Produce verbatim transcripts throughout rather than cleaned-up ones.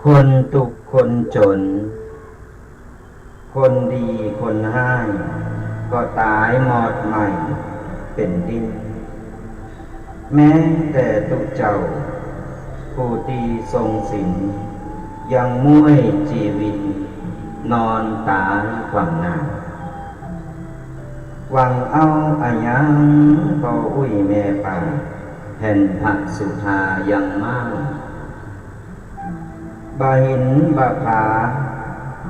คนตุ๊กข์คนจ๋น คนดีคนฮ้าย ก็ต๋ายหมอดไหม้เป๋นดิน แม้แต่ตุ๊เจ้า ผู้ตี้ทรงศีล ยังม้วยจีวิน นอนต๋ายขว้างหน้า หวังเอาอะหยัง ปออุ๊ยแม่ป้า แผ่นพระสุธายังม้าง บ่าหินบ่าผา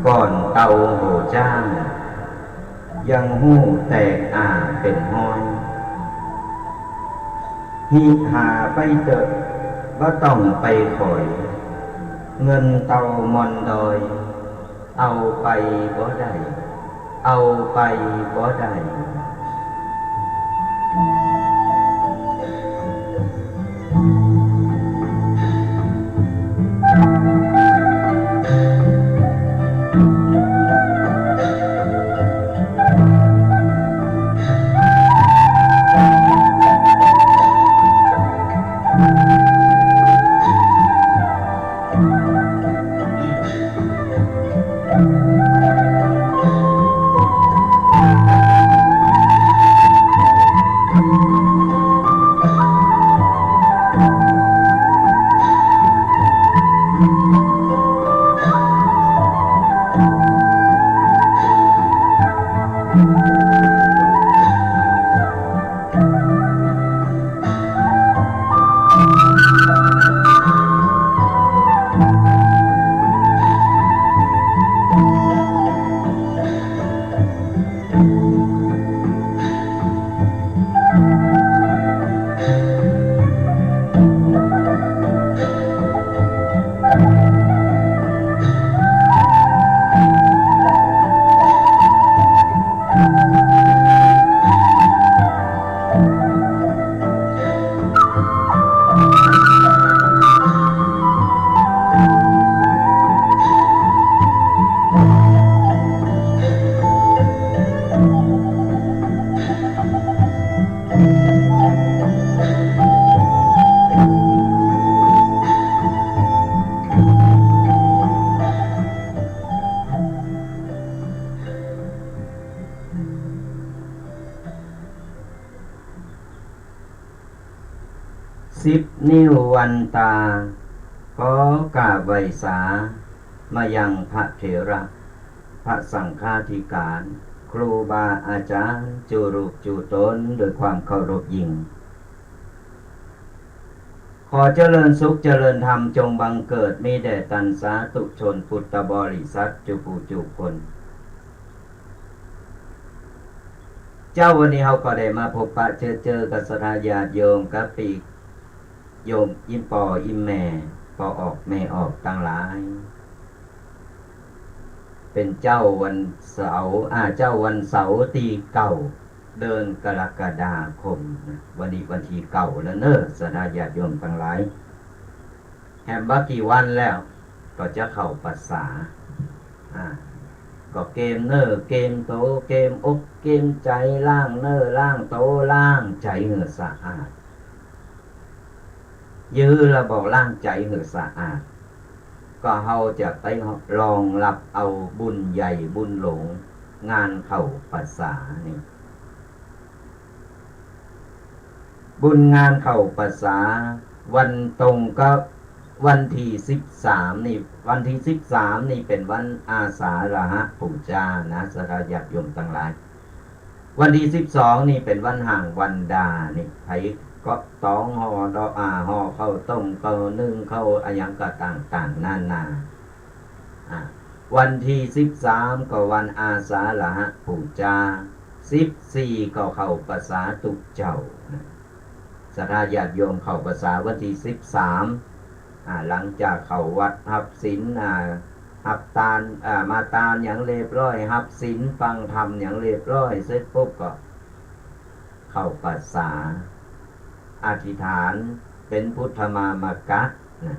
ก่อนเตาโหจ้าง ยังฮู้แตกอ้าเป๋นฮ้อย หิหาไปเต๊อะ บ่ต้องไปขอย เงินเต้าม่อนดอย เอาไปบ่ได้ เอาไปบ่ได้ สิบนิ้ววันตา ขอกราบไหว้สา มายังพระเถระ พระสังฆาธิการ ครูบาอาจ๋ารย์ จู๋ลูกจู๋ต๋น โดยความเคารพยิ่ง ขอเจริญสุขเจริญธรรมจงบังเกิดมีแด่ตันสาธุชนพุทธบริษัทจู๋ผู้จู๋คน เจ๊าวันนี้เฮาก็ได้มาพบปะเจอเจอกับศรัทธาญาติโยมกับปี้โยมอิ๋มป้ออิ๋มแม่ ป้อออกแม่ออกตังหลาย เป๋นเจ๊าวันเสาร์ อ่า เจ๊าวันเสาร์ตี้เก้า เดือนกรกฎาคมนะ วันนี้วันตี้เก้าแล้วเน่อ ศรัทธาญาติโยมตังหลาย แหมบ่กี่วันแล้ว ก็จะเข้าพรรษา อ่า ก็เกียมเนื้อเกียมตั๋ว เกียมอกเกียมใจ๋ ล้างเนื้อล้างตั๋ว ล้างใจ๋หื้อสะอาด จื้อแล้วบ่ ล้างใจ๋หื้อสะอาด ก็เฮาจะไปรองรับเอาบุญใหญ่บุญหลวง งานเข้าพรรษานี่ บุญงานเข้าพรรษา วันตรงกับวันตี้สิบสามนี่ วันตี้สิบสามนี่เป๋นวันอาสาฬหปู๋จานะ ศรัทธาญาติโยมตังหลาย วันตี้สิบสองนี่เป๋นวันฮ้างวันดานี่ ใผก็ต้องห่อดอก อ่า ห่อข้าวต้ม ข้าวนึ่ง ข้าวอะหยังก็ต่างๆ นานา อ่า วันตี้สิบสามก็วันอาสาฬหปู๋จา สิบสี่ก็เข้าพรรษาตุ๊เจ้านะ ศรัทธาญาติโยมเข้าพรรษาวันตี้สิบสาม อ่า หลังจากเข้าวัดฮับศีล อ่า ฮับตาน อ่า มาตานหยังเรียบร้อย ฮับศีลฟังธรรมหยังเรียบร้อย เสร็จปุ๊บก็เข้าพรรษา อธิษฐานเป๋นพุทธมามกะนะ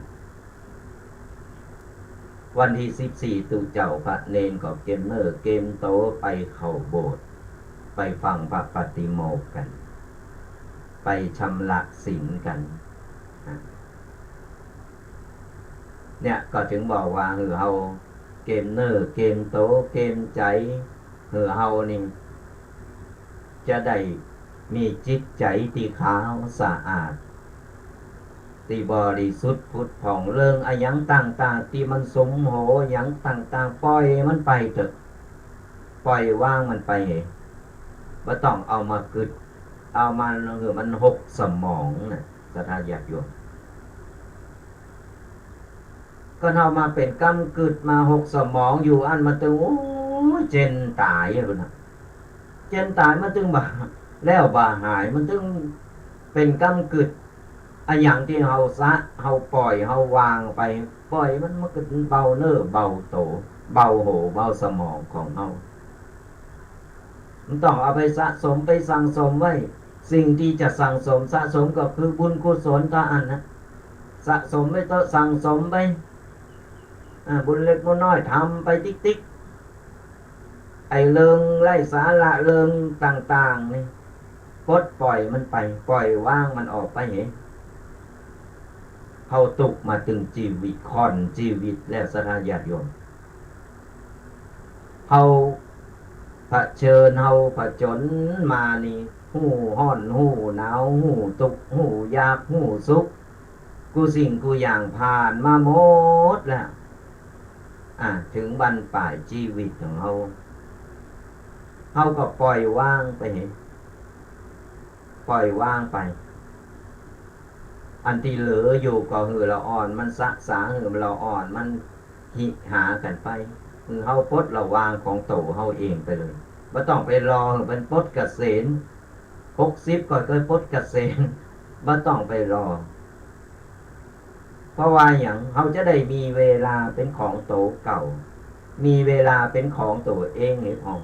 วันตี้สิบสี่ตุ๊เจ้าพระเณรก็เกียมเนื้อเกียมตั๋วไปเข้าโบสถ์ ไปฟังพระปาฏิโมกข์กั๋น ไปชำระศีลกั๋นนะ เนี่ย ก็จึงบอกว่าหื้อเฮาเกมเนื้อเกมโตเกมใจ๋ หื้อเฮานี่จะได้มีจิตใจ๋ตี้ขาวสะอาด ตี้บริสุทธิ์ผุดผ่อง เรื่องอะหยังต่างๆ ตี้มันสุมหัวหยังต่างๆ ปล่อยมันไปเต๊อะ ปล่อยวางมันไป บ่ต้องเอามากึ๊ด เอามาหื้อมันหกสมองนะ ศรัทธาญาติโยม ก็เอามาเป๋นกำกึ๊ดมาหกสมองอยู่อั้น มันตึง โอ้ย เจ็นต๋ายอะพุ้นนะ เจ็นต๋ายมันตึงบ่า แล้วบ่าหาย มันตึงเป๋นกำกึ๊ด อะหยังตี้เฮาสะ เฮาปล่อย เฮาวางไป ปล่อยมัน มันก็เบาเนื้อเบาโต เบาหัวเบาสมองของเฮา มันต้องเอาไปสะสมไปสั่งสมไว้ สิ่งตี้จะสั่งสมสะสมก็คือบุญกุศลเต้าอั้นนะ สะสมไว้เต๊อะ สั่งสมไป อ่า บุญเล็กบุญน้อยทำไปติ๊กๆ ไอ้เรื่องไร้สาระเรื่องต่างๆ นี่ ปลดปล่อยมันไป ปล่อยวางมันออกไปเห เฮาตุ๊กมาตึงจีวิต ค่อนจีวิตแล้ว ศรัทธาญาติโยม เฮาเผชิญ เฮาผจญมานี่ ฮู้ฮ้อน ฮู้หนาว ฮู้ตุ๊ก ฮู้อยาก ฮู้สุข กู้สิ่งกู้อย่างผ่านมาหมดแล้ว อ่ะ เถิงบั้นป๋ายจีวิตของเฮา เฮาก็ปล่อยวางไปเห ปล่อยวางไป อันตี้เหลืออยู่ก็หื้อละอ่อนมันสะสาง หื้อละอ่อนมันหิหากั๋นไป หื้อเฮาปลดละวางของตั๋วเฮาเองไปเลย บ่ต้องไปรอหื้อมันปลดเกษณ หกสิบก็เกยปลดเกษณ บ่ต้องไปรอ เพราะว่าหยัง เฮาจะได้มีเวลาเป๋นของตั๋วเก่า มีเวลาเป๋นของตั๋วเองหื้อพ่อง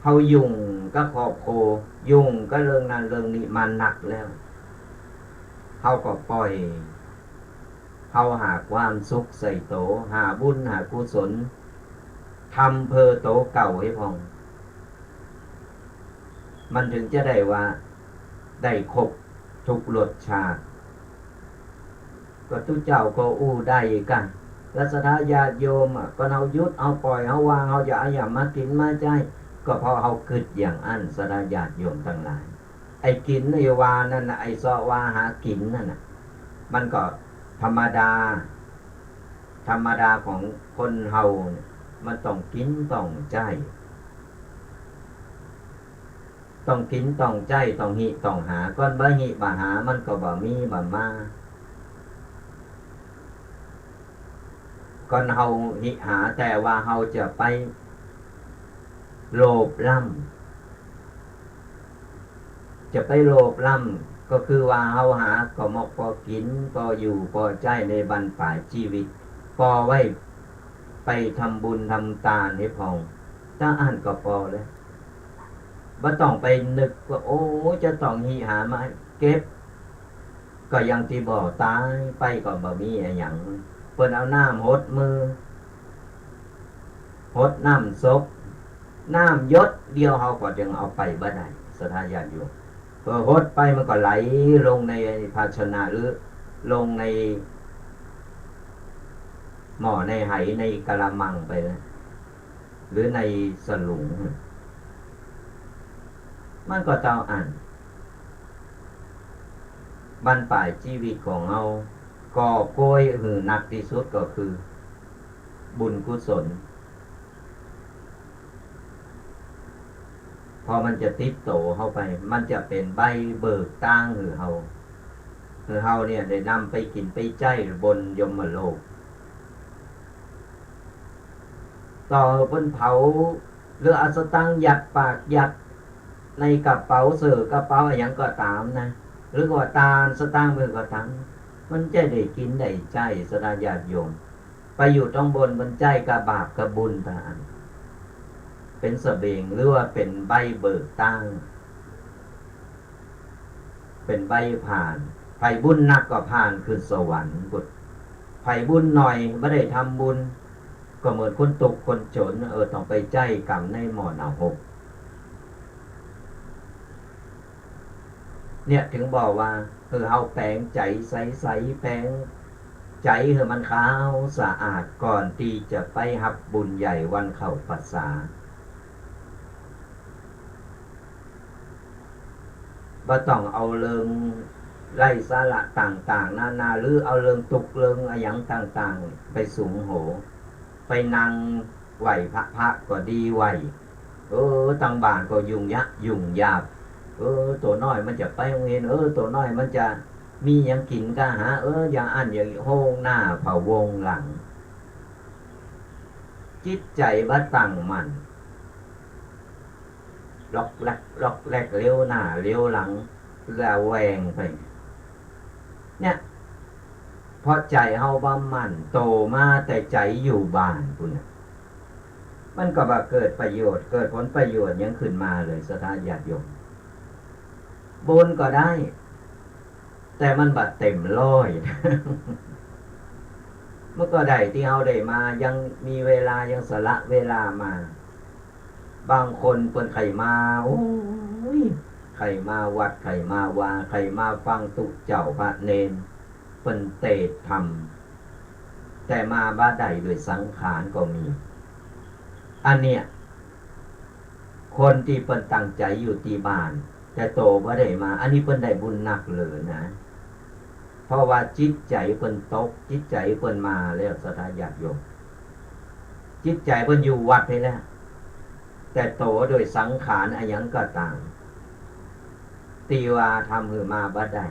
เฮายุ่งกับครอบครัว ยุ่งกับเรื่องนั้นเรื่องนี้มานักแล้ว เฮาก็ปล่อย เฮาหาความสุขใส่ตั๋ว หาบุญหากุศล ทำเพื่อตั๋วเก่าหื้อพ่อง มันเถิงจะได้ว่า ได้ครบทุกรสชาติ ก็ตุ๊เจ้าก็อู้ได้กั๋น ศรัทธาญาติโยมอะ ก็เฮาหยุด เฮาปล่อย เฮาวาง เฮาจะเอาหยังมากิ๋นมาใจ๊ ก็เพราะเฮากึ๊ดอย่างอั้น ศรัทธาญาติโยมตังหลาย ไอ้กิ๋นไอ้วานั่นน่ะ ไอ้เซาะวาหากิ๋นนั่นน่ะ มันก็ธรรมดา ธรรมดาของคนเฮาเนี่ย มันต้องกิ๋นต้องใจ๊ ต้องกิ๋นต้องใจ๊ ต้องหิต้องหา ก่อนบ่หิบ่หา มันก็บ่มีบ่มา ก่อนเฮาหิหา แต่ว่าเฮาจะไปโลภล้ำ จะไปโลภล้ำ ก็คือว่าเฮาหาก็มอกพอกิ๋น พออยู่ พอใจ๊ในบั้นป๋ายจีวิต ปอไว้ไปทำบุญทำตานหื้อพ่อง เต้าอั้นก็ปอแล้ว บ่ต้องไปนึกว่า โอ้ จะต้องหิหามาเก็บ ก็อย่างตี้บอก ต๋ายไปก็บ่มีอะหยัง เปิ้นเอาน้ำหดมือ หดน้ำศพ น้ำหยดเดียวเฮาก็ยังเอาไปบ่ได้ ศรัทธาญาติโยม เปิ้นหดไปมันก็ไหลลงในภาชนะ หรือลงในหม้อในไหในกะละมังไปแล้ว หรือในสลุง มันก็เต้าอั้น บั้นป๋ายจีวิตของเฮา ก่อโกยหื้อหนักตี้สุดก็คือ บุญกุศล พอมันจะติดตั๋วเฮาไป มันจะเป๋นใบเบิกตางหื้อเฮา หื้อเฮาเนี่ยได้นำไปกิ๋นไปใจ๊บนยมโลก ต่อหื้อเปิ้นเผา หรือเอาสตางค์ยัดปากยัดในกระเป๋าเสื้อกระเป๋าอะหยังก็ต๋ามนะ หรือว่าตานสตางค์เปิ้นก็ต๋าม มันจะได้กิ๋นได้ใจ๊ ศรัทธาญาติโยม ไปอยู่ตังบน เปิ้นใจ๊กะบาปกะบุญตางอั้น เป๋นสะเบง หรือว่าเป๋นใบเบิกตาง เป๋นใบผ่าน ใผบุญหนักก็ผ่านขึ้นสวรรค์พุ้น ใผบุญหน่อยบ่ได้ทำบุญ ก็เหมือนคนตุ๊กข์คนจ๋น เออ ต้องไปใจ๊ก๋รรมในหม้อนรก เนี่ย เถิงบอกว่า เออ เฮาแป๋งใจ๋ใสๆ แป๋ง ใจ๋หื้อมันขาวสะอาดก่อนตี้จะไปฮับบุญใหญ่วันเข้าพรรษา บ่ต้องเอาเรื่องไร้สาระต่างๆ นานา หรือเอาเรื่องตุ๊กข์เรื่องอะหยังต่างๆ ไปสุมหัว ไปนั่งไหว้พระ พระก็ดีไหว้ เออ ตังบ้านก็ยุ่งยะ ยุ่งยาก เออ ตั๋วน้อยมันจะไปโฮงเฮียน เออ ตั๋วน้อยมันจะมีหยังกิ๋นก่าหา เออ อย่างอั้นอย่างนี้ โฮงหน้าพะวงหลัง จิตใจ๋บ่ตั้งมั่น ล็อกแล็ก ล็อกแล็ก เหลียวหน้า เหลียวหลัง ระแวงไป เนี่ย เพราะใจ๋เฮาบ่มั่น โตมาแต่ใจ๋อยู่บ้านพู้นน่ะ มันก็บ่เกิดประโยชน์ เกิดผลประโยชน์หยังขึ้นมาเลย ศรัทธาญาติโยม บุญก็ได้ แต่มันบ่เต็มร้อย มันก็ได้ตี้เฮาได้มา ยังมีเวลา ยังสละเวลามา บางคนเปิ้นใค่มา โอ้ย ใค่มาวัด ใค่มาวา ใค่มาฟังตุ๊เจ้าพระเณร เปิ้นเตสน์ธรรม แต่มาบ่ได้ด้วยสังขารก็มี อันเนี้ย คนตี้เปิ้นตั้งใจ๋อยู่ตี้บ้าน แต่โตบ่ได้มา อันนี้เปิ้นได้บุญนักเหลือนะ เพราะว่าจิตใจ๋เปิ้นตก จิตใจ๋เปิ้นมาแล้ว ศรัทธาญาติโยม จิตใจ๋เปิ้นอยู่วัดไปแล้ว แต่โตโดยสังขารอะหยังก็ต๋าม ตี้ว่าทำหื้อมาบ่ได้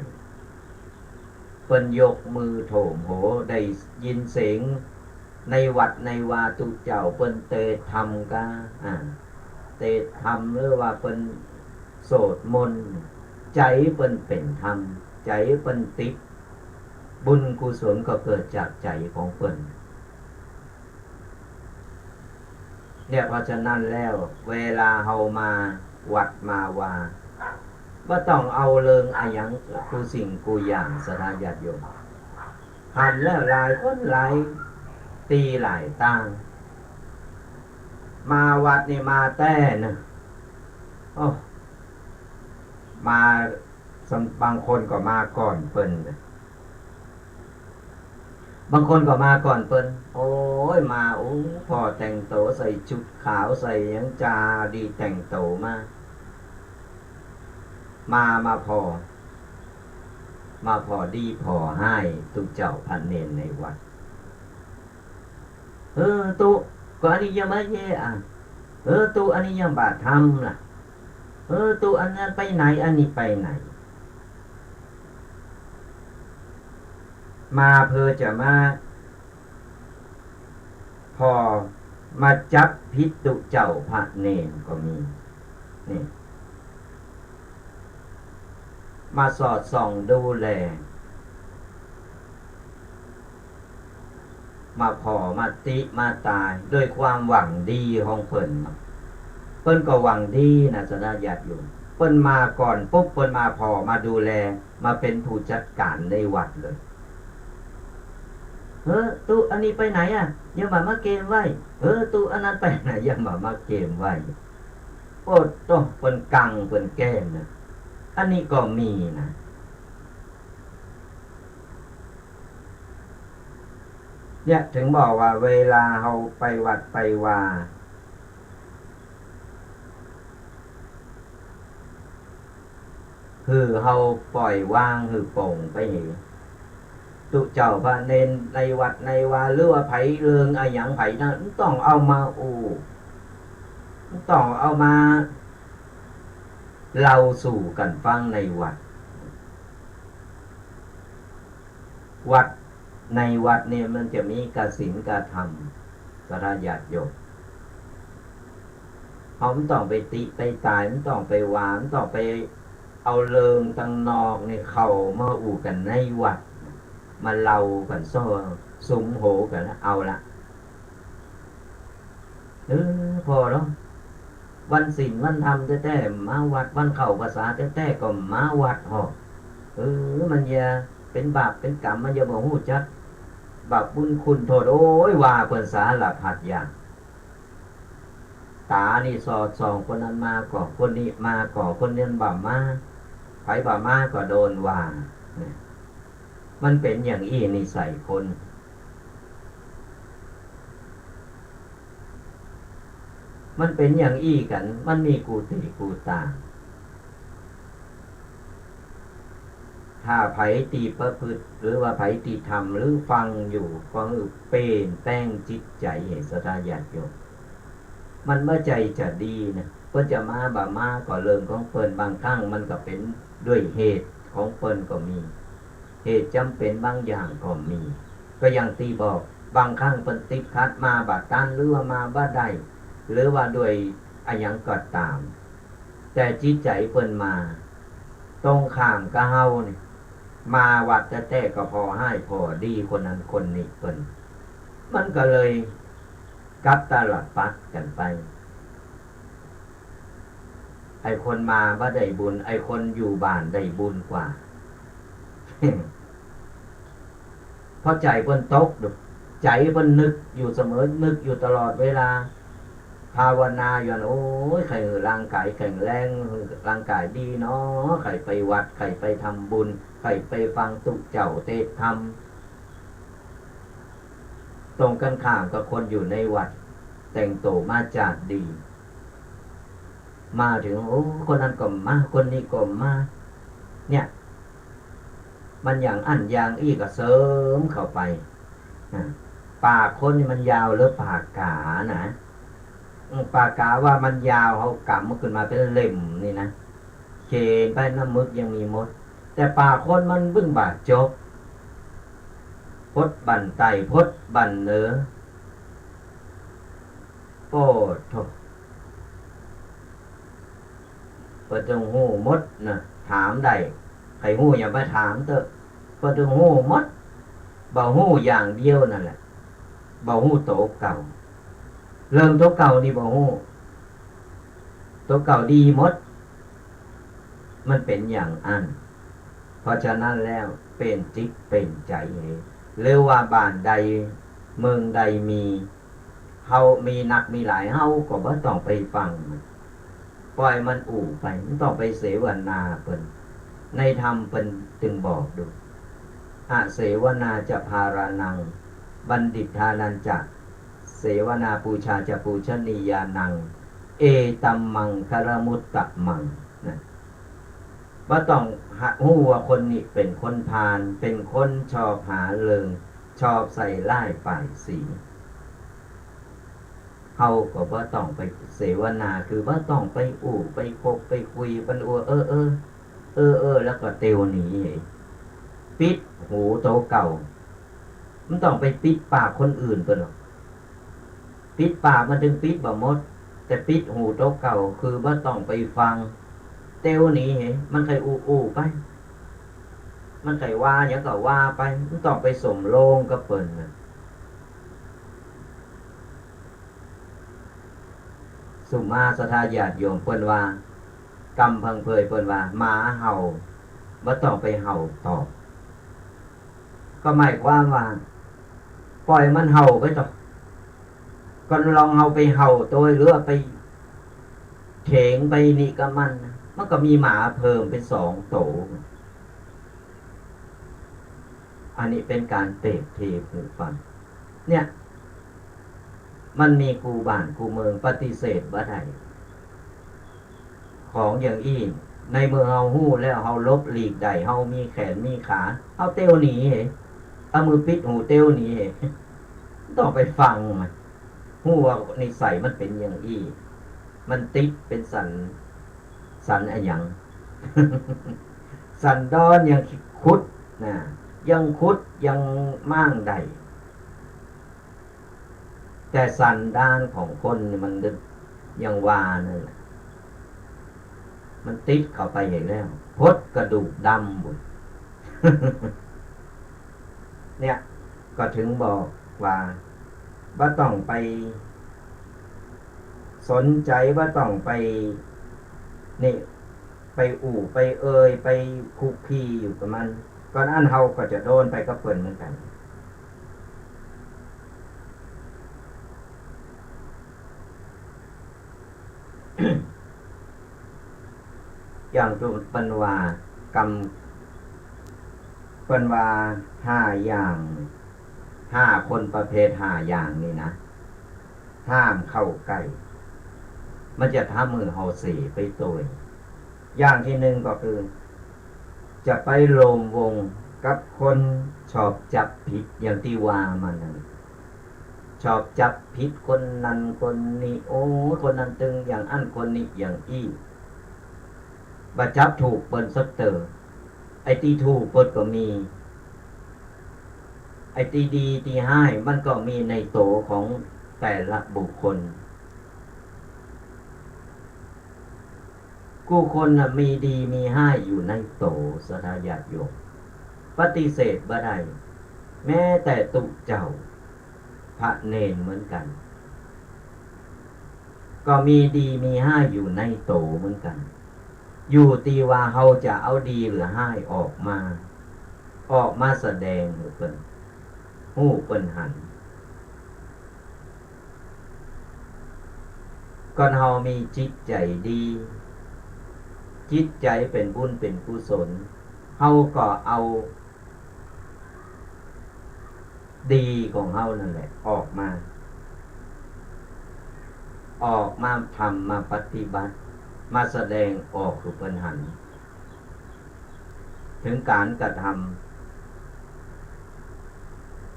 เปิ้นยกมือโถมโห ได้ยินเสียงในวัดในวา ตุ๊เจ้าเปิ้นเตสน์ธรรมก่า อ่า เตสน์ธรรม หรือว่าเปิ้นสวดมนต์ ใจ๋เปิ้นเป๋นธรรม ใจ๋เปิ้นติด บุญกุศลก็เกิดจากใจ๋ของเปิ้น เนี่ย เพราะฉะนั้นแล้ว เวลาเฮามาวัดมาวา บ่ต้องเอาเรื่องอะหยังกู้สิ่งกู้อย่าง ศรัทธาญาติโยม หันแล้วหลายคนหลายตี้หลายตาง มาวัดนี่มาแต๊เนาะ โอ้ มา บางคนก็มาก่อนเปิ้น บางคนก็มาก่อนเปิ้น โอ้ย มา โอ้ ผ่อแต่งตั๋วใส่ชุดขาว ใส่หยังจาดีแต่งตั๋วมา มา มาผ่อ มาผ่อดีผ่อฮ้ายตุ๊เจ้าพระเณรในวัด เออ ตุ๊ ก็อันนี้ยังบ่าเย้อะ เออ ตุ๊ อันนี้ยังบ่าทำล่ะ เออ ตุ๊ อันนั้นไปไหน อันนี้ไปไหน มาเพื่อจะมา ผ่อมาจับผิดตุ๊เจ้าพระเณรก็มี นี่ มาสอดส่องดูแล มาผ่อ มาติ มาตาย ด้วยความหวังดีของเปิ้น เปิ้นก็หวังดีนะ ศรัทธาญาติโยม เปิ้นมาก่อนปุ๊บ เปิ้นมาผ่อ มาดูแล มาเป๋นผู้จัดก๋านในวัดเลย เฮ้อ ตุ๊ อันนี้ไปไหนอะ ยังบ่ามาเกมไว้ เฮ้อ ตุ๊ อันนั้นไปไหน ยังบ่ามาเกมไว้ โอ้โต เปิ้นกัง เปิ้นแก้งนะ อันนี้ก็มีนะ เนี่ย ถึงบอกว่าเวลาเฮาไปวัดไปวา หื้อเฮาป่อยวางหื้อโป่งไปเห ตุ๊เจ้าพระเณรในวัดในวา หรือว่าใผเลิงอะหยังใผนั้น บ่ต้องเอามาอู้ บ่ต้องเอามาเล่าสู่กั๋นฟังในวัด วัด ในวัดเนี่ยมันจะมีกสิณกธรรม ศรัทธาญาติโยม เฮาบ่ต้องไปติไปตาย บ่ต้องไปว่า บ่ต้องไปเอาเรื่องตังนอกนี่เข้ามาอู้กั๋นในวัด มาเล่ากั๋นซ้อ สุมโหกั๋น เอาละ เออ ผ่อเนาะ วันศีลวันธรรมแต๊ๆ มาวัด วันเข้าพรรษาแต๊ๆ ก็มาวัดผ่อ เออ มันอย่าเป๋นบาปเป๋นกรรม มันอย่าบ่ฮู้จักบาปบุญคุณโทษ โอ้ย ว่าเปิ้นสารพัดอย่าง ต๋านี่สอดส่อง คนนั้นมาก่อ คนนี้มาก่อ คนนั้นบ่ามา ใผบ่ามาก็โดนว่า เนี่ย มันเป๋นอย่างอี้นิสัยคน มันเป๋นอย่างอี้กั๋น มันมีกู้ตี้กู้ตาง ถ้าใผตี้ประพฤติ หรือว่าใผตี้ทำ หรือฟังอยู่ ก็หื้อเปลี่ยนแปลงจิตใจ๋ ศรัทธาญาติโยม มันบ่ใจ้จะดีนะ เปิ้นจะมาบ่มาก็เรื่องของเปิ้น บางครั้งมันก็เป๋นด้วยเหตุของเปิ้นก็มี เหตุจ๋ำเป๋นบางอย่างก็มี ก็อย่างตี้บอก บางครั้งเปิ้นติดขัดมาบ่ตัน หรือว่ามาบ่ได้ หรือว่าด้วยอะหยังก็ต๋าม แต่จิตใจ๋เปิ้นมา ตรงข้ามกับเฮานี่ มาวัดแต๊ๆ ก็ผ่อฮ้ายผ่อดีคนนั้นคนนี้เปิ้น มันก็เลยกลับตาลปัตรกั๋นไป ไอ้คนมาบ่ได้บุญ ไอ้คนอยู่บ้านได้บุญกว่า เพราะใจ๋เปิ้นตกดุ ใจ๋เปิ้นนึกอยู่เสมอ นึกอยู่ตลอดเวลา ภาวนาอยู่นั่น โอ้ย ใค่หื้อร่างก๋ายแข็งแรง หื้อร่างก๋ายดีเนาะ ใค่ไปวัด ใค่ไปทำบุญ ใค่ไปฟังตุ๊เจ้าเตสน์ธรรม ตรงกั๋นข้ามกับคนอยู่ในวัด แต่งตั๋วมาจ๊าดดี มาเถิง โอ้ คนนั้นก็มา คนนี้ก็มา เนี่ย มันอย่างอั้นอย่างอี้ก็เสริมเข้าไป อ่า ปากคนนี่มันยาวเหลือปากก๋านะ อืม ปากก๋าว่ามันยาว เฮากำมันขึ้นมาเป๋นเล่มนี่นะ เขียนไปน้ำมึกยังมีหมด แต่ปากคนมันบึ้งบ่าจบ พดบั้นใต้ พดบั้นเหนือ โอ้โธ่ เปิ้นต้องฮู้หมดนะ ถามได้ ใค่ฮู้หยังไปถามเต๊อะ เปิ้นต้องฮู้หมด บ่ฮู้อย่างเดียวนั่นแหละ บ่ฮู้ตั๋วเก่า เรื่องตั๋วเก่านี่บ่ฮู้ ตั๋วเก่าดีหมด มันเป๋นอย่างอั้น เพราะฉะนั้นแล้ว เปลี่ยนจิตเปลี่ยนใจ๋ หรือว่าบ้านใดเมืองใดมี เฮามีนักมีหลาย เฮาก็บ่ต้องไปฟังมัน ปล่อยมันอู้ไป บ่ต้องไปเสวนาเปิ้น ในธรรมเปิ้นจึงบอกดู อเสวนาจะพารานัง บัณฑิตานัญจะ เสวนาปูชาจะปูชนียานัง เอตัมมังคลมุตตมัง นะ บ่ต้องหา ฮู้ว่าคนนี้เป๋นคนพาล เป๋นคนชอบหาเรื่อง ชอบใส่ร้ายป้ายสี เฮาก็บ่ต้องไปเสวนา คือบ่ต้องไปอู้ ไปคบ ไปคุย เปิ้นอู้ เออ เออ เออ เออ แล้วก็เตียวหนี ปิดหูตั๋วเก่า บ่ต้องไปปิดปากคนอื่นเปิ้นหรอก ปิดปากมันจึงปิดบ่หมด แต่ปิดหูตั๋วเก่า คือบ่ต้องไปฟัง เตียวหนี มันใค่อู้อู้ไป มันใค่ว่าหยังก็ว่าไป บ่ต้องไปสมโรงกับเปิ้นนะ สุมาศรัทธาญาติโยม เปิ้นว่า กำพังเพยเปิ้นว่า หมาเห่า บ่ต้องไปเห่าตอบ ก็หมายความว่า ปล่อยมันเห่าไปเถาะ ก็ลองเฮาไปเห่าโตย หรือว่าไปเถงไปนี่กับมันนะ มันก็มีหมาเพิ่มเป๋นสองโต อันนี้เป๋นก๋านเปรียบเทียบหื้อฟัง เนี่ย มันมีกู้บ้านกู้เมือง ปฏิเสธบ่ได้ ของอย่างอี้ ในเมื่อเฮาฮู้แล้ว เฮาหลบหลีกได้ เฮามีแขนมีขา เฮาเตียวหนี เอามือปิดหูเตียวหนี บ่ต้องไปฟังมัน ฮู้ว่านิสัยมันเป๋นอย่างอี้ มันติดเป๋นสัน สันอะหยัง สันดอนยังขุดนะ ยังขุดยังม้างได้ แต่สันดานของคนนี่มันยังว่านั่นแหละ มันติดเข้าไปเหียแล้ว หดกระดูกดำบุญ เนี่ย ก็ถึงบอกว่า บ่ต้องไปสนใจ๋ บ่ต้องไป นี่ ไปอู้ ไปเอ่ย ไปคลุกคลีอยู่กับมัน ก่อนอั้นเฮาก็จะโดนไปกับเปิ้นเหมือนกั๋น อย่างตี้เปิ้นว่ากำ เปิ้นว่าห้าอย่าง ห้าคนประเภทห้าอย่างนี่นะ ห้ามเข้าใก้ มันจะทำหื้อเฮาเสไปโตย อย่างตี้นึ่งก็คือ จะไปร่วมวงกับคนชอบจับผิด อย่างตี้ว่ามานั้น ชอบจับผิดคนนั้นคนนี้ โอ้ คนนั้นตึงอย่างอั้น คนนี้อย่างอี้ บ่จับถูกเปิ้นสักเตื้อ ไอ้ตี้ถูกเปิ้นก็มี ไอ้ตี้ดีตี้ฮ้ายมันก็มีในโตของแต่ละบุคคล กู้คนน่ะมีดีมีฮ้ายอยู่ในโต ศรัทธาญาติโยม ปฏิเสธบ่ได้ แม้แต่ตุ๊เจ้า พระเณรเหมือนกั๋น ก็มีดีมีฮ้ายอยู่ในโตเหมือนกั๋น อยู่ตี้ว่าเฮาจะเอาดีหรือฮ้ายออกมา ออกมาแสดงหื้อเปิ้นฮู้เปิ้นหัน ก่อนเฮามีจิตใจ๋ดี จิตใจ๋เป๋นบุญเป๋นกุศล เฮาก็เอา ดีของเฮานั่นแหละออกมา ออกมาทำ มาปฏิบัติ มาแสดงออกหื้อเปิ้นหัน เถิงก๋านกระทำ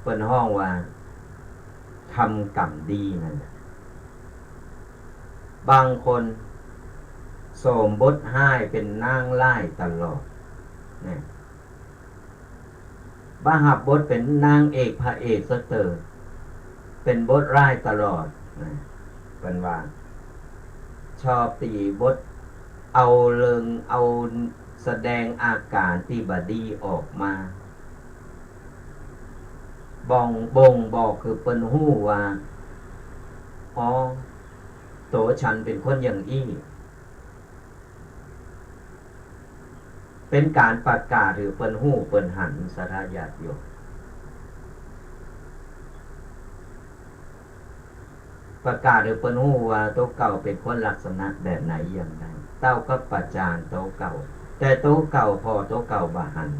เปิ้นฮ้องว่าทำกรรมดีนั่นแหละ บางคนสวมบทฮ้ายเป๋นนางร้ายตลอด เนี่ย บ่ฮับบทเป๋นนางเอกพระเอกสักเตื้อ เป๋นบทร้ายตลอดนะ เปิ้นว่า ชอบตี้บทเอาเรื่อง เอาแสดงอาก๋านตี้บ่ดีออกมา บ่ง บ่งบอกหื้อเปิ้นฮู้ว่า อ๋อ ตั๋วฉันเป๋นคนอย่างอี้ เป๋นก๋านประกาศหื้อเปิ้นฮู้เปิ้นหัน ศรัทธาญาติโยม ประกาศหื้อเปิ้นฮู้ว่าตั๋วเก่าเป๋นคนลักษณะแบบไหนอย่างไร เต้าก็ประจานตั๋วเก่า แต่ตั๋วเก่าผ่อตั๋วเก่าบ่หัน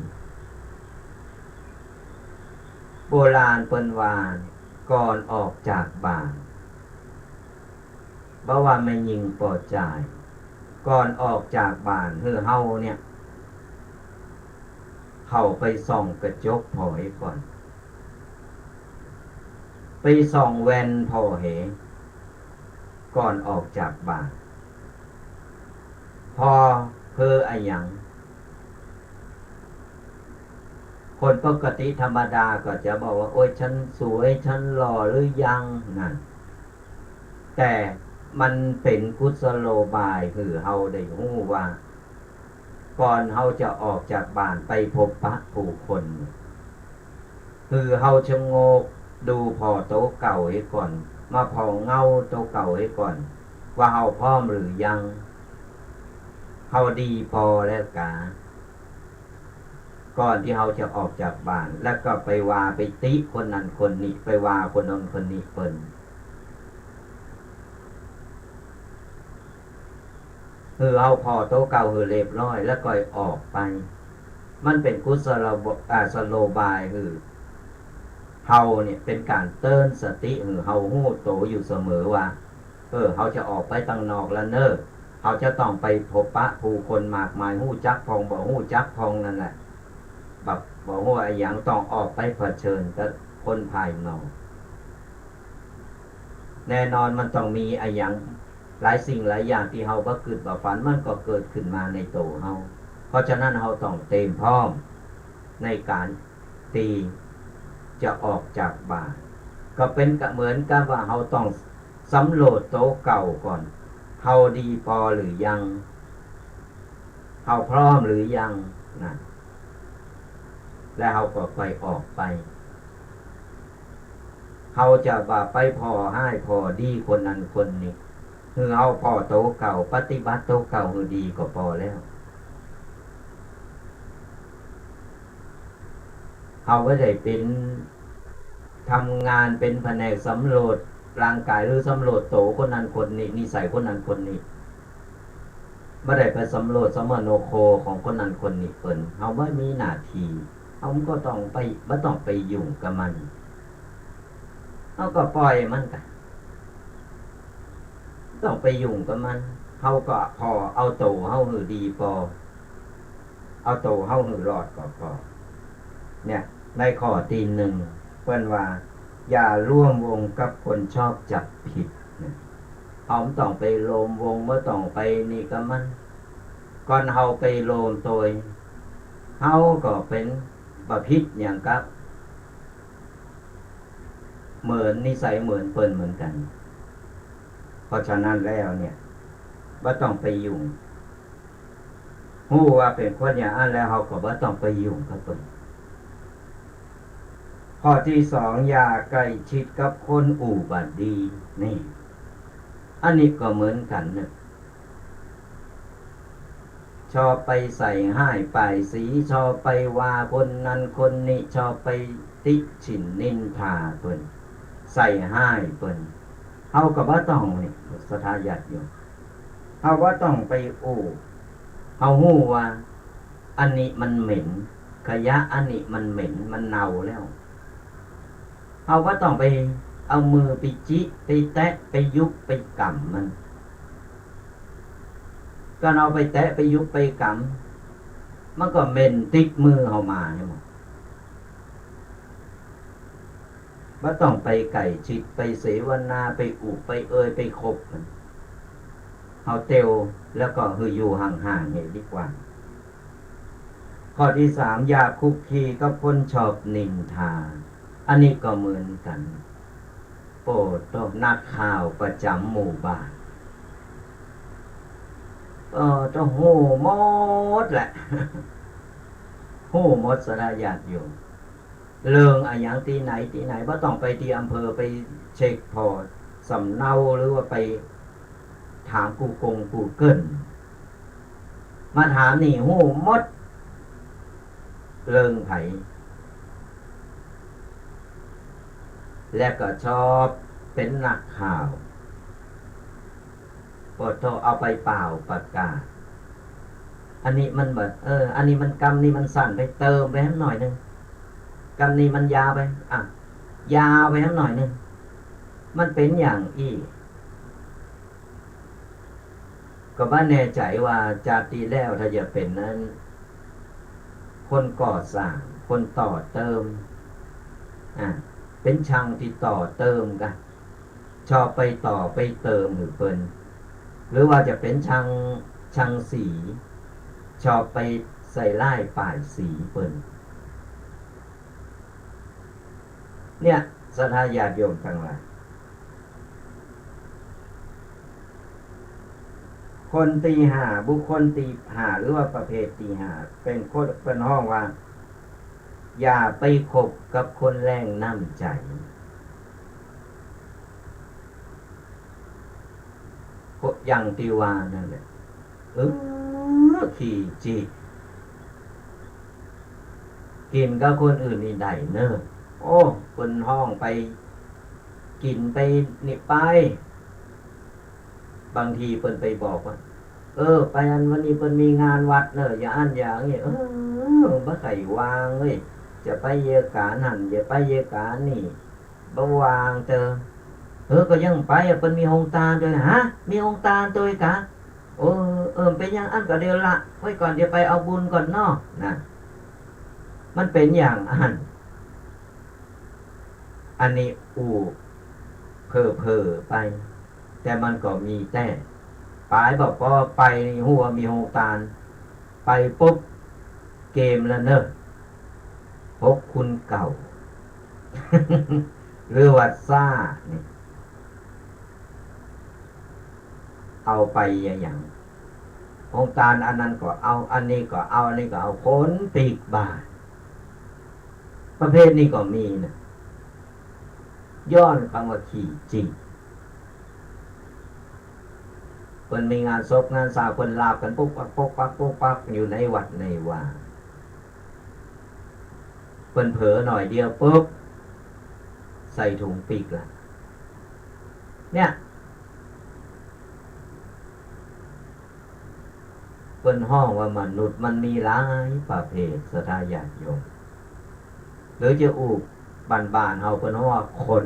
โบราณเปิ้นว่า ก่อนออกจากบ้าน บ่ว่าแม่ญิงป้อจาย ก่อนออกจากบ้านหื้อเฮาเนี่ย เข้าไปส่องกระจกผ่อเฮก่อน ไปส่องแว่นผ่อเฮ ก่อนออกจากบ้าน ผ่อเปื้ออะหยัง คนปกติธรรมดาก็จะบอกว่า โอ๊ย ฉันสวย ฉันหล่อหรือยัง นั่น แต่มันเป๋นกุศโลบายหื้อเฮาได้ฮู้ว่า ก่อนเฮาจะออกจากบ้านไปพบปะผู้คน หื้อเฮาชะโงกดูผ่อตั๋วเก่าเฮก่อน มาผ่อเงาตั๋วเก่าเฮก่อน ว่าเฮาพร้อมหรือยัง เฮาดีปอแล้วกา ก่อนตี้เฮาจะออกจากบ้าน แล้วก็ไปว่าไปติคนนั้นคนนี้ ไปว่าคนนั้นคนนี้เปิ้น หื้อเฮาผ่อตั๋วเก่าหื้อเรียบร้อย แล้วก็ออกไป มันเป๋นกุศโลบ- อ่า สโลบายหื้อเฮาเนี่ย เป๋นก๋านเตือนสติหื้อเฮาฮู้ตั๋วอยู่เสมอว่า เออ เฮาจะออกไปตังนอกแล้วเน่อ เฮาจะต้องไปพบปะผู้คนมากมาย ฮู้จักพ่องบ่ฮู้จักพ่องนั่นแหละ แบบบ่ฮู้อะหยัง ต้องออกไปเผชิญกับคนภายนอก แน่นอนมันต้องมีอะหยัง หลายสิ่งหลายอย่างตี้เฮาบ่กึ๊ดบ่ฝัน มันก็เกิดขึ้นมาในตั๋วเฮา เพราะฉะนั้นเฮาต้องเตรียมพร้อมในก๋านตี้จะออกจากบ้าน ก็เป๋นกะเหมือนกับว่าเฮาต้องสำรวจตั๋วเก่าก่อน เฮาดีปอหรือยัง เฮาพร้อมหรือยัง นะ แล้วเฮาก็ค่อยออกไป เฮาจะบ่าไปผ่อฮ้ายผ่อดีคนนั้นคนนี้ หื้อเฮาผ่อตั๋วเก่า ปฏิบัติตั๋วเก่าหื้อดีก็ปอแล้ว เฮาบ่ได้เป๋น ทำงานเป๋นแผนกสำรวจร่างก๋ายหรือสำรวจตั๋วคนนั้นคนนี้ นิสัยคนนั้นคนนี้ บ่ได้ไปสำรวจสมโนโคของคนนั้นคนนี้เปิ้น เฮาบ่มีหน้าตี้ เฮาก็ต้องไป บ่ต้องไปยุ่งกับมัน เฮาก็ปล่อยมันไป บ่ต้องไปยุ่งกับมัน เฮาก็ผ่อเอาโตเฮาหื้อดีปอ เอาโตเฮาหื้อรอดก็ปอ เนี่ย ในข้อตี้นึ่ง เปิ้นว่า อย่าร่วมวงกับคนชอบจับผิด เนี่ย เฮาบ่ต้องไปรวมวง บ่ต้องไปนี่กับมัน ก่อนเฮาไปรวมโตย เฮาก็เป๋นบ่ผิดหยังกับ เหมือนนิสัยเหมือนเปิ้นเหมือนกั๋น เพราะฉะนั้นแล้วเนี่ย บ่ต้องไปยุ่ง ฮู้ว่าเป๋นคนอย่างอั้นแล้ว เฮาก็บ่ต้องไปยุ่งกับเปิ้น ข้อตี้สอง อย่าใก้ชิดกับคนอู้บ่ดี นี่ อันนี้ก็เหมือนกั๋นเนาะ ชอบไปใส่ฮ้ายป้ายสี ชอบไปว่าคนนั้นคนนี้ ชอบไปติฉิ่นนินทาเปิ้น ใส่ฮ้ายเปิ้น เฮาก็บ่ต้องนี่ ศรัทธาญาติโยม เฮาบ่ต้องไปอู้ เฮาฮู้ว่าอันนี้มันเหม็น ขยะอันนี้มันเหม็น มันเน่าแล้ว เฮาบ่ต้องไปเอามือไปจิ ไปแตะ ไปยุบ ไปกำมัน ก่อนเฮาไปแตะ ไปยุบ ไปกำ มันก็เหม็นติดมือเฮามาใช่ไหม บ่ต้องไปใก้ชิด ไปเสวนา ไปอู้ ไปเอ่ย ไปคบมัน เฮาเตียว แล้วก็หื้ออยู่ห่างๆ นี่ดีกว่า ข้อตี้สาม อย่าคลุกคลีกับคนชอบนินทา อันนี้ก็เหมือนกั๋น โอ้โต นักข่าวประจ๋ำหมู่บ้าน เออ โต ฮู้หมดแหละ ฮู้หมด ศรัทธาญาติโยม เรื่องอะหยังตี้ไหนตี้ไหน บ่ต้องไปตี้อำเภอไปเช็คผ่อสำเนา หรือว่าไปถามกูกงกูเกิล มาถามนี่ฮู้หมด เรื่องใผ และก็ชอบเป๋นนักข่าว โอ้โต เอาไปเป่าประกาศ อันนี้มันบ่ เออ อันนี้มัน กำนี้มันสั้น ไปเติมไปแหมหน่อยนึ่ง กำนี้มันยาวไป อ่ะ ยาวไปแหมหน่อยนึ่ง มันเป๋นอย่างอี้ ก็บ่แน่ใจ๋ว่าจาติตี้แล้วถ้าจะเป๋นนั้น คนก่อสร้าง คนต่อเติม อ่ะ เป๋นช่างตี้ต่อเติมก่ะ ชอบไปต่อไปเติมหื้อเปิ้น หรือว่าจะเป๋นช่าง ช่างสี ชอบไปใส่ฮ้ายป้ายสีเปิ้น เนี่ย ศรัทธาญาติโยมตังหลาย คนตี้ห้า บุคคลตี้ห้า หรือว่าประเภทตี้ห้า เป๋นคน เปิ้นฮ้องว่า อย่าไปคบกับคนแล้งน้ำใจ๋ ก็อย่างตี้ว่านั่นแหละ เออ ขี้จิ กิ๋นกับคนอื่นนี่ได้เน่อ โอ้ เปิ้นฮ้องไป กิ๋นไปนี่ไป บางทีเปิ้นไปบอกว่า เออ ไปอันวันนี้เปิ้นมีงานวัดเน่อ อย่างอั้นอย่างอี้ เออ บ่ใค่ว่างเว้ย จะไปเยียะก๋านหั้น จะไปเยียะก๋านนี่ บ่ว่างเต๊อะ เออ ก็ยังไปอะ เปิ้นมีโฮงตานตวย ฮะ มีโฮงตานตวยกา เออ เออ เป๋นอย่างอั้นก็เดี๋ยวละไว้ก่อน เดี๋ยวไปเอาบุญก่อนเนาะ นะ มันเป๋นอย่างอั้น อันนี้อู้เผ่อๆ ไป แต่มันก็มีแต๊ ป๋ายบ่ปอไปนี่ฮู้ว่ามีโฮงตาน ไปปุ๊บ เกมละเน่อ หกคูณเก้า หรือว่าซ่านี่ เอาไปอะหยัง โฮงตานอันนั้นก็เอา อันนี้ก็เอา อันนี้ก็เอา คนปีกบ่าย ประเภทนี้ก็มีนะ ย้อนกำว่าขี้จิ เปิ้นมีงานศพงานเศร้า เปิ้นหลาบกั๋นปุ๊กปักปุ๊กปักปุ๊กปักอยู่ในวัดในวา เปิ้นเผลอหน่อยเดียวปุ๊บ ใส่ถุงปิ๊กละ เนี่ย เปิ้นฮ้องว่ามนุษย์มันมีหลายประเภท ศรัทธาญาติโยม หรือจะอู้บ้านๆ เฮาเปิ้นฮ้องว่าคน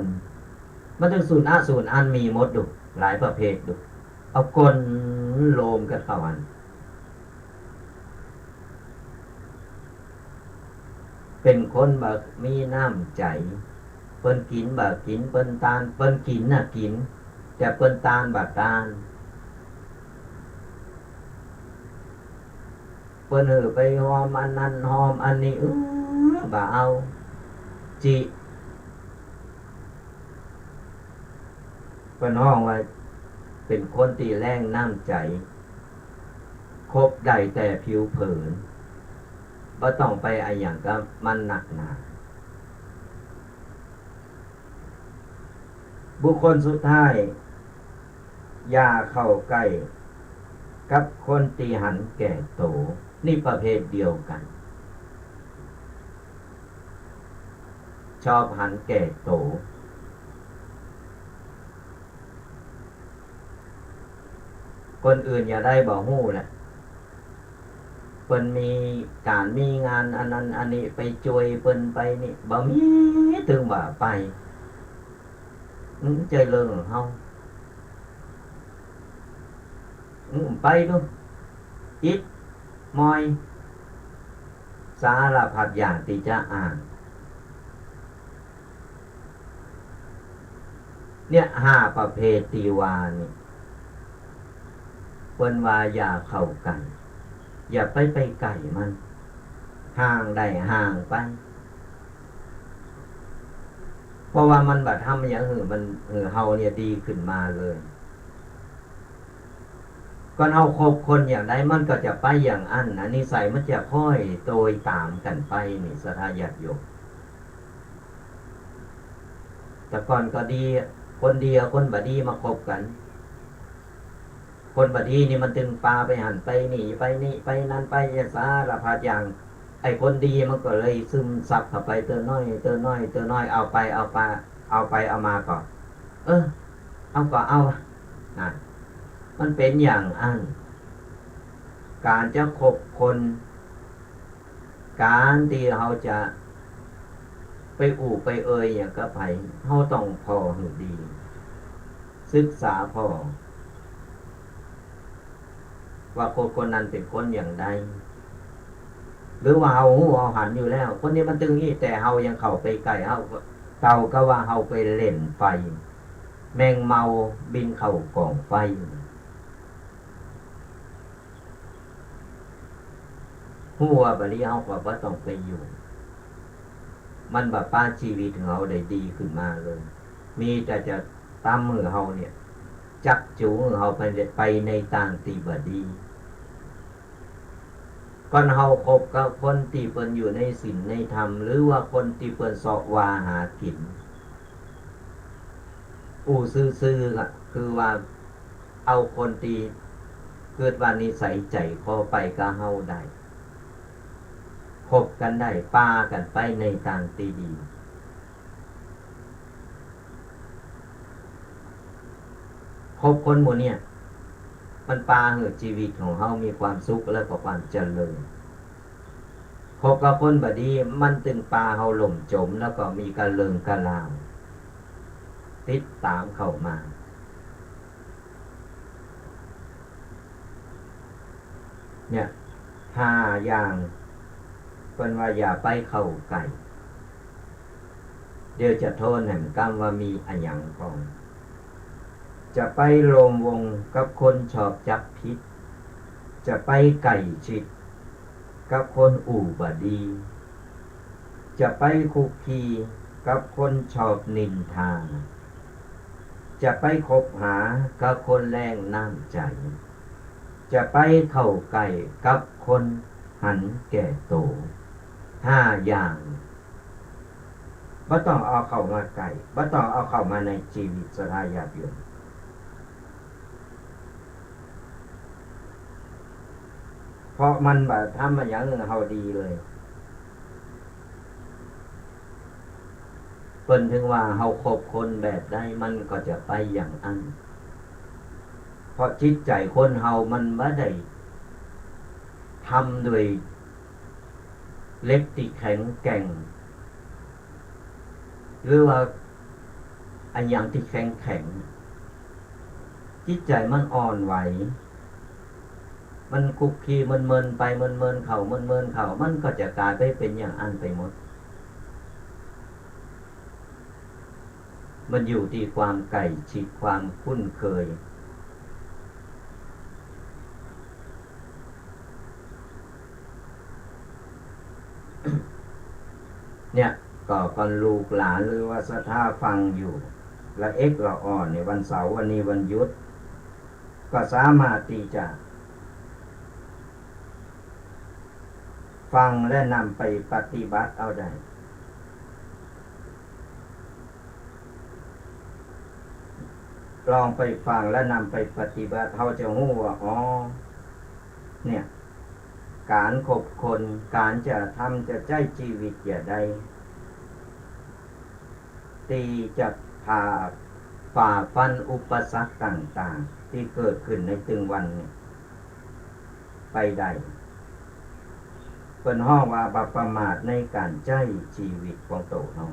มันตึงสูนอะสูนอัน มีหมดดู หลายประเภทดู เอาคนรวมกั๋นเข้าหั้น เป๋นคนบ่มีน้ำใจ๋ เปิ้นกิ๋นบ่กิ๋น เปิ้นตาน เปิ้นกิ๋นน่ะกิ๋น แต่เปิ้นตานบ่ตาน เปิ้นหื้อไปหอมอันนั้นหอมอันนี้ อื้อ บ่เอา จิ เปิ้นฮ้องว่าเป๋นคนตี้แล้งน้ำใจ๋ คบได้แต่ผิวเผิน บ่ต้องไปอะหยังกับมันนักหนา บุคคลสุดท้าย อย่าเข้าใก้กับคนตี้หันแก่โต นี่ประเภทเดียวกั๋น ชอบหันแก่โต คนอื่นจะได้บ่ฮู้แหละ เปิ้นมีก๋านมีงานอันนั้นอันนี้ ไปจ้วยเปิ้นไปนี่ บ่มี ตึงบ่าไป อืม บ่ใจ้เรื่องของเฮา อืม ไปดู อิดมอย สารพัดอย่างตี้จะอ้าง เนี่ย ห้าประเภทตี้ว่านี่ เปิ้นว่าอย่าเข้าใก้ อย่าไป ไปใก้มัน ห่างได้ห่างไป เพราะว่ามันบ่ทำหยังหื้อมัน หื้อเฮาเนี่ยดีขึ้นมาเลย ก่อนเฮาคบคนอย่างใด มันก็จะไปอย่างอั้นนะ นิสัยมันจะค่อยโตยต๋ามกั๋นไปนี่ ศรัทธาญาติโยม แต่ก่อนก็ดี คนดีกับคนบ่ดีมาคบกั๋น คนบ่ดีนี่มันตึงปาไปหั้นไปนี่ ไปนี่ ไปนั้น ไปสารพัดอย่าง ไอ้คนดีมันก็เลยซึมซับเข้าไปเตื้อน้อย เตื้อน้อย เตื้อน้อย เอาไป เอาไป เอาไปเอามาก็ เออ เอาก็เอา นั่น มันเป๋นอย่างอั้น ก๋านจะคบคน ก๋านตี้เฮาจะไปอู้ไปเอ่ยหยังกับใผ เฮาต้องผ่อหื้อดี ศึกษาผ่อ ว่าคนคนนั้นเป๋นคนอย่างใด หรือว่าเฮาฮู้เฮาหันอยู่แล้ว คนนี้มันตึงอี้ แต่เฮายังเข้าไปใก้ เฮาก็ เฮาก็ว่าเฮาไปเล่นไฟ แมงเมาบินเข้ากองไฟ ฮู้ว่าบ่ดี เฮาก็บ่ต้องไปอยู่ มันบ่ปาจีวิตของเฮาได้ดีขึ้นมาเลย มีแต่จะตำหื้อเฮาเนี่ย จักจูงหื้อเฮาไป ไปในตางตี้บ่ดี ก่อนเฮาคบกับคนตี้เปิ้นอยู่ในศีลในธรรม หรือว่าคนตี้เปิ้นเซาะวาหากิ๋น อู้ซื่อๆ อะ คือว่า เอาคนตี้กึ๊ดว่านิสัยใจ๋คอไปกับเฮาได้ คบกั๋นได้ ปากั๋นไปในตางตี้ดี คบคนหมู่เนี่ย มันปาหื้อจีวิตของเฮามีความสุขแล้วก็ความเจริญ คบกับคนบ่ดี มันตึงปาเฮาล่มจ๋ม แล้วก็มีกะเริงกะราว ติดต๋ามเข้ามา เนี่ย ห้าอย่าง เปิ้นว่าอย่าไปเข้าใก้ เดี๋ยวจะโทนแหมกำว่ามีอะหยังพ่อง จะไปร่วมวงกับคนชอบจับผิด จะไปใก้ชิดกับคนอู้บ่ดี จะไปคลุกคลีกับคนชอบนินทา จะไปคบหากับคนแล้งน้ำใจ๋ จะไปเข้าใก้กับคนหันแก่โต ห้าอย่าง บ่ต้องเอาเข้ามาใก้ บ่ต้องเอาเข้ามาในจีวิตศรัทธาญาติโยม เพราะมันบ่ทำอะหยังหื้อเฮาดีเลย เปิ้นถึงว่าเฮาคบคนแบบใดมันก็จะไปอย่างอั้น เพราะจิตใจ๋คนเฮามันบ่ได้ทำด้วยเหล็กตี้แข็งแกร่ง หรือว่าอะหยังตี้แข็งๆ จิตใจ๋มันอ่อนไหว มันคลุกคลีเมินๆ ไปเมินๆ เข้า เมินๆ เข้า มันก็จะก๋ายไปเป๋นอย่างอั้นไปหมด มันอยู่ตี้ความใกล้ชิด ความคุ้นเคย เนี่ย ก็ก่อนลูกหลานหรือว่าศรัทธาฟังอยู่ ละเอกละอ่อนในวันเสาร์ วันนี้วันหยุด ก็สามารถตี้จะฟังและนำไปปฏิบัติเอาได้ ลองไปฟังและนำไปปฏิบัติ เฮาจะฮู้ว่า อ๋อ เนี่ย ก๋านคบคน ก๋านจะทำ จะใจ๊จีวิตจะใด ตี้จะผ่า ฝ่าฟันอุปสรรคต่างๆ ตี้เกิดขึ้นในตึงวันเนี่ย ไปได้ เปิ้นฮ้องว่าบ่ประมาทในก๋านใจ๊จีวิตของโตเฮา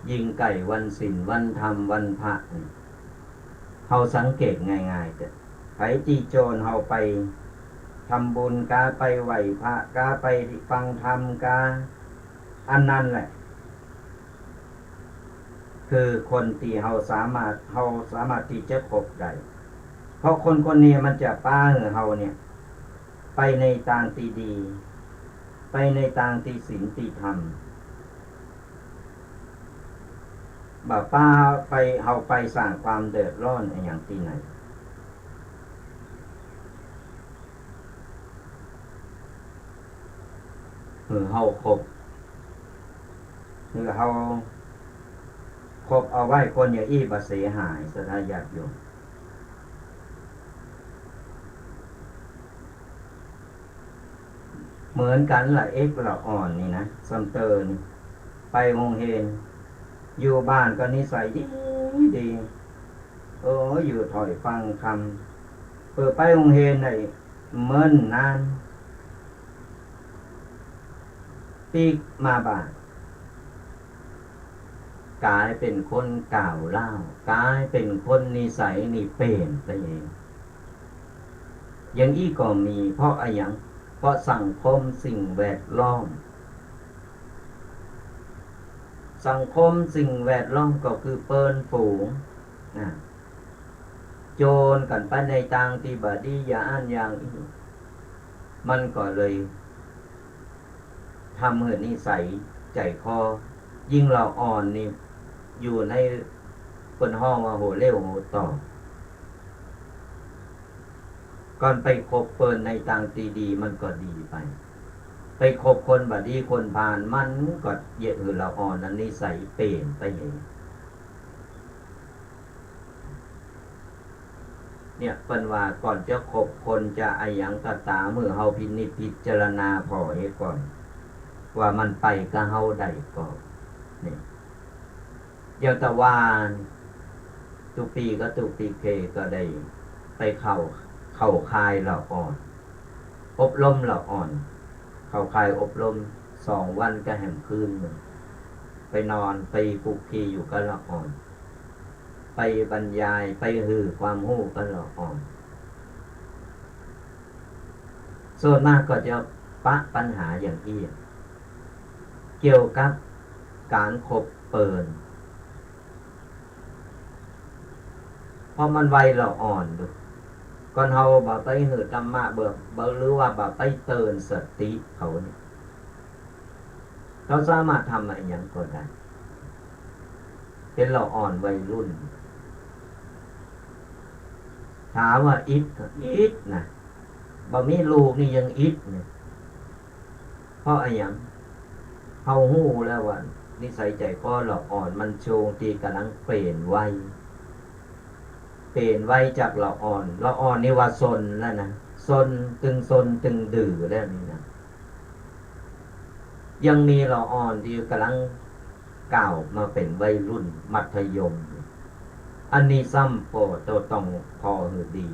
ยิ่งใก้วันศีล วันธรรม วันพระนี่ เฮาสังเกตง่ายๆ เต๊อะ ใผตี้โจ้นเฮาไปทำบุญกา ไปไหว้พระกา ไปฟังธรรมกา อันนั้นแหละ คือคนตี้เฮาสามารถ เฮาสามารถตี้จะคบได้ เพราะคนคนนี้มันจะปาหื้อเฮาเนี่ย ไปในตางตี้ดี ไปในตางตี้ศีลตี้ธรรม บ่ปาไป เฮาไปสร้างความเดือดร้อนอะหยังตี้ไหน หื้อเฮาคบ หื้อเฮาคบเอาไว้คนอย่างอี้บ่เสียหาย ศรัทธาญาติโยม เหมือนกั๋นละเอกละอ่อนนี่นะ ส่ำเติ่น ไปโฮงเฮียน อยู่บ้านก็นิสัยดีดี เออ อยู่ถ้อยฟังธรรม เปิดไปโฮงเฮียนได้เมินนาน ปิ๊กมาบ้าน ก๋ายเป๋นคนก้าวร้าว ก๋ายเป๋นคนนิสัยนี่เปลี่ยนไปเอง อย่างอี้ก็มี เพราะอะหยัง เพราะสังคมสิ่งแวดล้อม สังคมสิ่งแวดล้อมก็คือเปิ้นฝูง นะ โจ้นกั๋นไปในตางตี้บ่ดี อย่างอั้นอย่างอี้ มันก็เลยทำหื้อนิสัยใจ๋คอ ยิ่งละอ่อนนี่ อยู่ในเปิ้นฮ้องว่าหัวเลี้ยวหัวต่อ ก่อนไปคบเปิ้นในตางตี้ดีมันก็ดีไป ไปคบคนบ่ดีคนพาลมันก็เยียะหื้อละอ่อนนั้นนิสัยเปลี่ยนไปเอง เนี่ย เปิ้นว่าก่อนจะคบคนจะอะหยังก็ต๋าม หื้อเฮาพินิจพิจารณาผ่อเหียก่อน ว่ามันไปกับเฮาได้ก่อ เนี่ย อย่างตะวา ตุ๊ปีก็ตุ๊ปีเคก็ได้ไปเข้า เข้าค่ายละอ่อน อบรมละอ่อน เข้าค่ายอบรมสองวันกับแหมคืนนึ่ง ไปนอน ไปคลุกคลีอยู่กับละอ่อน ไปบรรยาย ไปหื้อความฮู้กับละอ่อน ส่วนมากก็จะปะปัญหาอย่างอี้ เกี่ยวกับก๋านคบเปิ้น เพราะมันวัยละอ่อนดู ก่อนเฮาบ่ไปหื้อธรรมะ บ่ บ่ หรือว่าบ่ไปเตือนสติเขาเนี่ย เขาสามารถทำอะหยังก็ได้ เป๋นละอ่อนวัยรุ่น ถามว่าอิด อิดนะ บ่มีลูกนี่ยังอิดเนี่ย เพราะอะหยัง เฮาฮู้แล้วว่านิสัยใจ๋คอละอ่อนมันช่วงตี้ก่ำลังเปลี่ยนวัย เปลี่ยนวัยจากละอ่อน ละอ่อนนี่ว่าซนแล้วนะ ซน ตึงซน ตึงดื้อแล้วนี่นะ ยังมีละอ่อนตี้ก่ำลังก้าวมาเป๋นวัยรุ่นมัธยม อันนี้ซ้ำปอต้องผ่อหื้อดี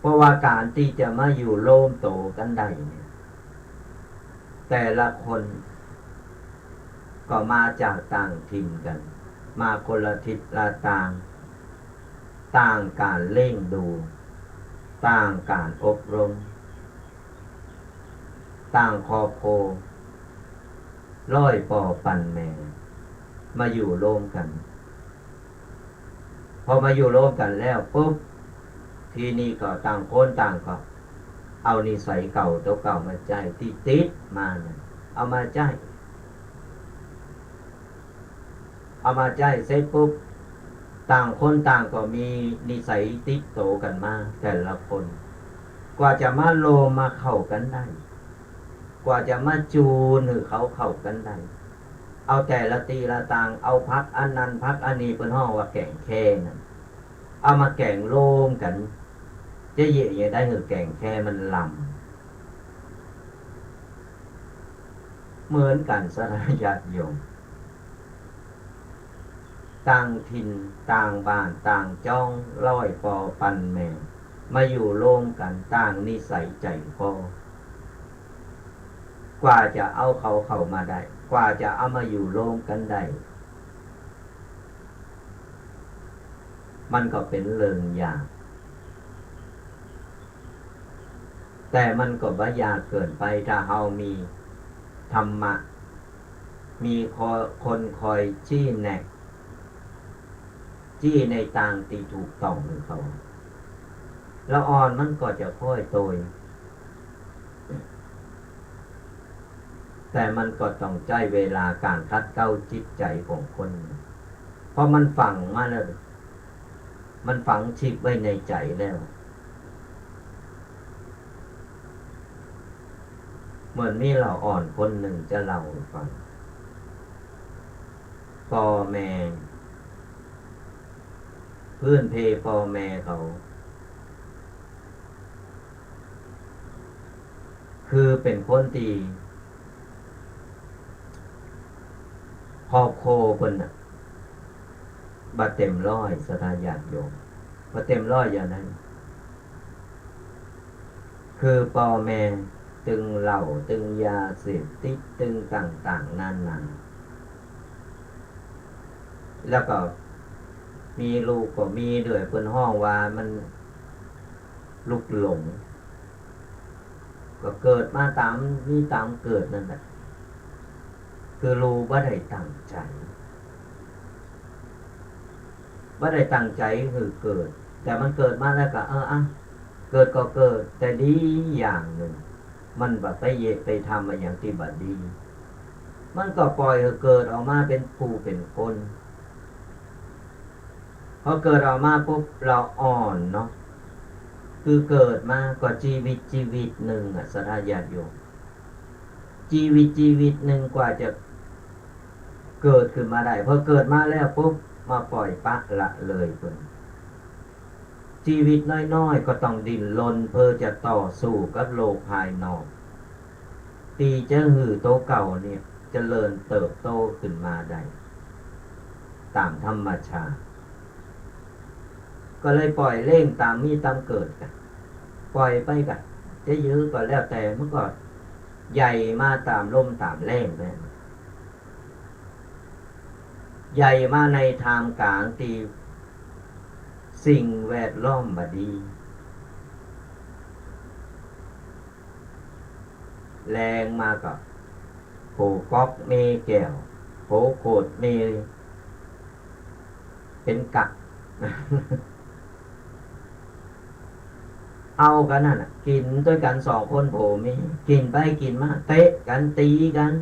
เพราะว่าก๋านตี้จะมาอยู่โฮมโตกั๋นได้เนี่ย แต่ละคนก็มาจากต่างถิ่นกั๋น มาคนละทิศละตาง ต่างก๋านเลี้ยงดู ต่างก๋านอบรม ต่างครอบครัว ร้อยป้อปันแม่ มาอยู่โฮมกั๋น พอมาอยู่โฮมกั๋นแล้วปุ๊บ ทีนี้ก็ต่างคนต่างก็เอานิสัยเก่าโตเก่ามาใจ๊ ตี้ติดมานั่น เอามาใจ๊ เอามาใจ๊เสร็จปุ๊บ ต่างคนต่างก็มีนิสัยติดโตกั๋นมาแต่ละคน กว่าจะมาโฮมมาเข้ากั๋นได้ กว่าจะมาจูนหื้อเขาเข้ากั๋นได้ เอาแต่ละตี้ละตาง เอาผักอันนั้นผักอันนี้ เปิ้นฮ้องว่าแก๋งแคนั่น เอามาแก๋งโฮมกั๋น จะเยียะหยังได้หื้อแก๋งแคมันลำ เหมือนกั๋นศรัทธาญาติโยม ต่างถิ่น ต่างบ้าน ต่างจ๊อง ร้อยป้อปันแม่ มาอยู่โฮมกั๋น ต่างนิสัยใจ๋คอ กว่าจะเอาเขาเข้ามาได้ กว่าจะเอามาอยู่โฮมกั๋นได้ มันก็เป๋นเรื่องยาก แต่มันก็บ่ยากเกินไป ถ้าเฮามีธรรมะ มีคอ- คนคอยชี้แนะ ชี้ในตางตี้ถูกต้องหื้อเขา ละอ่อนมันก็จะค่อยโตย แต่มันก็ต้องใจ๊เวลาก๋านขัดเกลาจิตใจ๋ของคน เพราะมันฝังมาแล้ว มันฝังชิปไว้ในใจ๋แล้ว เหมือนมีละอ่อนคนนึ่งจะเล่าหื้อฟัง ป้อแม่ พื้นเพป้อแม่เขา คือเป๋นคนตี้ ครอบครัวเปิ้นน่ะ บ่เต็มร้อย ศรัทธาญาติโยม บ่เต็มร้อยอย่างนั้น คือป้อแม่ตึงเหล้า ตึงยาเสพติด ตึงต่างๆ นานา แล้วก็มีลูกก็มีด้วย เปิ้นฮ้องว่ามันลูกหลง ก็เกิดมาต๋ามมีต๋ามเกิดนั่นแหละ คือลูกบ่ได้ตั้งใจ๋ บ่ได้ตั้งใจ๋หื้อเกิด แต่มันเกิดมาแล้วก็ เออ อะ เกิดก็เกิด แต่ดีอย่างนึ่ง มันบ่ไปเยียะไปทำอะหยังตี้บ่ดี มันก็ปล่อยหื้อเกิดออกมาเป๋นผู้เป๋นคน พอเกิดออกมาปุ๊บ ละอ่อนเนาะ คือเกิดมาก็จีวิตจีวิตนึ่งอะ ศรัทธาญาติโยม จีวิตจีวิตนึ่งกว่าจะเกิดขึ้นมาได้ พอเกิดมาแล้วปุ๊บ มาปล่อยปละเลยเปิ้น จีวิตน้อยๆ ก็ต้องดิ้นรนเพื่อจะต่อสู้กับโลกภายนอก ตี้จะหื้อโตเก่าเนี่ยเจริญเติบโตขึ้นมาได้ต๋ามธรรมชาติ ก็เลยปล่อยเล่งต๋ามมีต๋ามเกิดกั๋น ปล่อยไปกั๋น จะยื้อก็แล้วแต่ มันก็ใหญ่มาต๋ามลมต๋ามแล้งไป ใหญ่มาในท่ามกลางตี้สิ่งแวดล้อมบ่ดี แล้งมาก็โผก๊อกเมแก้ว โผโขดเมเป๋นกั๊ก เอากั๋นนั่นน่ะ กิ๋นตวยกั๋นสองคนผัวเมีย กิ๋นไปกิ๋นมา เตะกั๋น ตี๋กั๋น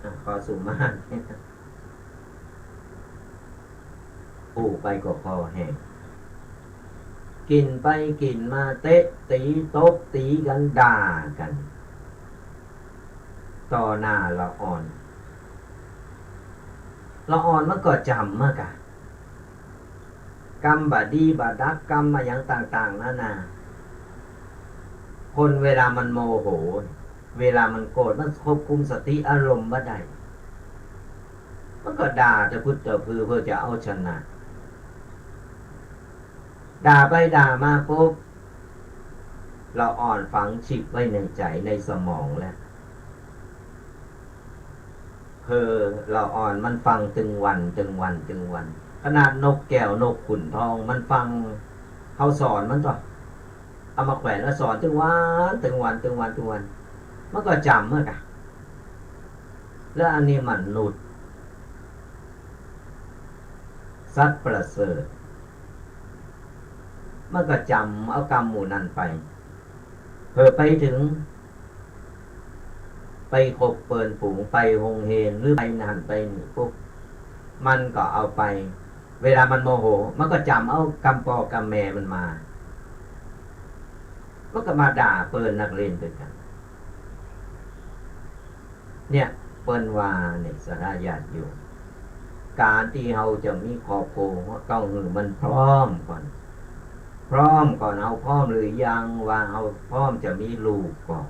อ่ะ ขอสุมาตร อู้ไปก็คอแห้ง กิ๋นไปกิ๋นมา เตะตี๋ตบตี๋กั๋น ด่ากั๋น ต่อหน้าละอ่อน ละอ่อนมันก็จ๋ำมากะ กำบ่ดีบ่ดัก กำมาหยังต่างๆ นานา คนเวลามันโมโห เวลามันโกรธ มันควบคุมสติอารมณ์บ่ได้ มันก็ด่าตะพึดตะพือเพื่อจะเอาชนะ ด่าไปด่ามาปุ๊บ ละอ่อนฝังชิปไว้ในใจ๋ในสมองแล้ว คือละอ่อนมันฟังตึงวัน ตึงวัน ตึงวัน ขนาดนกแก้วนกขุนทองมันฟัง เขาสอนมันก็เอามาแขวนแล้วสอนตึงวัน ตึงวัน ตึงวัน ตึงวัน มันก็จ๋ำเมือกกั๋น แล้วอันนี้มนุษย์ สัตว์ประเสริฐ มันก็จ๋ำเอากำหมู่นั้นไป เผลอไปเถิง ไปคบเปิ้นฝูง ไปโฮงเฮียน หรือไปหั้นไปนี่ปุ๊บ มันก็เอาไป เวลามันโมโห มันก็จ๋ำเอากำป้อกำแม่มันมา มันก็มาด่าเปิ้นนักเรียนตวยกั๋น เนี่ยเปิ้นว่าเนี่ย ศรัทธาญาติโยม ก๋านตี้เฮาจะมีครอบครัว ต้องหื้อมันพร้อมก่อน พร้อมก่อน เฮาพร้อมหรือยังว่าเฮาพร้อมจะมีลูกก่อน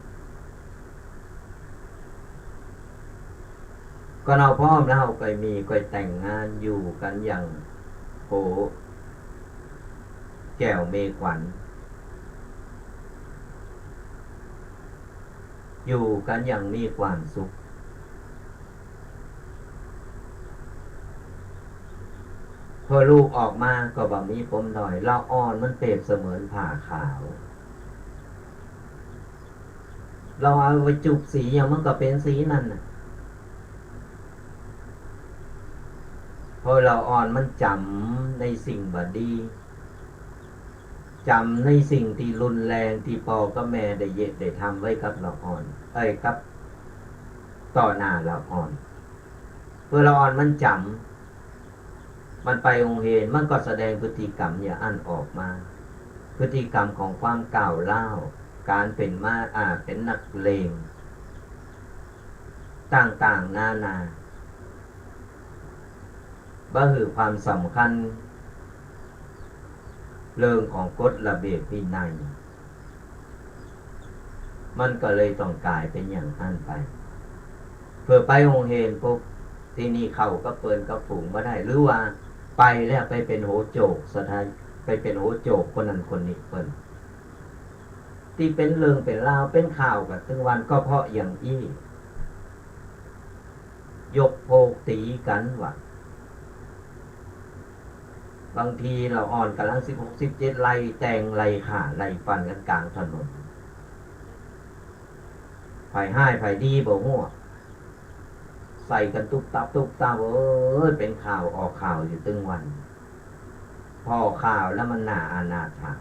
ก็เฮาพร้อมแล้ว เฮาก็มี ก็แต่งงานอยู่กั๋นอย่าง โห แก้วเมขวัญ อยู่กั๋นอย่างมีความสุข พอลูกออกมาก็บ่มีปมด้อย ละอ่อนมันเปรียบเสมือนผ้าขาว เฮาเอาไปจุบสีหยังมันก็เป๋นสีนั้นน่ะ เพราะละอ่อนมันจ๋ำในสิ่งบ่ดี จ๋ำในสิ่งตี้รุนแรงตี้ป้อกับแม่ได้เยียะได้ทำไว้กับละอ่อน เอ้ย กับต่อหน้าละอ่อน เมื่อละอ่อนมันจ๋ำ มันไปโฮงเฮียน มันก็แสดงพฤติกรรมอย่างอั้นออกมา พฤติกรรมของความก้าวร้าว ก๋านเป๋นมา อ่า เป๋นนักเลง ต่างๆ นานา บ่หื้อความสำคัญ เรื่องของกฎระเบียบวินัย มันก็เลยต้องก๋ายเป๋นอย่างอั้นไป เผลอไปโฮงเฮียนปุ๊บ ตี้นี่เข้ากับเปิ้นกับฝูงบ่ได้ หรือว่าไปแล้วไปเป๋นหัวโจก ศรัทธา ไปเป๋นหัวโจกคนนั้นคนนี้เปิ้น ตี้เป๋นเรื่องเป๋นราว เป๋นข่าวกั๋นตึงวัน ก็เพราะอย่างอี้ ยกพวกตี๋กั๋นว่า บางทีละอ่อนก่ำลังสิบหก สิบเจ็ด ไล่แตง ไล่ฆ่า ไล่ฟันกั๋นก๋างถนน ใผฮ้ายใผดีบ่ฮู้ ใส่กั๋นตุ๊บตับตุ๊บตับ เอ้ย เป๋นข่าวออกข่าวอยู่ตึงวัน พอข่าวแล้วมันน่าอนาถา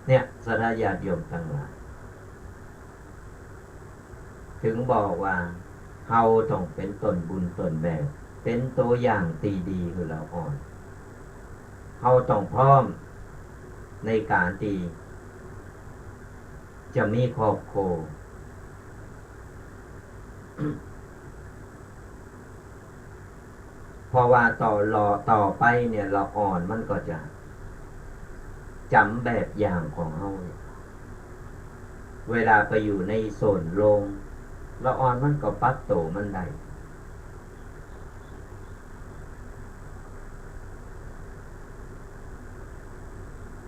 เนี่ย ศรัทธาญาติโยมตังหลาย เถิงบอกว่า เฮาต้องเป๋นต้นบุญต้นแบบ เป๋นตั๋วอย่างตี้ดีหื้อละอ่อน เฮาต้องพร้อมในก๋านตี้จะมีครอบครัว เพราะว่าต่อ รอ ต่อไปเนี่ย ละอ่อนมันก็จะจ๋ำแบบอย่างของเฮาเนี่ย เวลาไปอยู่ในส่วนรวม ละอ่อนมันก็ปรับตั๋วมันได้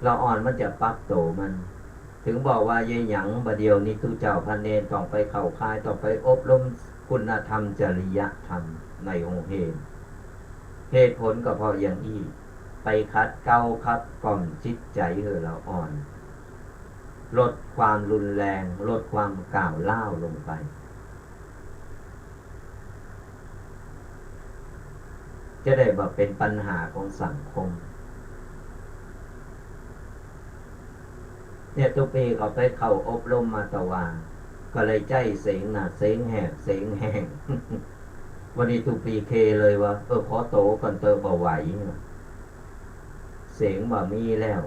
ละอ่อนมันจะปรับตั๋วมัน เถิงบอกว่าเยียะหยังบ่าเดี่ยวนี้ตุ๊เจ้าพระเณรต้องไปเข้าค่าย ต้องไปอบรมคุณธรรมจริยธรรมในโฮงเฮียน เหตุผลก็เพราะอย่างอี้ ไปขัดเกลาขับกล่อมจิตใจ๋หื้อละอ่อน ลดความรุนแรง ลดความก้าวร้าวลงไป จะได้บ่เป๋นปัญหาของสังคม เนี่ย ตุ๊ปีก็ไปเข้าอบรมมาตะวา ก็เลยใจ๊เสียงหน้า เสียงแหบ เสียงแห้ง วันนี้ตุ๊ปีเคเลยว่า เออ ขอตั๋วก่อนเต๊อะ บ่ไหว เสียงบ่มีแล้ว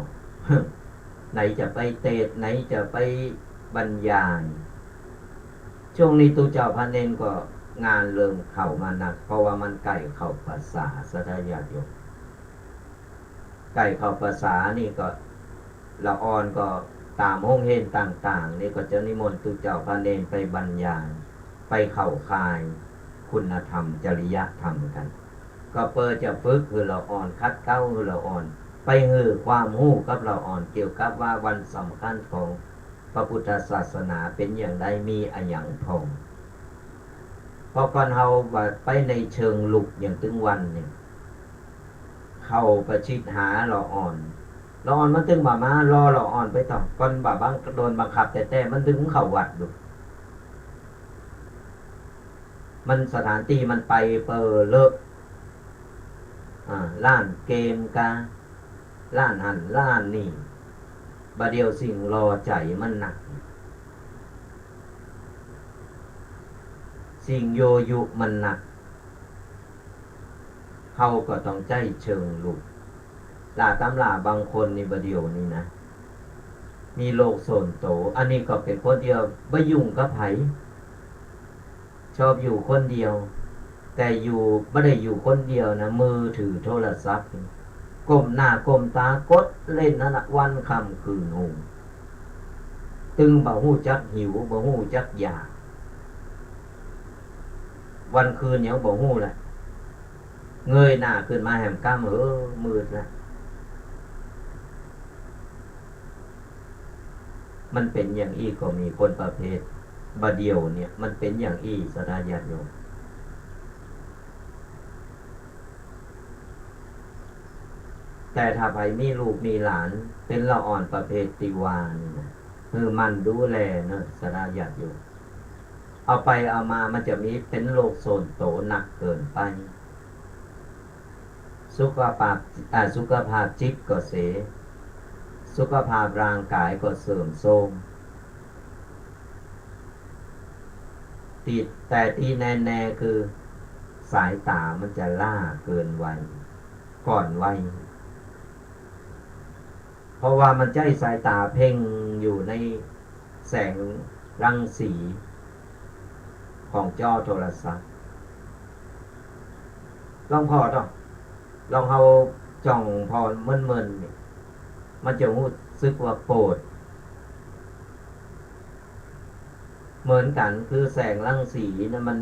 ไหนจะไปเตสน์ ไหนจะไปบรรยาย ช่วงนี้ตุ๊เจ้าพระเณรก็งานเริ่มเข้ามาหนัก เพราะว่ามันใก้เข้าพรรษา ศรัทธาญาติโยม ใก้เข้าพรรษานี่ก็ ละอ่อนก็ต๋ามโฮงเฮียนต่างๆ นี่ก็จะนิมนต์ตุ๊เจ้าพระเณรไปบรรยาย ไปเข้าค่ายคุณธรรมจริยธรรมกั๋น ก็เปื้อจะฝึกหื้อละอ่อน ขัดเกลาหื้อละอ่อน ไปหื้อความฮู้กับละอ่อน เกี่ยวกับว่าวันสำคัญของพระพุทธศาสนาเป๋นอย่างใด มีอะหยังพ่อง เพราะก่อนเฮาบ่ไปในเชิงลุกอย่างตึงวันเนี่ย เข้าประชิดหาละอ่อน ละอ่อนมันตึงบ่มา รอละอ่อนไปต่อ ก่อนบ่บัง โดนบังคับแต๊ๆ มันตึงเข้าวัดอยู่ มันสถานตี้มันไปเปอเลอะ อ่า ร้านเกมกา ร้านหั้นร้านนี่ บ่าเดี่ยวสิ่งหล่อใจ๋มันนัก สิ่งยั่วยุมันนัก เฮาก็ต้องใจ๊เชิงลุก ล่าต๋ำราบางคนนี่บ่าเดี่ยวนี้นะ มีโลกส่วนตั๋ว อันนี้ก็เป๋นคนตี้บ่ยุ่งกับใผ ชอบอยู่คนเดียว แต่อยู่ บ่ได้อยู่คนเดียวนะ มือถือโทรศัพท์นี่ ก้มหน้าก้มตากดเล่นหั้นน่ะ วันค่ำคืนฮุง ตึงบ่ฮู้จักหิว บ่ฮู้จักอยาก วันคืนหยังบ่ฮู้แหละ เงยหน้าขึ้นมาแหมก้ำ เออ มืดแล้ว มันเป๋นอย่างอี้ก็มี คนประเภทบ่าเดี่ยวเนี่ย มันเป๋นอย่างอี้ ศรัทธาญาติโยม แต่ถ้าใผมีลูกมีหลาน เป๋นละอ่อนประเภทตี้ว่านี่นะ หื้อหมั่นดูแลเนาะ ศรัทธาญาติโยม เอาไปเอามามันจะมีเป๋นโลกส่วนตั๋วนักเกินไป สุขภาพ อ่า สุขภาพจิตก็เสีย สุขภาพร่างกายก็เสื่อมโทรม ตี้ แต่ตี้แน่ๆ คือสายต๋ามันจะล้าเกินวัย ก่อนวัย เพราะว่ามันใจ๊สายต๋าเพ่งอยู่ในแสงรังสีของจอโทรศัพท์ ลองผ่อเนาะ ลองเฮาจ้องผ่อเมินๆ นี่ มันจะฮู้สึกว่าปวด เหมือนกั๋น คือแสงรังสีนะ มัน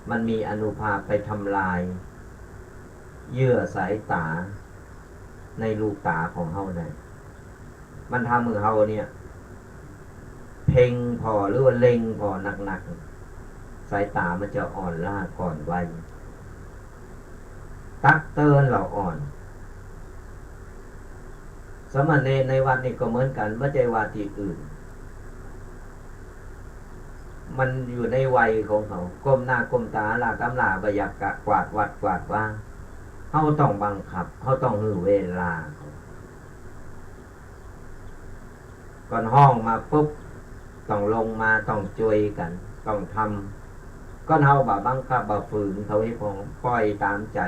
มันมีอานุภาพไปทำลายเยื่อสายต๋าในลูกต๋าของเฮาได้ มันทำหื้อเฮาเนี่ย เพ่งผ่อหรือว่าเล็งผ่อหนักๆ สายต๋ามันจะอ่อนล้าก่อนวัย ตักเตือนละอ่อน สามเณรในวัดนี่ก็เหมือนกั๋น บ่ใจ้ว่าตี้อื่น มันอยู่ในวัยของเขา ก้มหน้าก้มต๋า ล่าต๋ำรา บ่อยากจะกวาดวัดกวาดวา เฮาต้องบังคับ เฮาต้องหื้อเวลาเขา ก่อนฮ้องมาปุ๊บ ต้องลงมา ต้องจ้วยกั๋น ต้องทำ ก่อนเฮาบ่บังคับ บ่ฝืนเขาหื้อพ่อง ปล่อยต๋ามใจ๋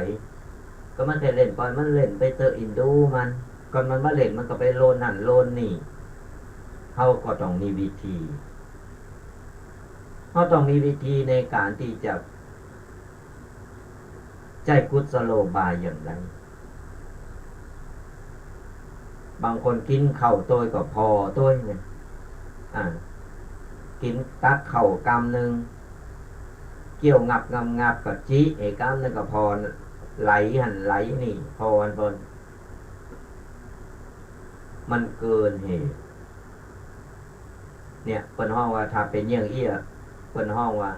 ก็มันจะเล่น ปล่อยมันเล่นไปเต๊อะ เอ็นดูมัน ก่อนมันบ่เล่น มันก็ไปโลนหั้นโลนนี่ เฮาก็ต้องมีวิธี เฮาต้องมีวิธีในก๋านตี้จะ ใจ๊กุศโลบายอย่างใด บางคนกิ๋นข้าวโตยก็ผ่อโตยเนี่ย อ่า กิ๋นตักข้าวกำนึ่ง เคี้ยวงับงับงับก็จิหื้อก้ำนึ่งก็ผ่อ ไหลหั้นไหลนี่ ผ่อหั้นผ่อ มันเกินเหตุ เนี่ย เปิ้นฮ้องว่า ถ้าเป๋นอย่างอี้อะ เปิ้นฮ้องว่า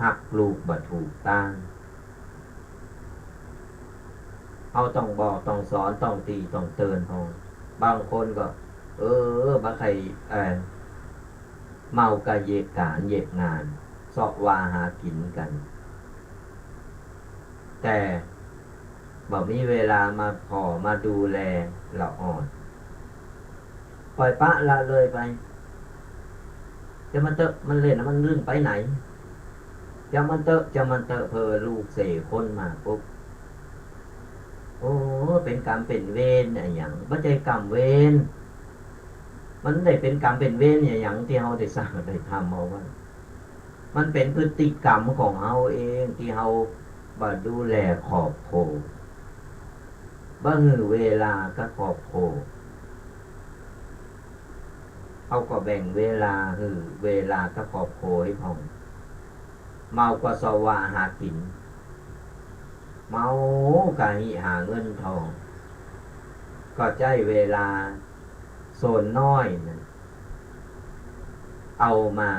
ฮักลูกบ่ถูกตาง เฮาต้องบอก ต้องสอน ต้องติ ต้องเตือนพ่อง บางคนก็ เออ บ่ใค่ เอ่อ เมากับเหยียดก๋านเหยียดงาน เซาะว่าหากิ๋นกั๋น แต่บ่มีเวลามาผ่อมาดูแลละอ่อน ปล่อยปละละเลยไป จามันเต๊อะ มันเล่น มันลึ่งไปไหน จามันเต๊อะ จามันเต๊อะ เผลอลูกเสยคนมาปุ๊บ โอ้ เป๋นกรรมเป๋นเวรอะหยัง บ่ใจ้กรรมเวร มันได้เป๋นกรรมเป๋นเวรอะหยัง ตี้เฮาได้สร้างได้ทำเอาไว้ มันเป๋นพฤติกรรมของเฮาเอง ตี้เฮาบ่ดูแลครอบครัว บ่หื้อเวลากับครอบครัว เฮาก็แบ่งเวลา หื้อเวลากับครอบครัวหื้อพ่อง เมาก็เซาะว่าหากิ๋น เมาก๋าหิหาเงินทอง ก็ใจ๊เวลาส่วนน้อยนั้น เอามา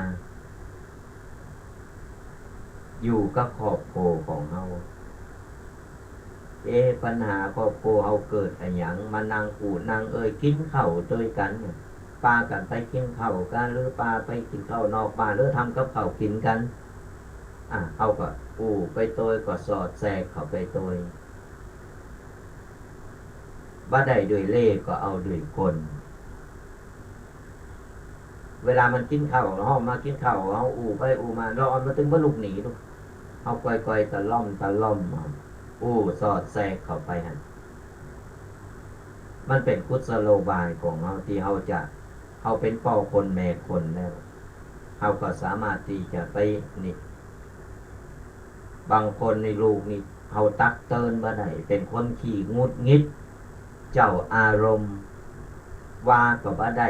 อยู่กับครอบครัวของเฮา เอ๊ะ ปัญหาครอบครัวเฮาเกิดอะหยัง มานั่งอู้นั่งเอ่ยกิ๋นข้าวตวยกั๋นเนี่ย ปากั๋นไปกิ๋นข้าวกั๋น หรือปาไปกิ๋นข้าวนอกบ้าน หรือทำกับข้าวกิ๋นกั๋น อ่ะ เฮาก็อู้ไปตวย ก็สอดแทรกเข้าไปตวย บ่ได้ด้วยเล่ห์ก็เอาด้วยกล เวลามันกิ๋นข้าว เฮามากิ๋นข้าว เฮาอู้ไปอู้มา ละอ่อนมาตึงบ่ลุกหนีลูก เฮาก่อยๆ ตะล่อมตะล่อม เฮาอู้สอดแทรกเข้าไปหั้น มันเป๋นกุศโลบายของเฮา ตี้เฮาจะ เฮาเป๋นป้อคนแม่คนแล้ว เฮาก็สามารถตี้จะไปนี่ บางคนนี่ลูกนี่ เฮาตักเตือนบ่ได้ เป๋นคนขี้หงุดหงิด เจ้าอารมณ์ ว่าก็บ่ได้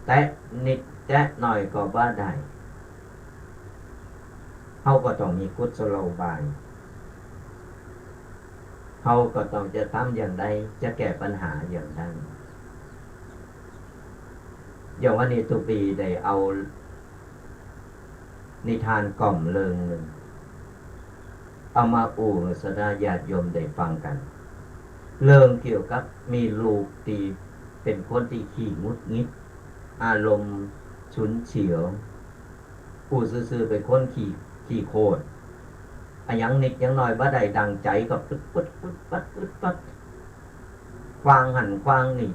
แตะนิดแตะหน่อยก็บ่ได้ เฮาก็ต้องมีกุศโลบาย เฮาก็ต้องจะทำอย่างใด จะแก้ปัญหาอย่างใด อย่างวันนี้ตุ๊ปีได้เอา นิทานก่อมเรื่องนึ่ง เอามาอู้หื้อศรัทธาญาติโยมได้ฟังกั๋น เรื่องเกี่ยวกับมีลูกตี้เป๋นคนตี้ขี้หงุดหงิด อารมณ์ฉุนเฉียว อู้ซื่อๆ เป๋นคนขี้ ขี้โขด อะหยังนิดหยังหน่อยบ่ได้ดั่งใจ๋ก็ปึ๊ดปึ๊ดปึ๊ดปั๊ดปึ๊ดปั๊ด ขว้างหั้นขว้างนี่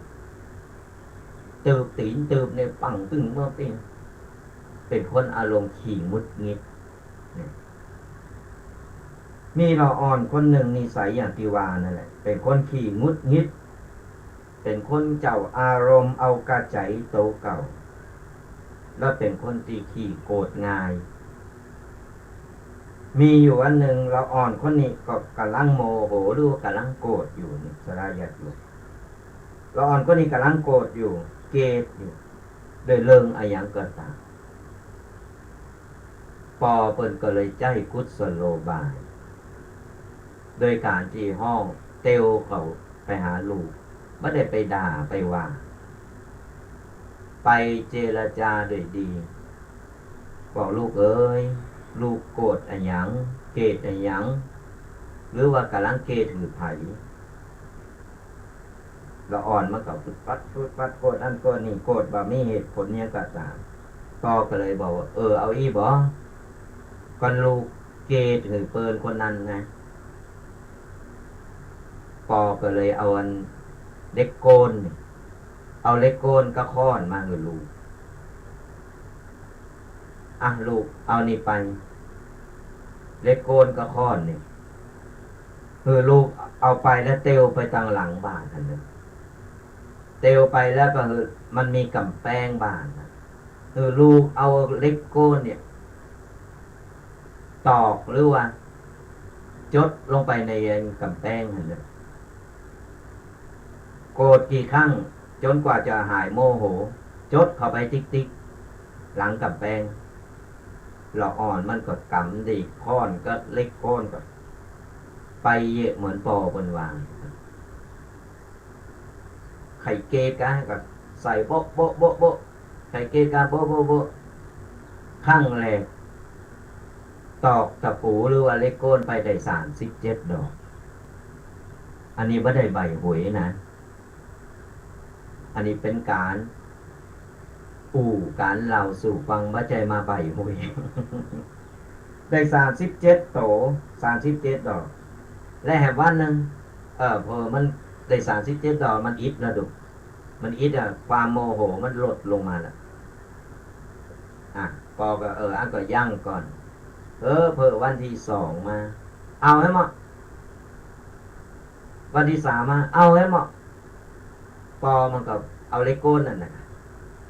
ตืบตี๋นตืบในปังตึ้งเมืองปิ้ง เป๋นคนอารมณ์ขี้หงุดหงิด นี่ มีละอ่อนคนนึ่งนิสัยอย่างตี้ว่านั่นแหละ เป๋นคนขี้หงุดหงิด เป๋นคนเจ้าอารมณ์เอากระใจ๋โตเก่า และเป๋นคนตี้ขี้โกรธง่าย มีอยู่วันนึ่งละอ่อนคนนี้ก็ก่ำลังโมโหหรือว่าก่ำลังโกรธอยู่นี่ ศรัทธาญาติโยม ละอ่อนคนนี้ก่ำลังโกรธอยู่ เกลียดอยู่ โดยเรื่องอะหยังก็ต๋าม ป้อเปิ้นก็เลยใจ๊กุศโลบาย โดยก๋านตี้ฮ้องเตียวเข้าไปหาลูก บ่ได้ไปด่าไปว่า ไปเจรจาด้วยดี บอก ลูกเอ๋ย ลูกโกรธอะหยัง เกลียดอะหยัง หรือว่าก่ำลังเกลียดหื้อใผ ละอ่อนมันก็ฟึดฟัดฟึดฟัด โกรธอั้นโกรธนี่ โกรธบ่มีเหตุผลหยังก็ต๋าม ป้อก็เลยบอกว่า เออ เอาอี้บ่ ก็ลูกเกลียดหื้อเปิ้นคนนั้นนะ ป้อก็เลยเอาอันเหล็กโก้นนี่ เอาเหล็กโก้นกับค้อนมาหื้อลูก อ่ะ ลูกเอานี่ไป เหล็กโก้นกับค้อนนี่ หื้อลูกเอาไปแล้วเตียวไปตางหลังบ้านหั้นเน่อ เตียวไปแล้วก็หื้อ มันมีก๋ำแปงบ้านน่ะ หื้อลูกเอาเหล็กโก้นเนี่ย ตอกหรือว่าจดลงไปในก๋ำแปงหั้นเน่อ โกรธกี่ครั้ง จ๋นกว่าจะหายโมโห จดเข้าไปติ๊กๆ หลังก๋ำแปง ละอ่อนมันก็ก๋ำดี ค้อนกับเหล็กโก้นก็ไปเยียะเหมือนป้อเปิ้นว่า ใค่เกลียดกั๋นก็ใส่โบ๊ะโบ๊ะโบ๊ะโบ๊ะ ใค่เกลียดกั๋นโบ๊ะโบ๊ะโบ๊ะ ครั้งแรก ตอกตะปูหรือว่าเหล็กโก้นไปได้สามสิบเจ็ดดอก อันนี้บ่ได้ใบ้หวยนะ อันนี้เป๋นก๋านอู้ก๋านเล่าสู่ฟัง บ่ใจ้มาใบ้หวย ได้สามสิบเจ็ดโต สามสิบเจ็ดดอก และแหมวันนึ่ง เออ พอมันได้สามสิบเจ็ดดอก มันอิดนะลูก มันอิดอะ ความโมโหมันลดลงมาละ อ่ะ ป้อก็ เออ อันก็ยั้งก่อน เออ เผื่อวันตี้สองมา เอาหื้อเหมาะ วันตี้สามมา เอาหื้อเหมาะ ป้อมันก็เอาเหล็กโก้นนั่นน่ะ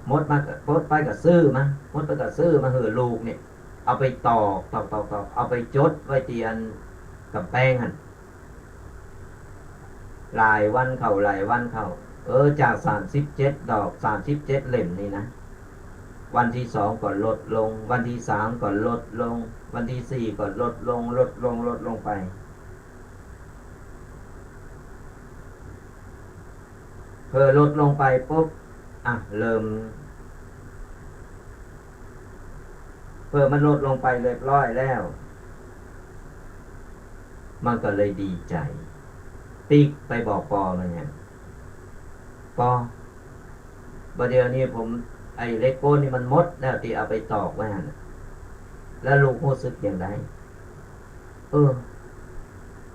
หมดมาก็ หมดไปก็ซื้อมา หมดไปก็ซื้อมาหื้อลูกเนี่ย เอาไปตอก ตอก ตอก ตอก เอาไปจดไว้ตี้อันก๋ำแปงหั้น หลายวันเข้า หลายวันเข้า เออ จากสามสิบเจ็ดดอก สามสิบเจ็ดเล่มนี่นะ วันตี้สองก็ลดลง วันตี้สามก็ลดลง วันตี้สี่ก็ลดลง ลดลง ลดลงไป ผลอลดลงไปปุ๊บ อ่ะ เริ่ม ผลมันลดลงไปเรียบร้อยแล้ว มันก็เลยดีใจ๋ ปิ๊กไปบอกปอมันเนี่ย ปอ บ่าเดี่ยวนี้ผม ไอ้เหล็กโก๊นนี่มันหมดแล้ว ตี้เอาไปตอกไว้หั้นน่ะ แล้วลูกฮู้สึกอย่างใด เออ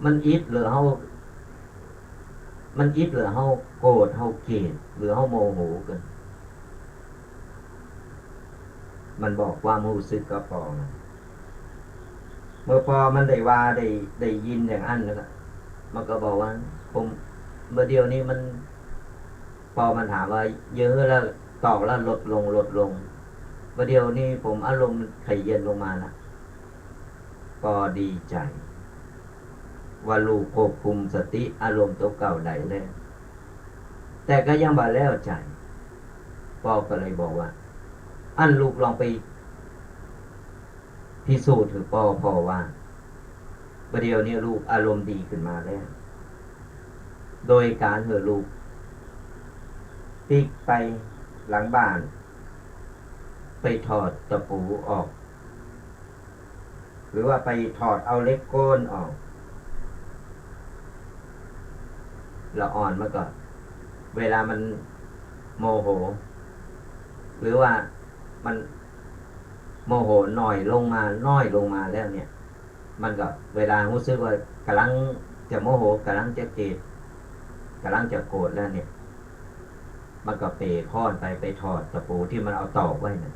มันอิดเหลือเฮา มันอิดเหลือเฮาโกรธ เฮาเกลียด หรือเฮาโมโหกั๋น มันบอกความฮู้สึกกับปอมัน เมื่อปอมันได้ว่า ได้ ได้ยินอย่างอั้นแล้วก็ มันก็บอกว่า ผม บ่าเดี่ยวนี้มัน ปอมันถามว่า เยอะแล้ว ตอกแล้วลดลง ลดลง บ่าเดี่ยวนี้ผมอารมณ์ขะเย็นลงมานะ ปอดีใจ๋ ว่าลูกควบคุมสติอารมณ์ตั๋วเก่าได้แล้ว แต่ก็ยังบ่แล้วใจ๋ ปอก็เลยบอกว่า อั้นลูกลองไปพิสูจน์หื้อปอผ่อว่า บ่าเดี่ยวนี้ลูกอารมณ์ดีขึ้นมาแล้ว โดยก๋านหื้อลูกปิ๊กไปหลังบ้าน ไปถอดตะปูออก หรือว่าไปถอดเอาเหล็กโก๊นออก ละอ่อนมันก็ เวลามันโมโห หรือว่ามันโมโหน้อยลงมา น้อยลงมาแล้วเนี่ย มันก็เวลาฮู้สึกว่ากำลังจะโมโห กำลังจะเกลียด กำลังจะโกรธแล้วเนี่ย มันก็เป๋ค้อนไป ไปถอดตะปูตี้มันเอาตอกไว้น่ะ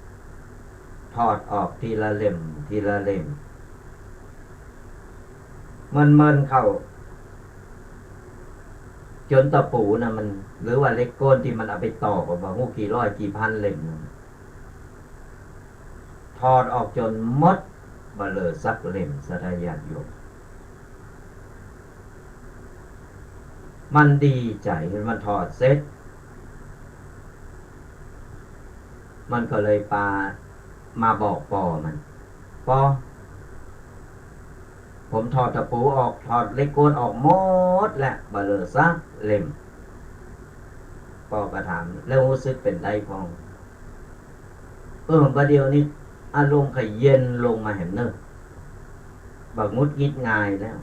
ถอดออกทีละเล่ม ทีละเล่ม เมินๆ เข้า จ๋นตะปูน่ะมัน หรือว่าเหล็กโก๊นตี้มันเอาไปตอกอะ บ่ฮู้กี่ร้อยกี่พันเล่มน่ะ ถอดออกจ๋นหมด บ่เหลือสักเล่ม ศรัทธาญาติโยม มันดีใจ๋ มันถอดเสร็จ มันก็เลยปา มาบอกปอมัน ปอ ผมถอดตะปูออก ถอดเหล็กโก๊นออกหมดแล้ว บ่เหลือสักเล่ม ปอก็ถาม แล้วฮู้สึกเป๋นใดพ่อง เออ บ่าเดี่ยวนี้อารมณ์ขะเย็นลงมาแหมเน่อ บ่หงุดหงิดง่ายแล้ว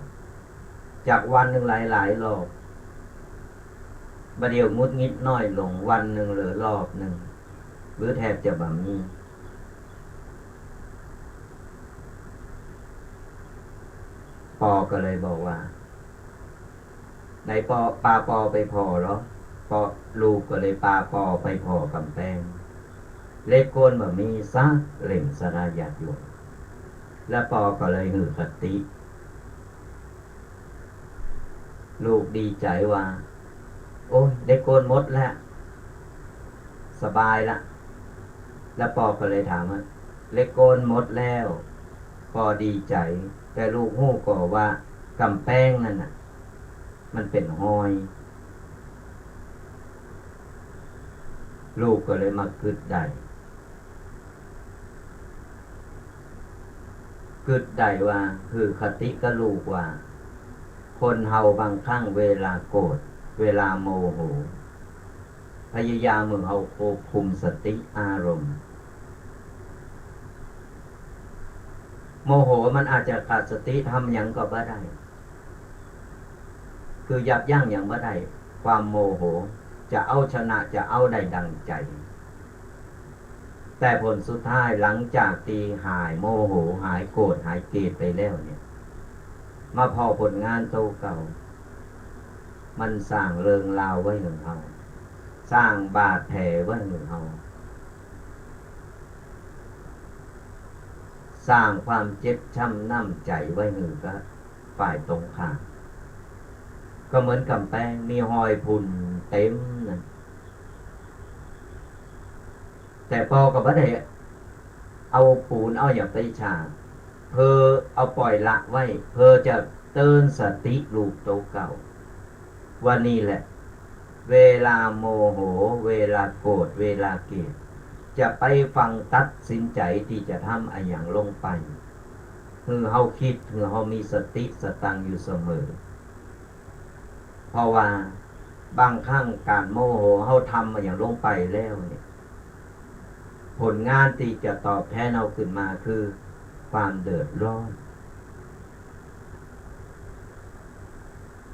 จากวันนึ่งหลายๆ รอบ บ่าเดี่ยวหงุดหงิดน้อยลง วันนึ่งเหลือรอบนึ่ง หรือแทบจะบ่มี ปอก็เลยบอกว่า ไหนปอ ปาปอไปผ่อเหรอ ปอ ลูกก็เลยปาปอไปผ่อกำแปง เหล็กโก๊นบ่มีสักเล่ม ศรัทธาญาติโยม แล้วปอก็เลยหื้อคติ ลูกดีใจ๋ว่า โอ้ย เหล็กโก๊นหมดแล้ว สบายละ แล้วปอก็เลยถามว่า เหล็กโก๊นหมดแล้ว ปอดีใจ๋ แต่ลูกฮู้ก่อว่ากำแปงนั่นน่ะ มันเป๋นฮอย ลูกก็เลยมากึ๊ดได้ กึ๊ดได้ว่า หื้อคติกับลูกว่า คนเฮาบางครั้งเวลาโกรธ เวลาโมโห พยายามหื้อเฮาควบคุมสติอารมณ์ โมโหมันอาจจะขาดสติ ทำหยังก็บ่ได้ คือยับยั้งหยังบ่ได้ ความโมโห จะเอาชนะ จะเอาได้ดังใจ๋ แต่ผลสุดท้ายหลังจากตี้หายโมโห หายโกรธ หายเกลียดไปแล้วเนี่ย มาผ่อผลงานตั๋วเก่า มันสร้างเรื่องราวไว้หื้อเฮา สร้างบาดแผลไว้หื้อเฮา สร้างความเจ็บช้ำน้ำใจ๋ไว้หื้อกับฝ่ายตรงข้าม ก็เหมือนกำแปงมีฮอยพุ้นเต็มนั่น แต่ปอก็บ่ได้เอาปูนเอาหยังไปฉาบ เพื่อเอาป่อยละไว้ เพื่อจะเตือนสติลูกตั๋วเก่า ว่านี่แหละ เวลาโมโห เวลาโกรธ เวลาเกลียด จะไปฟั่งตัดสินใจ๋ตี้จะทำอะหยังลงไป หื้อเฮาคิด หื้อเฮามีสติสตังค์อยู่เสมอ เพราะว่า บางครั้งก๋านโมโห เฮาทำอะหยังลงไปแล้วเนี่ย ผลงานตี้จะตอบแทนเฮาขึ้นมาคือความเดือดร้อน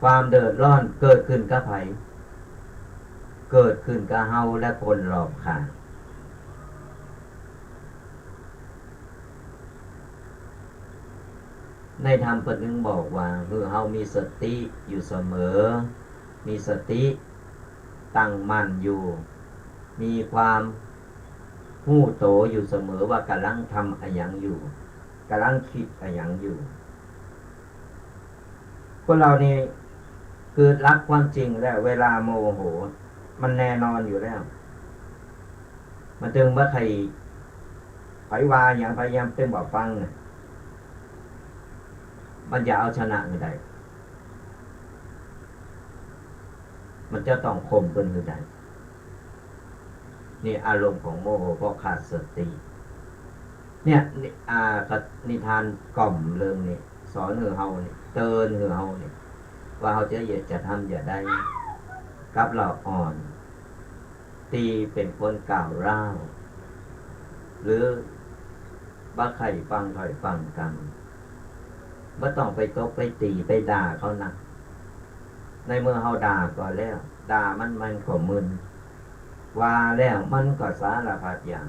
ความเดือดร้อนเกิดขึ้นกับใผ เกิดขึ้นกับเฮาและคนรอบข้าง ในธรรมเปิ้นจึงบอกว่า หื้อเฮามีสติอยู่เสมอ มีสติตั้งมั่นอยู่ มีความฮู้โตอยู่เสมอว่าก๋ำลังทำอะหยังอยู่ ก๋ำลังกึ๊ดอะหยังอยู่ คนเฮานี่คือหลักความจริงแล้ว เวลาโมโห มันแน่นอนอยู่แล้ว มันจึงบ่ใค่ ใผว่าหยัง ใผยามเปิ้นบ่ฟังน่ะ มันจะเอาชนะหื้อได้ มันจะต้องข่มเปิ้นหื้อได้ นี่อารมณ์ของโมโห เพราะขาดสติ เนี่ย นี่ อ่า กะนิทานกล่อมเริงนี่ สอนหื้อเฮานี่ เตือนหื้อเฮานี่ ว่าเฮาจะ จะทำจะใดกับละอ่อน ตี้เป๋นคนก้าวร้าว หรือบ่ใค่ฟังถ้อยฟังกำ บ่ต้องไปตบไปตี๋ไปด่าเขานะ ในเมื่อเฮาด่าก็แล้ว ด่ามัน มันก็มึน ว่าแล้วมันก็สารพัดอย่าง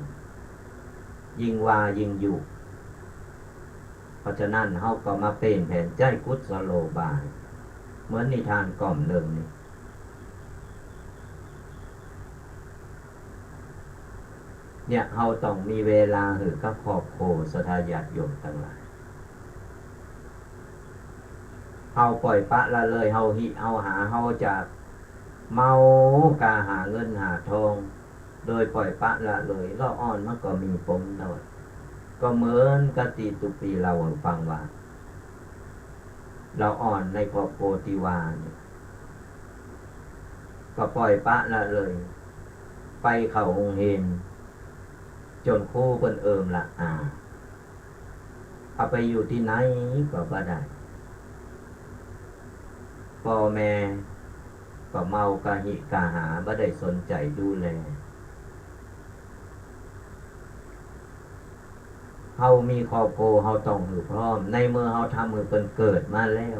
ยิ่งว่ายิ่งยุ เพราะฉะนั้นเฮาก็มาเป๋นแผนใจ๊กุศโลบาย เหมือนนิทานกล่อมเริงนี่ เนี่ย เฮาต้องมีเวลาหื้อกับครอบครัว ศรัทธาญาติโยมตังหลาย เฮาป่อยปละละเลย เฮาหิเฮาหา เฮาจะเมากาหาเงินหาทอง โดยป่อยปละละเลย ละอ่อนมันก็มีปมด้อย ก็เหมือนกับตี้ตุ๊ปี้เล่าหื้อฟังว่า ละอ่อนในครอบครัวตี้ว่านี่ ก็ป่อยปละละเลย ไปเข้าโฮงเฮียน จ๋นครูเปิ้นเอิมละอา เอาไปอยู่ตี้ไหนก็บ่ได้ ป้อแม่ก็เมากาหิกาหา บ่ได้สนใจ๋ดูแล เฮามีครอบครัว เฮาต้องหื้อพร้อม ในเมื่อเฮาทำหื้อเปิ้นเกิดมาแล้ว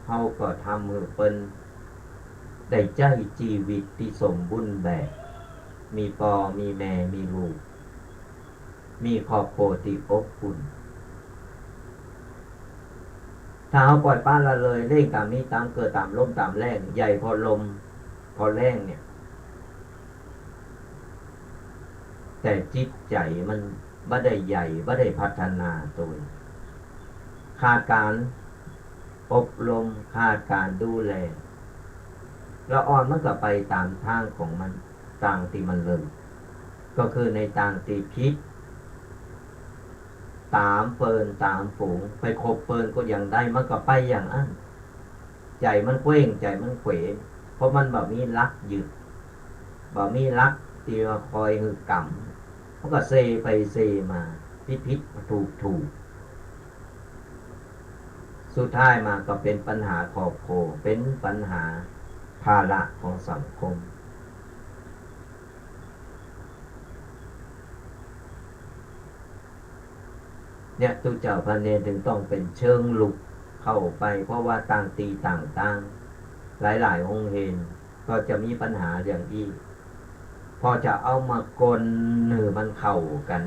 เฮาก็ทำหื้อเปิ้นได้ใจ๊จีวิตตี้สมบูรณ์แบบ มีป้อ มีแม่ มีลูก มีครอบครัวตี้อบอุ่น ถ้าเฮาป่อยปละละเลย เล่งต๋ามมีต๋ามเกิด ต๋ามล้มต๋ามแล่ง ใหญ่ผ่อล้มผ่อแล่งเนี่ย แต่จิตใจ๋มันบ่ได้ใหญ่ บ่ได้พัฒนาตวย ขาดก๋านอบรม ขาดก๋านดูแล ละอ่อนมันก็ไปต๋ามตางของมัน ตางตี้มันเลิก ก็คือในตางตี้ผิด ต๋ามเปิ้นต๋ามฝูง ไปคบเปิ้นก็อย่างใด มันก็ไปอย่างอั้น ใจ๋มันเขว้ง ใจ๋มันเขว เพราะมันบ่มีหลักยึด บ่มีหลักตี้ว่าคอยหื้อก๋ำ มันก็เซไปเซมา ผิดๆ ถูกๆ สุดท้ายมาก็เป๋นปัญหาครอบครัว เป๋นปัญหาภาระของสังคม เนี่ย ตุ๊เจ้าพระเณรจึงต้องเป๋นเชิงลุกเข้าไป เพราะว่าต่างตี้ต่างตาง หลายๆ โฮงเฮียนก็จะมีปัญหาอย่างอี้ พอจะเอามากลนหื้อมันเข้ากั๋น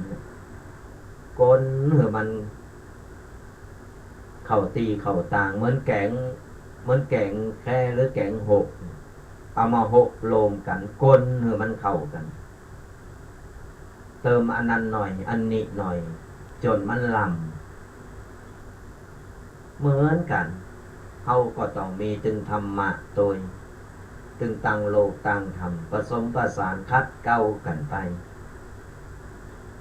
กลนหื้อมันเข้าตี้เข้าตาง เหมือนแก๋ง เหมือนแก๋งแคหรือแก๋งหก เอามาหกโลมกั๋น กลนหื้อมันเข้ากั๋น เติมอันนั้นหน่อย อันนี้หน่อย จ๋นมันล่ำ เหมือนกั๋น เฮาก็ต้องมีตึงธรรมะตวย ตึงตังโลกตังธรรม ผสมผสานขัดเกลากั๋นไป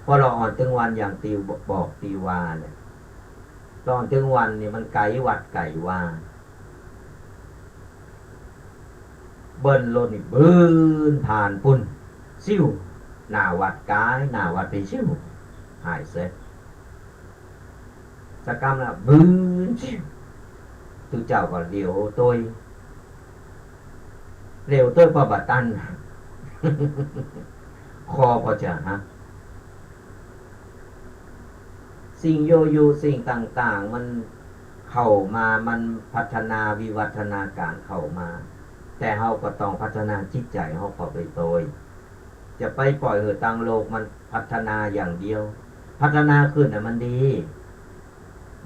เพราะละอ่อนตึงวันอย่างตี้บอกตี้ว่าแหละ ละอ่อนตึงวันนี่มันไก๋วัดไก๋วา เบิ้ลรถนี่บึ้นผ่านปู้น ซิ่ว หน้าวัดก๋าย หน้าวัดไปซิ่ว หายเสีย สักกำละบึ้นซิ่ว ตุ๊เจ้าก็เหลียวตวย เร็วเต๊อะ ปะบ่ตัน คอปอจะหัก สิ่งยั่วยุ สิ่งต่างๆ มันเข้ามา มันพัฒนาวิวัฒนาการเข้ามา แต่เฮาก็ต้องพัฒนาจิตใจ๋เฮาเข้าไปโตย จะไปปล่อยหื้อตังโลกมันพัฒนาอย่างเดียว พัฒนาขึ้นน่ะมันดี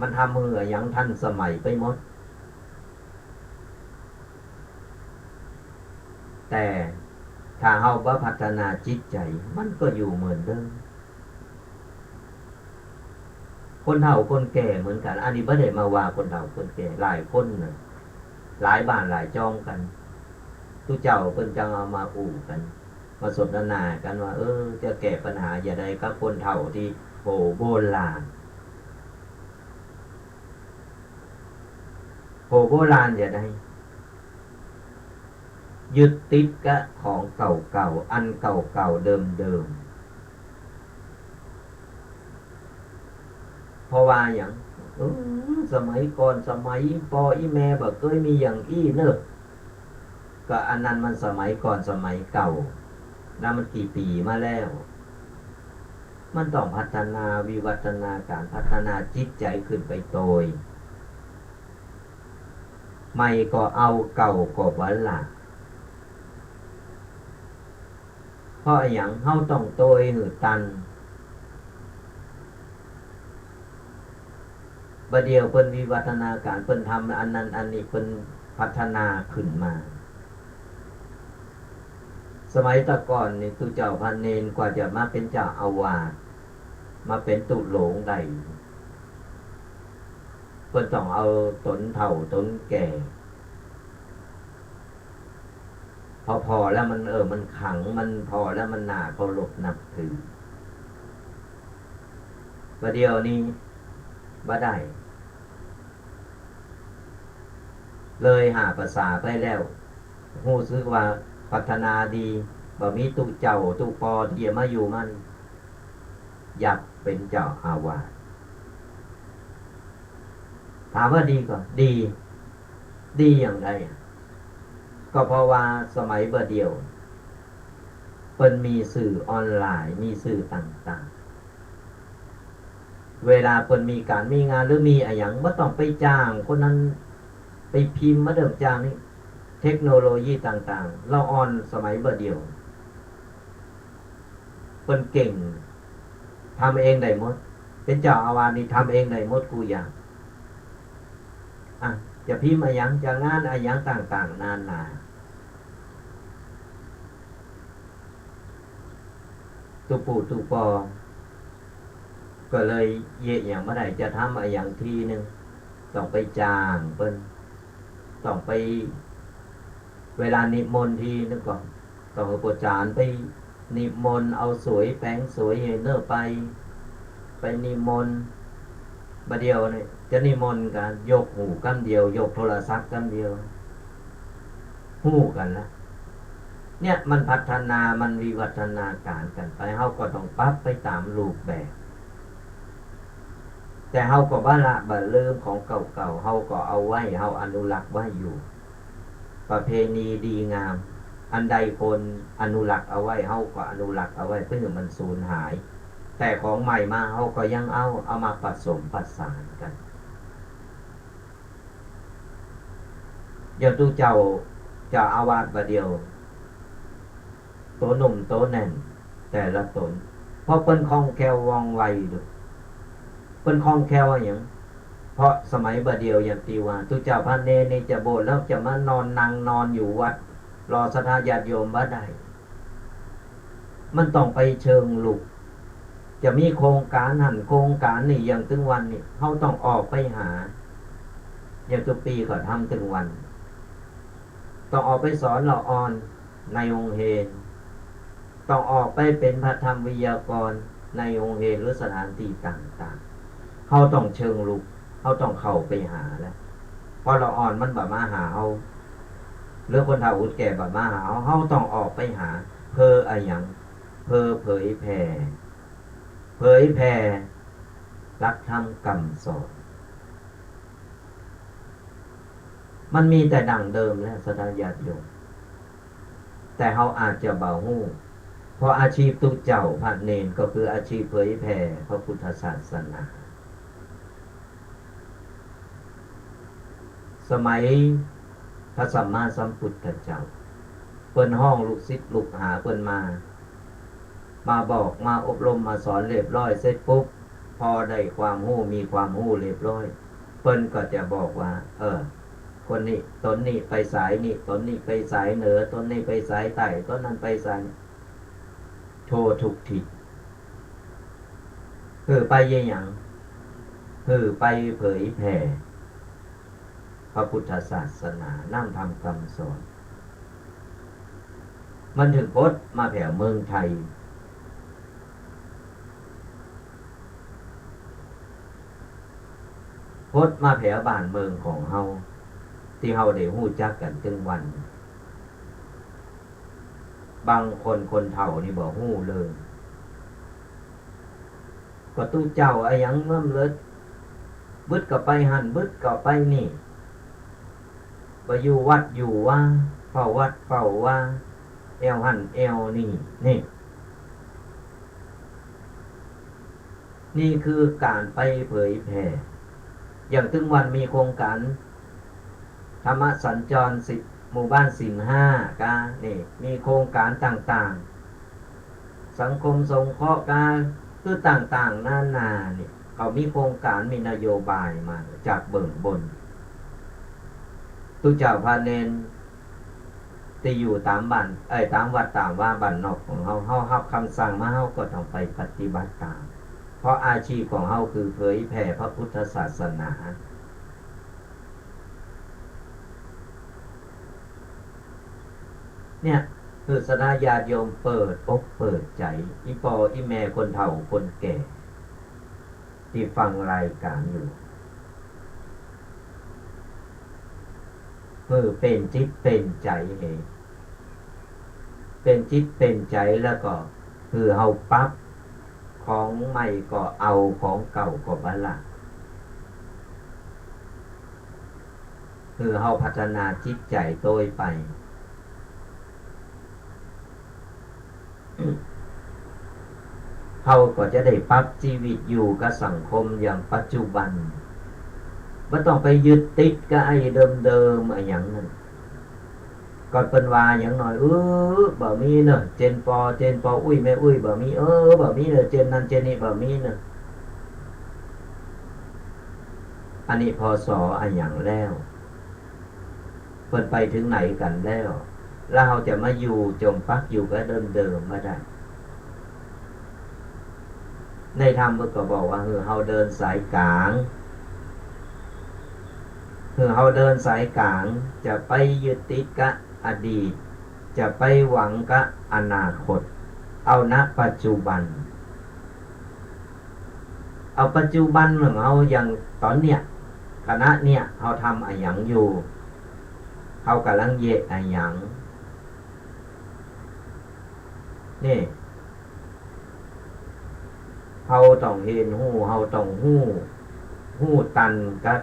มันทำหื้ออะหยังทันสมัยไปหมด แต่ถ้าเฮาบ่พัฒนาจิตใจ๋ มันก็อยู่เหมือนเดิม คนเฒ่าคนแก่เหมือนกั๋น อันนี้บ่ได้มาว่าคนเฒ่าคนแก่ หลายคนน่ะ หลายบ้านหลายจองกั๋น ตุ๊เจ้าเปิ้นจังเอามาอู้กั๋น มาสนทนากั๋นว่า เออ จะแก้ปัญหาจะใดกับคนเฒ่าตี้โหโบราณ โหโบราณจะใด ยึดติดกับของเก่าๆ อันเก่าๆ เดิมๆ เพราะว่าหยัง เออ สมัยก่อน สมัยป้ออี่แม่บ่เกยมีอย่างอี้เนอะ ก็อันนั้นมันสมัยก่อน สมัยเก่า นั้นมันกี่ปี๋มาแล้ว มันต้องพัฒนาวิวัฒนาการ พัฒนาจิตใจ๋ขึ้นไปโตย ใหม่ก็เอา เก่าก็บ่ละ เพราะอะหยัง เฮาต้องโตยหื้อตัน บ่าเดี่ยวเปิ้นวิวัฒนาการ เปิ้นทำอันนั้นอันนี้ เปิ้นพัฒนาขึ้นมา สมัยตะก่อนนี่ ตุ๊เจ้าพระเณรกว่าจะมาเป๋นเจ้าอาวาส มาเป๋นตุ๊หลงได้ เปิ้นต้องเอาต๋นเฒ่าต๋นแก่ ผ่อๆ แล้วมัน เออ มันขลัง มันผ่อแล้วมันน่าเคารพนับถือ บ่าเดี่ยวนี้บ่ได้ เลยหาประสาไปแล้ว ฮู้สึกว่าพัฒนาดี บ่มีตุ๊เจ้าตุ๊ปอตี้จะมาอยู่มั่น ยับเป๋นเจ้าอาวาส ถามว่าดีก่อ ดี ดีอย่างใดอะ ก็เพราะว่าสมัยบ่าเดี่ยว เปิ้นมีสื่อออนไลน์ มีสื่อต่างๆ เวลาเปิ้นมีก๋านมีงานหรือมีอะหยัง บ่ต้องไปจ้างคนนั้นไปพิมพ์ บ่ต้องจ้างนี่ เทคโนโลยีต่างๆ ละอ่อนสมัยบ่าเดี่ยว เปิ้นเก่ง ทำเองได้หมด เป๋นเจ้าอาวาสนี่ทำเองได้หมดกู้อย่าง อ่ะ จะพิมพ์อะหยัง จะงานอะหยังต่างๆ นานา ตุ๊ปู่ตุ๊ปอ ก็เลยเยียะหยังบ่ได้ จะทำอะหยังทีนึ่ง ต้องไปจ้างเปิ้น ต้องไป เวลานิมนต์ทีนึ่งก็ ต้องหื้อป้อจ๋ารย์ไปนิมนต์ เอาสวยแป๋งสวยหื้อเน่อไป ไปนิมนต์ บ่าเดี่ยวนี่จะนิมนต์กั๋น ยกหูกำเดียว ยกโทรศัพท์กำเดียว ฮู้กั๋นละ เนี่ยมันพัฒนา มันวิวัฒนาการกั๋นไป เฮาก็ต้องปรับไปต๋ามรูปแบบ แต่เฮาก็บ่ละบ่ลืมของเก่าๆ เฮาก็เอาไว้ เฮาอนุรักษ์ไว้อยู่ ประเพณีดีงาม อันใดควรอนุรักษ์เอาไว้ เฮาก็อนุรักษ์เอาไว้ เปื้อหื้อมันสูญหาย แต่ของใหม่มา เฮาก็ยังเอา เอามาผสมผสานกั๋น อย่างตุ๊เจ้า เจ้าอาวาสบ่าเดี่ยว โตหนุ่มโตแน่น แต่ละต๋น เพราะเปิ้นคล่องแคล่วว่องไวดู เปิ้นคล่องแคล่วอะหยัง เพราะสมัยบ่าเดี่ยวอย่างตี้ว่า ตุ๊เจ้าพระเณรนี่จะบวชแล้วจะมานอนนั่งนอนอยู่วัด รอศรัทธาญาติโยมบ่ได้ มันต้องไปเชิงลุก จะมีโครงก๋านหั้นโครงก๋านนี่ อย่างตึงวันนี่ เฮาต้องออกไปหา อย่างตุ๊ปี๋ก็ทำตึงวัน ต้องออกไปสอนละอ่อนในโฮงเฮียน ต้องออกไปเป๋นพระธรรมไวยากรณ์ในโฮงเฮียนหรือสถานตี้ต่างๆ เฮาต้องเชิงลุก เฮาต้องเข้าไปหาแล้ว เพราะละอ่อนมันบ่มาหาเฮา หรือคนเฒ่าคนแก่บ่มาหาเฮา เฮาต้องออกไปหา เพื่ออะหยัง เพื่อเผยแผ่ เผยแผ่หลักธรรมคำสอน มันมีแต่ดั้งเดิมแล้ว ศรัทธาญาติโยม แต่เฮาอาจจะบ่ฮู้ เพราะอาชีพตุ๊เจ้าพระเณรก็คืออาชีพเผยแผ่พระพุทธศาสนา สมัยพระสัมมาสัมพุทธเจ้า เปิ้นฮ้องลูกศิษย์ลูกหาเปิ้นมา มาบอก มาอบรม มาสอนเรียบร้อยเสร็จปุ๊บ พอได้ความฮู้ มีความฮู้เรียบร้อย เปิ้นก็จะบอกว่า เออ คนนี้ ต๋นนี้ไปสายนี้ ต๋นนี้ไปสายเหนือ ต๋นนี้ไปสายใต้ ต๋นนั้นไปสาย ทั่วทุกทิศ หื้อไปเยียะหยัง หื้อไปเผยแผ่พระพุทธศาสนา น้ำธรรมคำสอน มันถึงปดมาแผวเมืองไทย ปดมาแผวบ้านเมืองของเฮา ตี้เฮาได้ฮู้จักกั๋นตึงวัน บางคนคนเฒ่านี่บ่ฮู้เลย ก็ตุ๊เจ้าอะหยังเงิ่มเลิศ บึดก็ไปหั้น บึดก็ไปนี่ บ่อยู่วัดอยู่วา เฝ้าวัดเฝ้าวา แอ่วหั้นแอ่วนี่ นี่ นี่คือก๋านไปเผยแผ่ อย่างตึงวันมีโครงก๋าน ธรรมสัญจรสิบ หมู่บ้านศีลห้า กา นี่ มีโครงก๋านต่างๆ สังคมสงเคราะห์กา คือต่างๆ นานานี่ เขามีโครงก๋าน มีนโยบายมาจากเบื้องบน ตุ๊เจ้าพระเณร ตี้อยู่ต๋ามบ้าน เอ้ย ต๋ามวัดต๋ามวาบ้านนอกของเฮา เฮาฮับกำสั่งมา เฮาก็ต้องไปปฏิบัติต๋าม เพราะอาชีพของเฮาคือเผยแผ่พระพุทธศาสนา เนี่ย หื้อศรัทธาญาติโยมเปิดอกเปิดใจ๋ อี่ป้ออี่แม่คนเฒ่าคนแก่ ตี้ฟังรายก๋านอยู่ หื้อเป๋นจิตเป๋นใจ๋เห เป๋นจิตเป๋นใจ๋แล้วก็หื้อเฮาปรับ ของใหม่ก็เอา ของเก่าก็บ่ละ หื้อเฮาพัฒนาจิตใจ๋โตยไป เฮาก็จะได้ปรับจีวิตอยู่กับสังคมอย่างปัจจุบัน บ่ต้องไปยึดติดกับไอ้เดิมๆ อะหยังนั้น ก่อนเปิ้นว่าหยังหน้อย เออ บ่มีเนาะ เจนปอ เจนปออุ๊ยแม่อุ๊ย บ่มี เออ บ่มีเนาะ เจนนั้นเจนนี้ บ่มีเนาะ อันนี้ พ.ศ. อะหยังแล้ว เปิ้นไปเถิงไหนกั๋นแล้ว แล้วเฮาจะมาอยู่จมปักอยู่กับเดิมๆ บ่ได้ ในธรรมเปิ้นก็บอกว่า หื้อเฮาเดินสายก๋าง หื้อเฮาเดินสายก๋าง จะไปยึดติดกับอดีต จะไปหวังกับอนาคต เอา ณ ปัจจุบัน เอาปัจจุบันของเฮา อย่างต๋อนเนี้ย ขณะเนี้ย เฮาทำอะหยังอยู่ เฮากำลังเยียะอะหยัง นี่ เฮาต้องเหียนฮู้ เฮาต้องฮู้ ฮู้ตันกับ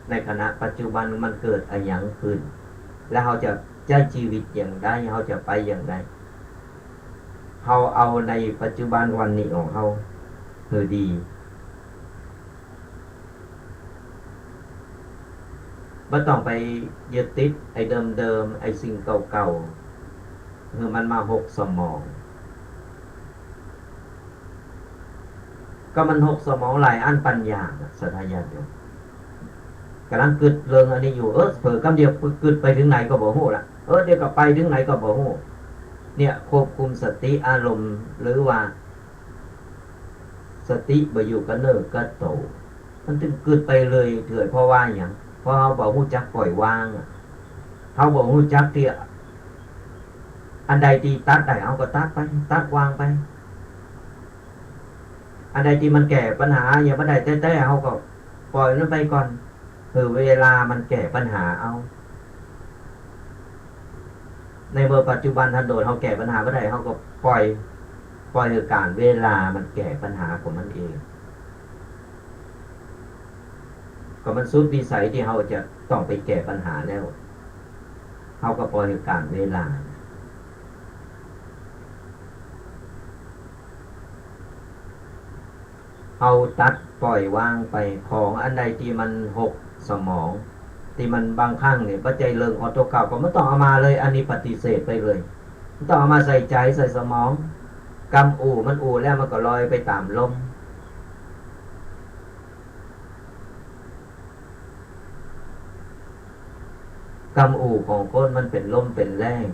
ในขณะปัจจุบันมันเกิดอะหยังขึ้น แล้วเฮาจะใจ๊จีวิตอย่างใด เฮาจะไปอย่างใด เฮาเอาในปัจจุบันวันนี้ของเฮาหื้อดี บ่ต้องไปยึดติดไอ้เดิมๆ ไอ้สิ่งเก่าๆ หื้อมันมาหกสมอง ก็มันหกสมองหลายอันปัญญาน่ะ ศรัทธาญาติโยม กำลังกึ๊ดเรื่องอันนี้อยู่ เออ เผลอกำเดียวกึ๊ดไปเถิงไหนก็บ่ฮู้ละ เออ เดี๋ยวก็ไปเถิงไหนก็บ่ฮู้ เนี่ย ควบคุมสติอารมณ์ หรือว่า สติบ่อยู่กับเนื้อกับโต มันจึงกึ๊ดไปเรื่อยเถื่อย เพราะว่าหยัง เพราะเฮาบ่ฮู้จักปล่อยวางอะ เฮาบ่ฮู้จักตี้ อันใดตี้ตัดได้ เฮาก็ตัดไป ตัดวางไป อันใดตี้มันแก้ปัญหายังบ่ได้แต๊ๆ เฮาก็ปล่อยมันไปก่อน หื้อเวลามันแก้ปัญหาเอา ในเมื่อปัจจุบันทันโดษ เฮาแก้ปัญหาบ่ได้ เฮาก็ปล่อย ปล่อยหื้อก๋านเวลามันแก้ปัญหาของมันเอง ก็มันสุดวิสัยตี้เฮาจะต้องไปแก้ปัญหาแล้ว เฮาก็ปล่อยหื้อก๋านเวลา เฮาตัดป่อยวางไป ของอันใดตี้มันหกสมอง ตี้มันบางครั้งเนี่ย บ่ใจ้เริงของตั๋วเก่า ก็บ่ต้องเอามาเลย อันนี้ปฏิเสธไปเลย บ่ต้องเอามาใส่ใจ๋ใส่สมอง กำอู้มันอู้แล้วมันก็ลอยไปต๋ามลม กำอู้ของคนมันเป๋นลมเป๋นแล้ง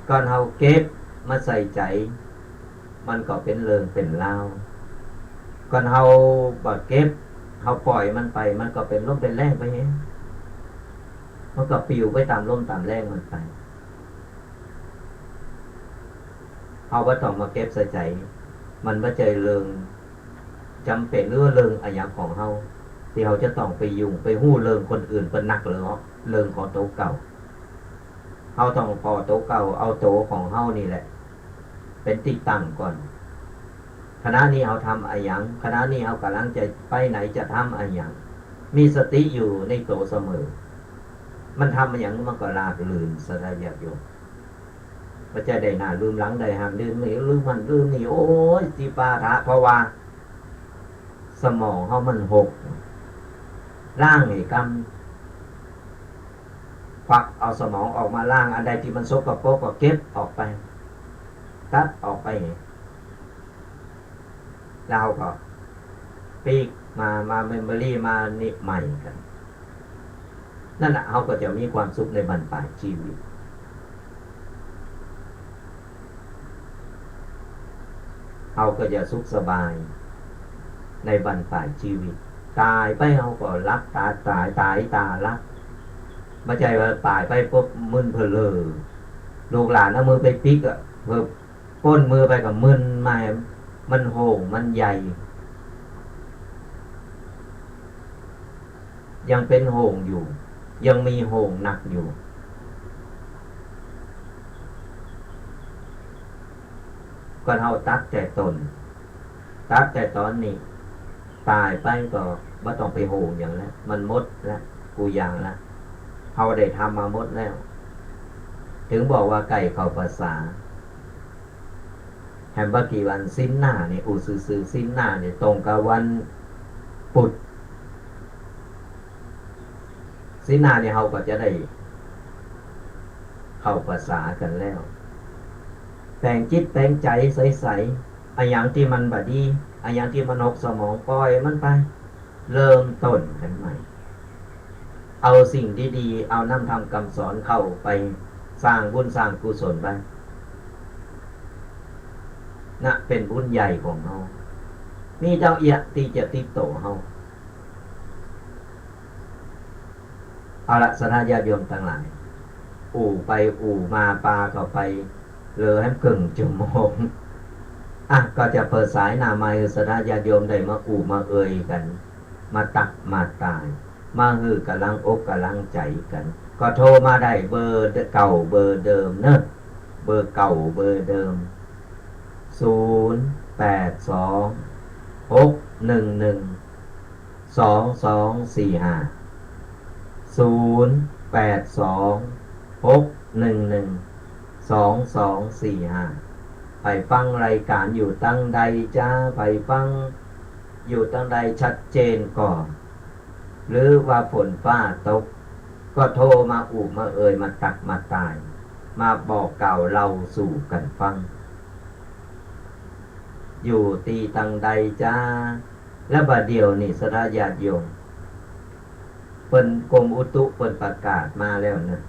ก่อนเฮาเก็บมาใส่ใจ๋ มันก็เป๋นเริงเป๋นราว ก่อนเฮาบ่เก็บ เฮาป่อยมันไป มันก็เป๋นลมเป๋นแล้งไปเอง มันก็ปิวไปต๋ามลมต๋ามแล้งมันไป เฮาบ่ต้องมาเก็บใส่ใจ๋ มันบ่ใจ้เริงจ๋ำเป๋นหรือว่าเริงอะหยังของเฮา ตี้เฮาจะต้องไปยุ่งไปฮู้เริงคนอื่นเปิ้นนักเลยเหาะ เริงของตั๋วเก่า เฮาต้องผ่อตั๋วเก่า เอาตั๋วของเฮานี่แหละ เป๋นตี้ตั้งก่อน ขณะนี้เฮาทำอะหยัง ขณะนี้เฮากำลังจะไปไหน จะทำอะหยัง มีสติอยู่ในตั๋วเสมอ มันทำอะหยังมันก็ราบรื่น ศรัทธาญาติโยม บ่ใจ้ได้หน้าลืมหลัง ได้หั้นลืมนี่ ลืมหั้นลืมนี่ โอ้ย จิปาถะ เพราะว่าสมองเฮามันหก ล้างให้กำ ควักเอาสมองออกมาล้าง อันใดตี้มันสกปรกก็เก็บออกไป ตัดออกไป แล้วเฮาก็ปิ๊กมา มาเมมโมรี่ มานี่ใหม่กั๋น นั่นน่ะ เฮาก็จะมีความสุขในบั้นปลายจีวิต เฮาก็จะสุขสบายในบั้นปลายจีวิต ต๋ายไปเฮาก็หลับต๋าต๋าย ต๋ายต๋าหลับ บ่ใจ้ว่าต๋ายไปปุ๊บมึนเผลอ ลูกหลานเอามือไปปิ๊กอะ เผลอ ก้นมือไปก็มึนมา มันโฮ่ง มันใหญ่ ยังเป๋นโฮ่งอยู่ ยังมีโฮ่งหนักอยู่ ก่อนเฮาตัดแต่ต้น ตัดแต่ต๋อนนี้ ต๋ายไปก็บ่ต้องไปโฮ่งหยังแล้ว มันหมดแล้ว กู้อย่างแล้ว เฮาได้ทำมาหมดแล้ว ถึงบอกว่าใก้เข้าพรรษา แหมบ่กี่วัน ศีลหน้านี่ อู้ซื่อๆ ศีลหน้านี่ตรงกับวันปุธ ศีลหน้านี่เฮาก็จะได้เข้าพรรษากั๋นแล้ว แป๋งจิตแป๋งใจ๋ใสๆ อะหยังตี้มันบ่ดี อะหยังตี้มันหกสมอง ป่อยมันไป เริ่มต้นกั๋นใหม่ เอาสิ่งดีๆ เอาน้ำธรรมกำสอนเข้าไปสร้างบุญสร้างกุศลไป นะ เป๋นบุญใหญ่ของเฮา มีเต้าอี้ตี้จะติดตั๋วเฮา เอาละ ศรัทธาญาติโยมตังหลาย อู้ไปอู้มา ปาเข้าไป เหลือแหมเกิ่งจั่วโมง อ่ะ ก็จะเปิดสายหน้าไมค์ ศรัทธาญาติโยมได้มาอู้มาเอ่ยกั๋น มาตักมาตาย มาหื้อก๋ำลังอกก๋ำลังใจ๋กั๋น ก็โทรมาได้เบอร์เก่าเบอร์เดิมเนาะ เบอร์เก่าเบอร์เดิม ศูนย์แปดสอง หกหนึ่งหนึ่ง สองสองสี่ห้า ศูนย์แปดสอง หกหนึ่งหนึ่ง สองสองสี่ห้า ใผฟังรายก๋านอยู่ตังใดจ๊ะ ใผฟังอยู่ตังใดชัดเจนก่อ หรือว่าฝนฟ้าตก ก็โทรมาอู้มาเอ่ย มาตักมาตาย มาบอกกล่าวเล่าสู่กั๋นฟัง อยู่ตี้ตังใดจ๊ะ และบ่าเดี่ยวนี่ ศรัทธาญาติโยม เปิ้นกรมอุตุเปิ้นประกาศมาแล้วนะ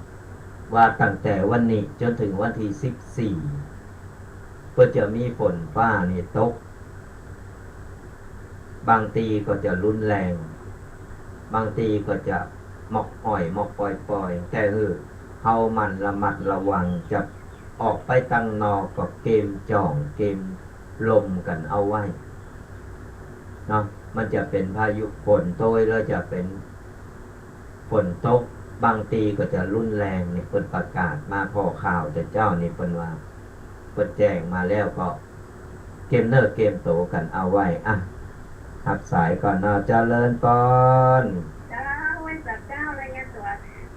ว่าตั้งแต่วันนี้จ๋นเถิงวันตี้สิบสี่ เปิ้นจะมีฝนฟ้านี่ตก บางตี้ก็จะรุนแรง บางตี้ก็จะหมอกอ่อย หมอกปอยๆ แต่หื้อเฮาหมั่นระมัดระวัง จะออกไปตังนอกก็เกมจ่อง เกมลมกั๋นเอาไว้เนาะ มันจะเป๋นพายุฝนโตย แล้วจะเป๋น ฝนตก บางตี้ก็จะรุนแรงนี่ เปิ้นประกาศมา ผ่อข่าวแต่เจ๊านี่ เปิ้นว่า เปิ้นแจ้งมาแล้วก็เกียมเนื้อเกียมตั๋วกั๋นเอาไว้ อ่ะ ฮับสายก่อนเนาะ เจริญปอน เจ้า ไหว้สัตว์เจ้า รายงานตั๋ว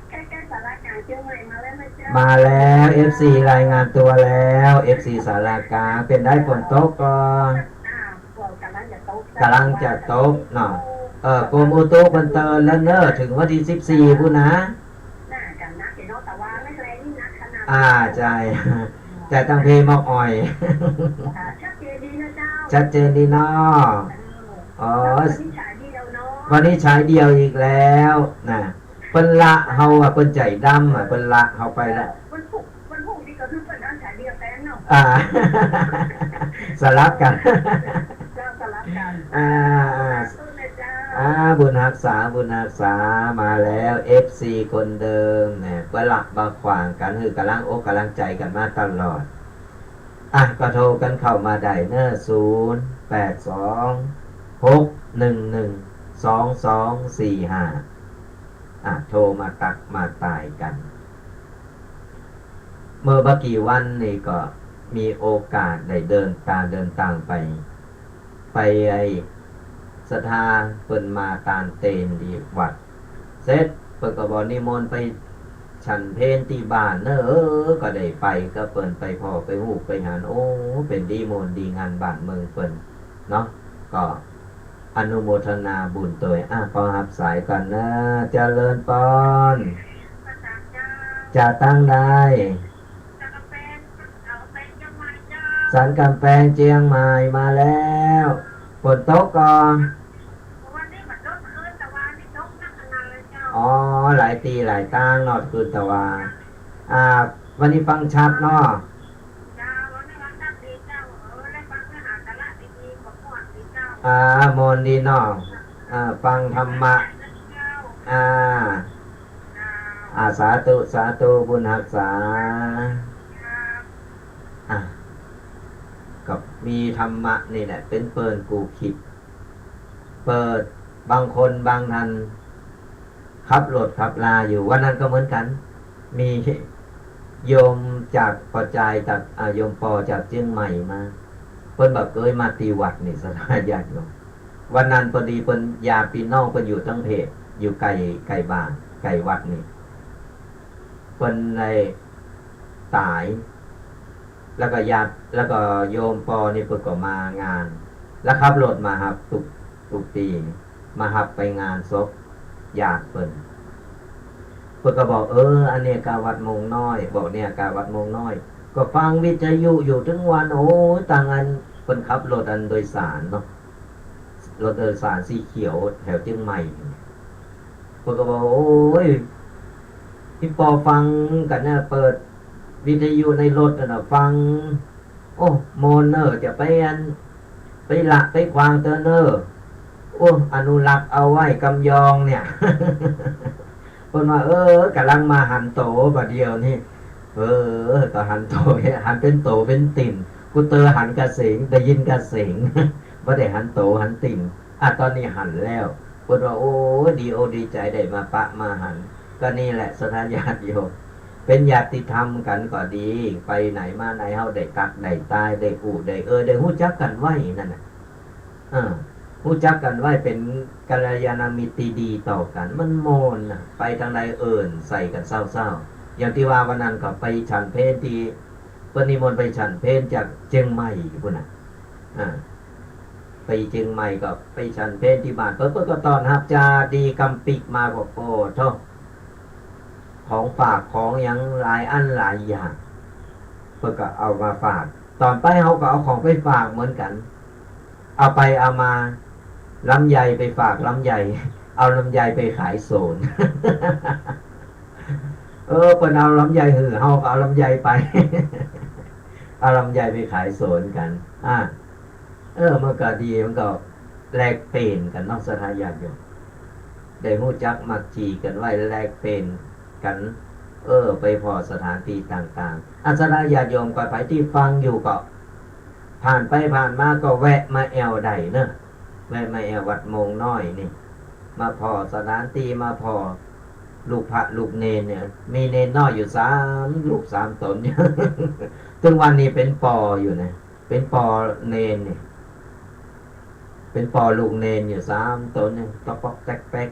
ใก้ๆ ศาลากลางเจียงใหม่มาแล้วนะเจ้า มาแล้ว เอฟซี รายงานตั๋วแล้ว เอฟซี ศาลากลาง เป๋นใดฝนตกก่อ อ่า ฝนก๋ำลังจะตก ก๋ำลังจะตกเนาะ เออ กรมอุตุเปิ้นเตือนแล้วเน่อ เถิงวันตี้สิบสี่ พุ้นนะ อ่า ใจ้ แต่ตังเพหมอกอ่อย ชัดเจนดีเนาะ อ๋อ วันนี้ฉายเดี่ยวอีกแล้วนะ เปิ้นละเฮาอะ เปิ้นใจ๋ดำอะ เปิ้นละเฮาไปละ วันพุธ วันพุธนี่ก็คือเปิ้นฉายเดี่ยวแตนเนาะ อ่า สลับกั๋น เจ้า สลับกั๋น อ่า อ่า บุญฮักษา บุญฮักษา มาแล้ว เอฟซี คนเดิมนะ บ่ละบ่ขว้างกั๋น หื้อก๋ำลังอกก๋ำลังใจ๋กั๋นมาตลอด อ่ะ ก็โทรกั๋นเข้ามาได้เน่อ ศูนย์ แปด สอง หก หนึ่ง หนึ่ง สอง สอง สี่ ห้า อ่ะ โทรมาตั๊กมาตายกั๋น เมื่อบ่กี่วันนี่ก็มีโอกาสได้เดินตาง เดินตางไป ไปไอ้ศรัทธาเปิ้นมาตานเตนตี้วัด เสร็จเปิ้นก็บอกนิมนต์ไปฉันเพลตี้บ้านเน่อ เออ ก็ได้ไปกับเปิ้น ไปผ่อไปฮู้ไปหัน โอ้ เป๋นดีม่วนดีงานบ้านเมืองเปิ้นเนาะ ก็ อนุโมทนาบุญตวย อ่ะ ขอฮับสายก่อนนะ เจริญปอน จากตางใด สันก๋ำแปงเจียงใหม่มาแล้ว ฝนตกก่อ อ๋อ หลายตี้หลายตางเนาะ คืนตะวา อ่า วันนี้ฟังชัดเนาะ อ่า ม่วนดีเนาะ อ่า ฟังธรรมะ อ่า อ่า สาธุ สาธุ บุญฮักษา อ่ะ ก็มีธรรมะนี่แหละ เป๋นเปิ้นกู้คิด เปิ้น บางคนบางท่าน ขับรถขับลาอยู่ วันนั้นก็เหมือนกั๋น มีโยมจากปอจาย จาก อ่า โยมปอจากเจียงใหม่มา เปิ้นบ่เกยมาตี้วัดนี่ ศรัทธาญาติโยม วันนั้นปอดีเปิ้นญาติปี้น้องเปิ้นอยู่ตังเพจ อยู่ใก้ ใก้บ้าน ใก้วัดนี่ เปิ้นได้ต๋าย แล้วก็ญาติ แล้วก็โยมปอนี่เปิ้นก็มางาน แล้วขับรถมาฮับตุ๊ก ตุ๊กปี๋ มาฮับไปงานศพญาติเปิ้น เปิ้นก็บอก เออ อันนี้ก้าวัดโมงน้อย บอกเนี่ยก้าวัดโมงน้อย ก็ฟังวิทยุอยู่ตึงวัน โอ้ย ตางอัน เปิ้นขับรถอันโดยสารเนาะ รถโดยสารสีเขียวแถวเจียงใหม่ เปิ้นก็บอก โอ้ย ตี้ปอฟังกั๋นเนี่ย เปิดวิทยุในรถน่ะ ฟัง โอ้ ม่วนเน่อ จะไปอัน ไปละไปขว้างเตื้อเน่อ โอ้ อนุรักษ์เอาไว้กำยองเนี่ย เปิ้นว่า เออ ก๋ำลังมาหันโตบ่าเดี่ยวนี่ เออ ก็หันโตเนี่ย หันเป๋นโตเป๋นติ่น กูเตอหันกะเสียง ได้ยินกะเสียง บ่ได้หันโตหันติ่น อ่ะ ต๋อนนี้หันแล้ว เปิ้นว่า โอ้ ดีอกดีใจ๋ได้มาปะมาหัน ก็นี่แหละ ศรัทธาญาติโยม เป๋นญาติธรรมกั๋นก็ดี ไปไหนมาไหนเฮาได้ตั๊กได้ตาย ได้อู้ได้เอ่ย ได้ฮู้จักกั๋นไว้นั่นน่ะ เออ ฮู้จักกั๋นไว้ เป๋นกัลยาณมิตรตี้ดีต่อกั๋น มันม่วนน่ะ ไปตางใดเอิ้นใส่กั๋นเซ้าๆ อย่างตี้ว่าวันนั้นก็ไปฉันเพลตี้ เปิ้นนิมนต์ไปฉันเพลจากเจียงใหม่พุ้นน่ะ อ่า ไปเจียงใหม่ก็ไปฉันเพลตี้บ้าน เปิ้น เปิ้นก็ต้อนฮับจาดีกำปิ๊กมา ก็โอ้โธ่ ของฝากของหยังหลายอันหลายอย่าง เปิ้นก็เอามาฝาก ต๋อนไปเฮาก็เอาของไปฝากเหมือนกั๋น เอาไปเอามา ลำไยไปฝากลำไย เอาลำไยไปขายสวน เออ เปิ้นเอาลำไยหื้อ เฮาก็เอาลำไยไป เอาลำไยไปขายสวนกั๋น อ่า เออ มันก็ดี มันก็แลกเปลี่ยนกั๋นเนาะ ศรัทธาญาติโยม ได้ฮู้จักมักจี๋กั๋นไว้ แลกเปลี่ยนกั๋น เออ ไปผ่อสถานตี้ต่างๆ อ่ะ ศรัทธาญาติโยมก็ไปตี้ฟังอยู่ก็ ผ่านไปผ่านมาก็แวะมาแอ่วได้เนอะ แวะมาแอ่ววัดโมงน้อยนี่ มาผ่อสถานตี้ มาผ่อลูกพระลูกเณรเนี่ย มีเณรน้อยอยู่สามลูกสามต๋น ตึงวันนี้เป๋นปออยู่นะ เป๋นปอเณรนี่ เป๋นปอลูกเณรอยู่สามต๋นนี่ ต๊อกป๊อกแต๊กแป๊ก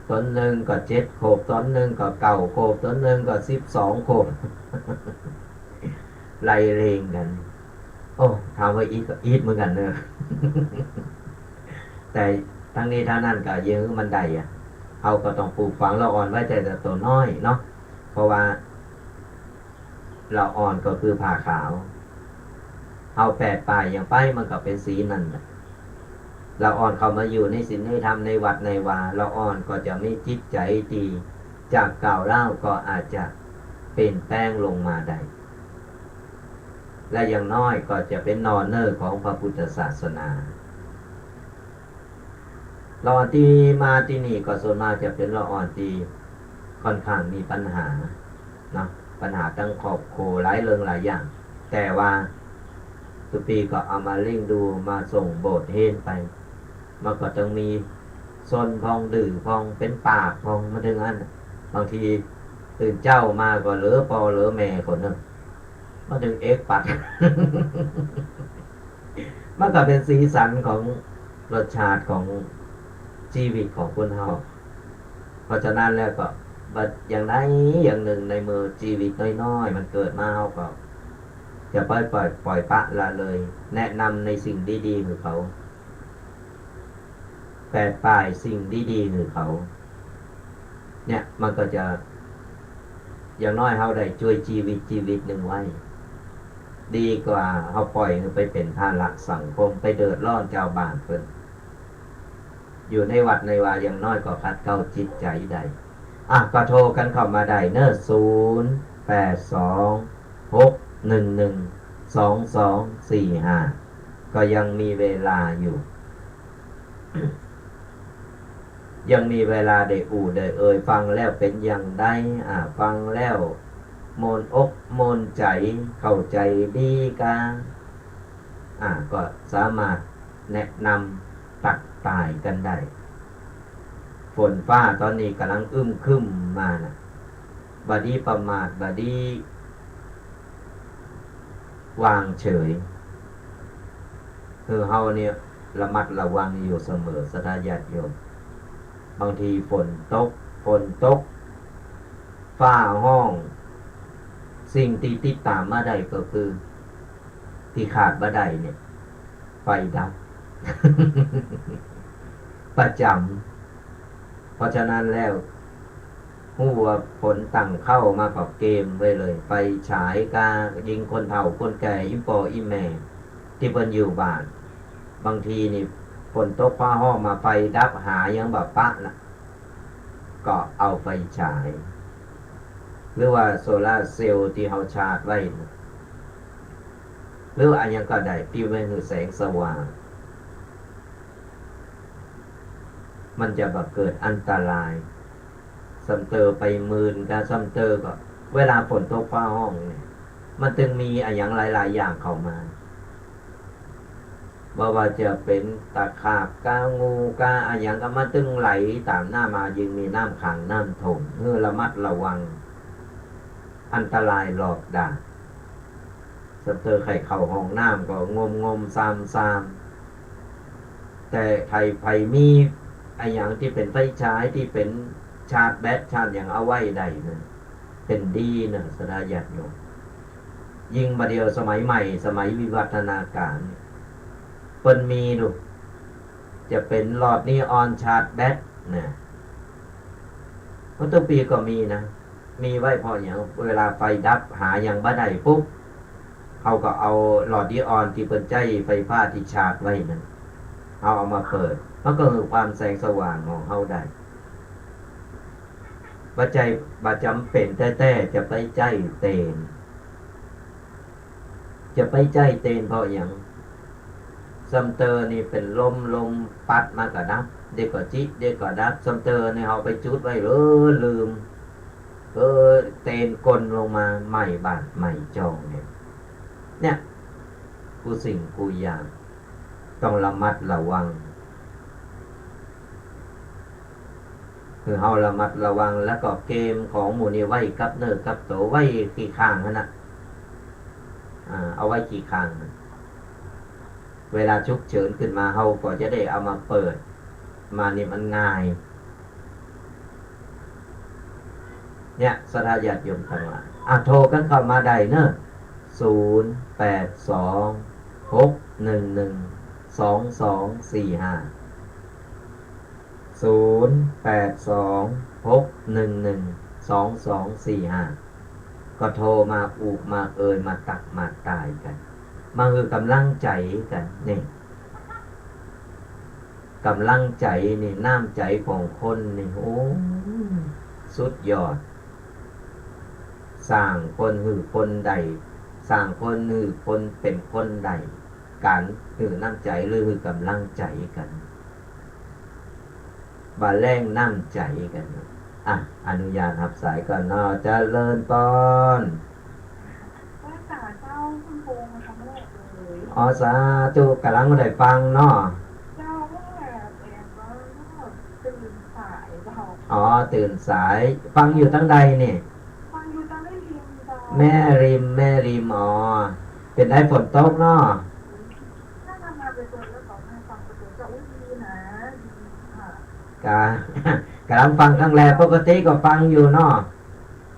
ต๋นนึ่งก็เจ็ดขวบ ต๋นนึ่งก็เก้าขวบ ต๋นนึ่งก็สิบสองขวบ ไล่เรียงกั๋น โอ้ ถามว่าอิดก็อิดเหมือนกั๋นเนอะ แต่ตึงนี้ตึงนั้นก็เยียะหื้อมันได้อะ เฮาก็ต้องปลูกฝังละอ่อนไว้แต่ แต่ตั๋วน้อยเนาะ เพราะว่าละอ่อนก็คือผ้าขาว เฮาแปดป่ายอย่างไปมันก็เป๋นสีนั้นแหละ ละอ่อนเข้ามาอยู่ในศีลในธรรมในวัดในวา ละอ่อนก็จะมีจิตใจ๋ตี้จากก้าวร้าวก็อาจจะเปลี่ยนแปลงลงมาได้ และอย่างน้อยก็จะเป๋นหน่อเน่อของพระพุทธศาสนา ละอ่อนตี้มาตี้นี่ก็ส่วนมากจะเป๋นละอ่อนตี้ค่อนข้างมีปัญหาเนาะ ปัญหาตึงครอบครัวหลายเรื่องหลายอย่าง แต่ว่าตุ๊กปี๋ก็เอามาเลี้ยงดู มาส่งโบสถ์เฮนไป มันก็ตึงมีซนพ่อง ดื้อพ่อง เป๋นปากพ่อง มาเถิงอั้น บางทีตื่นเจ๊ามาก็เหลือป้อเหลือแม่คนนึ่ง มาเถิงเอกปัด มันก็เป๋นสีสันของรสชาติของจีวิตของคนเฮา เพราะฉะนั้นแล้วก็ บัดอย่างใดอย่างนึ่งในเมื่อจีวิตน้อยๆ มันเกิดมา เฮาก็จะปล่อย ปล่อย ปล่อยปละละเลย แนะนำในสิ่งดีๆ หื้อเขา แปดป่ายสิ่งดีๆ หื้อเขา เนี่ย มันก็จะ อย่างน้อยเฮาได้จ้วยจีวิตจีวิตนึ่งไว้ ดีกว่าเฮาปล่อยหื้อไปเป๋นภาระสังคม ไปเดือดร้อนจาวบ้านเปิ้น อยู่ในวัดในวา อย่างน้อยก็ขัดเกลาจิตใจ๋ได้ อ่ะ ก็โทรกั๋นเข้ามาได้เนาะ ศูนย์ แปด สอง หก หนึ่ง หนึ่ง สอง สอง สี่ ห้า ก็ยังมีเวลาอยู่ ยังมีเวลาได้อู้ได้เอ่ย ฟังแล้วเป๋นอย่างใด อ่า ฟังแล้วม่วนอกม่วนใจ๋ เข้าใจ๋ดีกา อ่า ก็สามารถแนะนำตักตายกั๋นได้ ฝนฟ้าต๋อนนี้ก่ำลังอึมครึมมานะ บ่ดีประมาท บ่ดีวางเฉย คือเฮาเนี่ยระมัดระวังอยู่เสมอ ศรัทธาญาติโยม บางทีฝนตก ฝนตก ฟ้าฮ้อง สิ่งตี้ติดต๋ามมาได้ก็คือ ตี้ขาดบ่ได้เนี่ย ไฟดับ ประจ๋ำ เพราะฉะนั้นแล้ว ฮู้ว่าฝนตั้งเข้ามาก็เกมไว้เลย ไฟฉายกา ยิ่งคนเฒ่าคนแก่ อี่ป้ออี่แม่ ตี้เปิ้นอยู่บ้าน บางทีนี่ฝนตกฟ้าฮ้องมา ไฟดับ หายังบ่ปะนะ ก็เอาไฟฉาย หรือว่าโซลาร์เซลล์ตี้เฮาชาร์จไว้นะ หรือว่าอะหยังก็ได้ตี้ไว้หื้อแสงสว่าง มันจะบ่เกิดอันตราย ส่ำเตอไปมื่นกา ส่ำเตอก็ เวลาฝนตกฟ้าฮ้องเนี่ย มันตึงมีอะหยังหลายๆ อย่างเข้ามา บ่ว่าจะเป๋นตะขาบกา งูกา อะหยังก็มาตึงไหลต๋ามน้ำมา ยิ่งมีน้ำขังน้ำท่วม หื้อระมัดระวัง อันตรายรอบด้าน ส่ำเตอใค่เข้าห้องน้ำก็งมงมซามซาม แต่ใค่ใผมีอะหยังตี้เป๋นไฟฉาย ตี้เป๋นชาร์จแบต ชาร์จหยังเอาไว้ได้นะ เป๋นดีนะ ศรัทธาญาติโยม ยิ่งบ่าเดี่ยวสมัยใหม่ สมัยวิวัฒนาการ เปิ้นมีดู จะเป๋นหลอดนีออนชาร์จแบตนะ เพราะตุ๊กปี๋ก็มีนะ มีไว้เพราะหยัง เวลาไฟดับ หาหยังบ่ได้ปุ๊บ เฮาก็เอาหลอดนีออนตี้เปิ้นใจ๊ไฟฟ้าตี้ชาร์จไว้นั้น เฮาเอามาเปิด มันก็หื้อความแสงสว่างของเฮาได้ บ่ใจ้ บ่จ๋ำเป๋นแต๊ๆ จะไปใจ๊เตน จะไปใจ๊เตนเพราะหยัง ส่ำเตอนี่เป๋นลม ลมปั๊ดมาก็ดับ เดี๋ยวก็จิ เดี๋ยวก็ดับ ส่ำเตอนี่เฮาไปจุดไว้ เออ ลืม เออ เตนกลนลงมา ไหม้บ้าน ไหม้จองเนี่ย เนี่ย กู้สิ่งกู้อย่าง ต้องระมัดระวัง คือเฮาระมัดระวัง แล้วก็เกมของหมู่นี้ไว้กับเนื้อกับตั๋ว ไว้ขี้ข้างหั้นนะ อ่า เอาไว้ขี้ข้าง เวลาฉุกเฉินขึ้นมา เฮาก็จะได้เอามาเปิด มานี่มันง่าย เนี่ย ศรัทธาญาติโยมตังหลาย อ่ะ โทรกั๋นเข้ามาได้เนาะ ศูนย์ แปด สอง หก หนึ่ง หนึ่ง สอง สอง สี่ ห้า ศูนย์ แปด สอง หก หนึ่ง หนึ่ง สอง สอง สี่ ห้า ก็โทรมาอุมาเอยมาตักมาตายกั๋น มาหื้อก๋ำลังใจ๋กั๋นนี่ ก๋ำลังใจ๋นี่ น้ำใจ๋ของคนนี่ โอ้ สุดยอด สร้างคนหื้อคนได้ สร้างคนหื้อคนเป๋นคนได้ ก๋านหื้อน้ำใจ๋หรือหื้อก๋ำลังใจ๋กั๋น บ่าแล้งน้ำใจ๋กั๋น อ่ะ อนุญาตฮับสายก่อนเนาะ เจริญปอน ไหว้สาเจ้า คุณครูมาครั้งแรกเลย อ๋อ สาธุ ก๋ำลังได้ฟังเนาะ เจ้า ว่าแต่ว่าตื่นสายเจ้า อ๋อ ตื่นสาย ฟังอยู่ตังใดนี่ ฟังอยู่ตังแม่ริมเจ้า แม่ริม แม่ริม อ๋อ เป๋นใดฝนตกเนาะ ถ้าทำงานไปเจอแล้วก็มาฟังประตูเจ้า อุ๊ย ดีนะ ดีค่ะ ก๋า ก๋ำลังฟังครั้งแรก ปกติก็ฟังอยู่เนาะ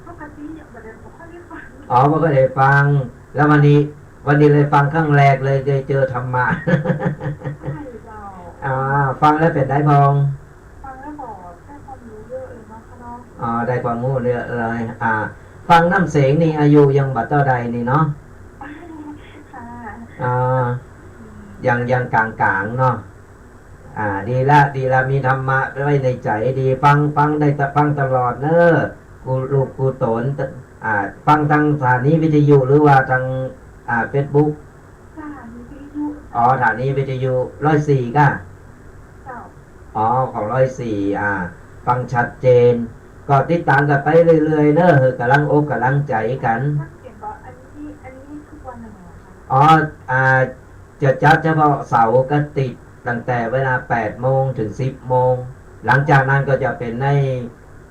ปกติยังบ่ได้ บ่ค่อยได้ฟัง อ๋อ บ่ค่อยได้ฟัง แล้ววันนี้ วันนี้เลยฟังครั้งแรก เลยได้เจอธรรมะ ใช่เจ้า อ่า ฟังแล้วเป๋นใดพ่อง ฟังแล้วก็ได้ความรู้เยอะเลยเนาะ อ๋อ ได้ความรู้เยอะเลย อ่า ฟังน้ำเสียงนี่อายุยังบ่เต้าใดนี่เนาะ ค่ะ อ่า อืม ยัง ยังก๋างๆ เนาะ อ่า ดีละ ดีละ มีธรรมะไว้ในใจ๋ดี ฟัง ฟังได้ตะ ฟังตลอดเน้อ กู้ลูกกู้ต๋น อ่า ฟังตางสถานีวิทยุหรือว่าตาง อ่า เฟซบุ๊ก สถานีวิทยุ อ๋อ สถานีวิทยุ ร้อยสี่ ก้า เจ้า อ๋อ ของร้อยสี่ อ่า ฟังชัดเจน ก็ติดต๋ามกั๋นไปเรื่อยๆ เน้อ หื้อก๋ำลังอกก๋ำลังใจ๋กั๋น ชัดเจนบ่ อันนี้ อันนี้ทุกวันเลยเหรอคะ อ๋อ อ่า จะจัดเฉพาะเสาร์กับอาทิตย์ ตั้งแต่เวลา แปด โมงถึง สิบ โมง หลังจากนั้นก็จะเป๋นใน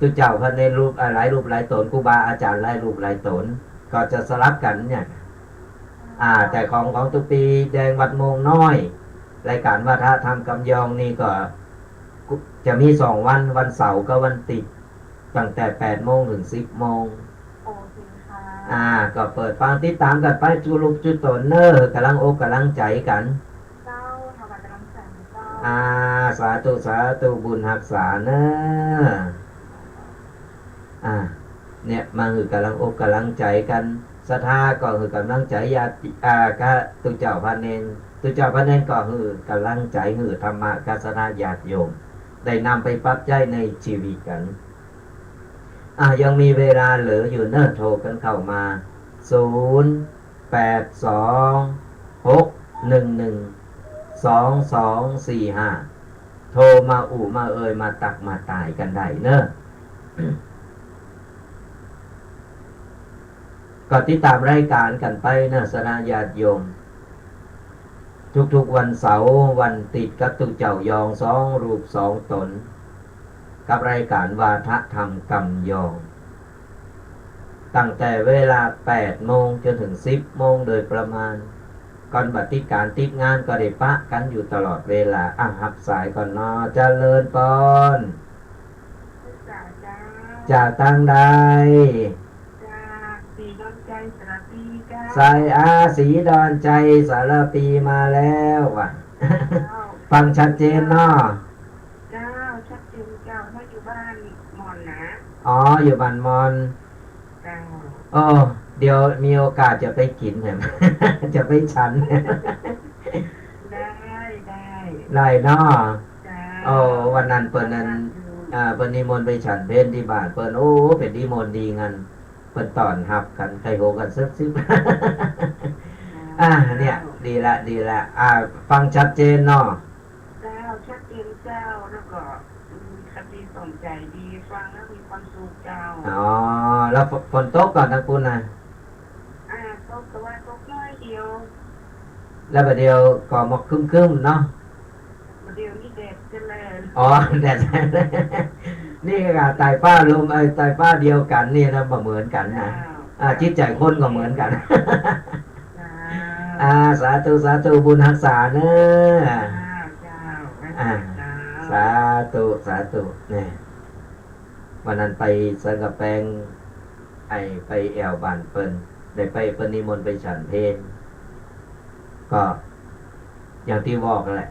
ตุ๊เจ้าพระเณรรูป อ่า หลายรูปหลายต๋น ครูบาอาจ๋ารย์หลายรูปหลายต๋น ก็จะสลับกั๋นเนี่ย อ่า แต่ของ ของตุ๊ปีแดงวัดโมงน้อย รายก๋านวาทะธรรมกำยองนี่ก็ จะมีสองวัน วันเสาร์กับวันอาทิตย์ ตั้งแต่ แปด โมงถึง สิบ โมง โอเคค่ะ อ่า ก็เปิดฟังติดต๋ามกั๋นไปกู้ลูกกู้ต๋นเน้อ ก๋ำลังอกก๋ำลังใจ๋กั๋น เจ้า ถวายก๋ำลังใจ๋เจ้า อ่า สาธุ สาธุ บุญฮักษาเน้อ อ่า เนี่ย มาหื้อก๋ำลังอกก๋ำลังใจ๋กั๋น ศรัทธาก็หื้อก๋ำลังใจ๋ญาติ อ่า กะตุ๊เจ้าพระเณร ตุ๊เจ้าพระเณรก็หื้อก๋ำลังใจ๋ หื้อธรรมะกะศรัทธาญาติโยม ได้นำไปปรับใจ๊ในชีวิตกั๋น อ่ะ ยังมีเวลาเหลืออยู่เน้อ โทรกั๋นเข้ามา ศูนย์ แปด สอง หก หนึ่ง หนึ่ง สอง สอง สี่ ห้า โทรมาอุมาเอยมาตักมาตายกั๋นได้เน้อ ก็ติดต๋ามรายก๋านกั๋นไปเน้อ ศรัทธาญาติโยม ทุกๆ วันเสาร์ วันอาทิตย์กับตุ๊เจ้ายองสองรูปสองต๋น กับรายก๋านวาทะธรรมกำยอง ตั้งแต่เวลา แปด โมงจ๋นเถิง สิบ โมงโดยประมาณ ก่อนบ่ติดก๋านติดงานก็ได้ปะกั๋นอยู่ตลอดเวลา อ่ะ ฮับสายก่อนเนาะ เจริญปอน จากตางใด จากศรีดอนชัยสารภีเจ้า สายอา ศรีดอนชัยสารภีมาแล้วว่ะ เจ้า ฟังชัดเจนเนาะ เจ้า ชัดเจนเจ้า ว่าอยู่บ้านหม่อนนะ อ๋อ อยู่บ้านหม่อน เจ้า โอ้ เดี๋ยวมีโอกาสจะไปกิ๋นแหม จะไปฉัน ได้ ได้ ได้เนาะ เจ้า โอ้ วันนั้นเปิ้นนั้น อ่า เปิ้นนิมนต์ไปฉันเพลตี้บ้านเปิ้น โอ้ เป๋นดีมนต์ดีงาน เปิ้นต้อนฮับกั๋น ใค่ฮู้กั๋นเซิบๆ อ่า เนี่ย ดีละ ดีละ อ่า ฟังชัดเจนเนาะ เจ้า ชัดเจนเจ้า แล้วก็ อืม คติสอนใจดี ฟังแล้วมีความสุขเจ้า อ๋อ แล้วฝ- ฝนตกก่อตางปู๊นนะ อ่า ตก แต่ว่าตกน้อยเดียว แล้วบ่าเดี่ยวก็หมอกครึ้มๆ เนาะ บ่าเดี่ยวนี้แดดจะแรง อ๋อ แดดแรง นี่ก็ตายฟ้าลม เอ้ย ตายฟ้าเดียวกั๋นนี่นะ บ่เหมือนกั๋นนะ เจ้า อ่า จิตใจ๋คนก็เหมือนกั๋น เจ้า อ่า สาธุ สาธุ บุญฮักษาเน้อ เจ้า เจ้า อ่า เจ้า สาธุ สาธุ เนี่ย วันนั้นไปสันกำแปง ไอ้ไปแอ่วบ้านเปิ้น ได้ไปเปิ้นนิมนต์ไปฉันเพล ก็อย่างตี้บอกแหละ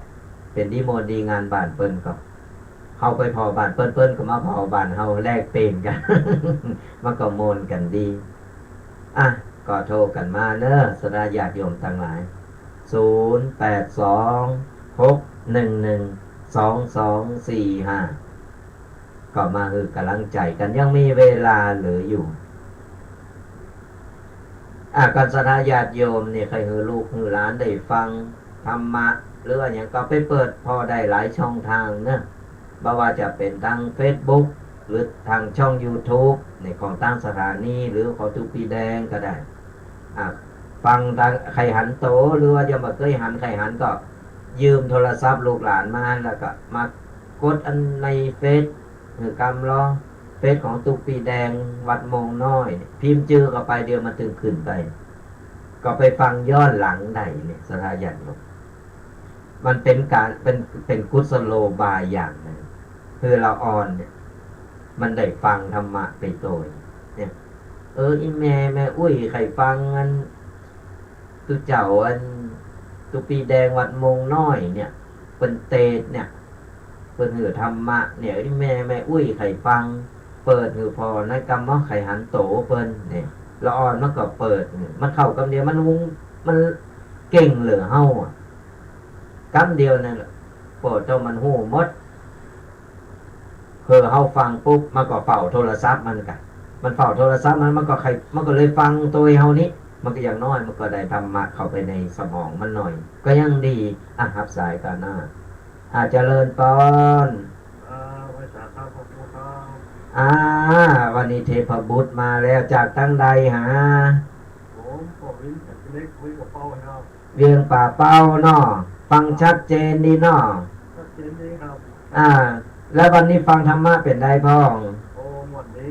เป๋นดีมนต์ดีงานบ้านเปิ้นก็ เฮาไปผ่อบ้านเปิ้น เปิ้นก็มาผ่อบ้านเฮา แลกเปลี่ยนกั๋น มันก็ม่วนกั๋นดี อ่ะ ก็โทรกั๋นมาเน่อ ศรัทธาญาติโยมตังหลาย ศูนย์ แปด สอง หก หนึ่ง หนึ่ง สอง สอง สี่ ห้า ก็มาหื้อก๋ำลังใจ๋กั๋น ยังมีเวลาเหลืออยู่ อ่ะ ก็ศรัทธาญาติโยมนี่ ใค่หื้อลูกหื้อหลานได้ฟังธรรมะ หรือว่าหยังก็ไปเปิดผ่อได้หลายช่องทางเน่อ บ่ว่าจะเป๋นตางเฟซบุ๊ก หรือตางช่องยูทูบ นี่ของตางสถานี หรือของตุ๊กปี้แดงก็ได้ อ่ะ ฟังตาง ใค่หันโต หรือว่ายังบ่เกยหัน ใค่หันก็ยืมโทรศัพท์ลูกหลานมา แล้วก็มากดอันในเฟซ หื้อกำลอ เฟซของตุ๊กปี้แดงวัดโมงน้อย พิมพ์จื้อเข้าไปเดี๋ยวมันตึงขึ้นไป ก็ไปฟังย้อนหลังได้เนี่ย ศรัทธาญาติโยม มันเป๋นก๋าน เป๋น เป๋นกุศโลบายอย่างหนึ่ง คือละอ่อนเนี่ย มันได้ฟังธรรมะไปโตย เนี่ย เออ อี่แม่ แม่อุ๊ย ใค่ฟังอัน ตุ๊เจ้าอัน ตุ๊กปี้แดงวัดโมงน้อยเนี่ย เปิ้นเตสน์เนี่ย เปิ้นหื้อธรรมะเนี่ย อี่แม่ แม่อุ๊ย ใค่ฟัง เปิดหื้อผ่อในกำเนาะ ใค่หันโตเปิ้นเนี่ย ละอ่อนมันก็เปิดเนี่ย มันเข้ากำเดียว มันหุง มันเก่งเหลือเฮาอะ กำเดียวนั่นแหละ โปดเจ้ามันฮู้หมด เผลอเฮาฟังปุ๊บ มันก็เฝ้าโทรศัพท์มันกะ มันเฝ้าโทรศัพท์มัน มันก็ใค่ มันก็เลยฟังโตยเฮานี้ มันก็อย่างน้อยมันก็ได้ธรรมะเข้าไปในสมองมันหน่อย ก็ยังดี อ่ะ ฮับสายก่อนนะ อ่ะ เจริญปอน อ่า ไหว้สาครับ ขอบคุณครับ อ่า วันนี้เทพบุตรมาแล้ว จากตางใดหา ผมก็วินจากเล็ก วินกับเป้าครับ เวียงป่าเป้าเนาะ ฟังชัดเจนดีเนาะ ชัดเจนดีครับ อ่า แล้ววันนี้ฟังธรรมะเป๋นใดพ่อง โอ้ ม่วนดี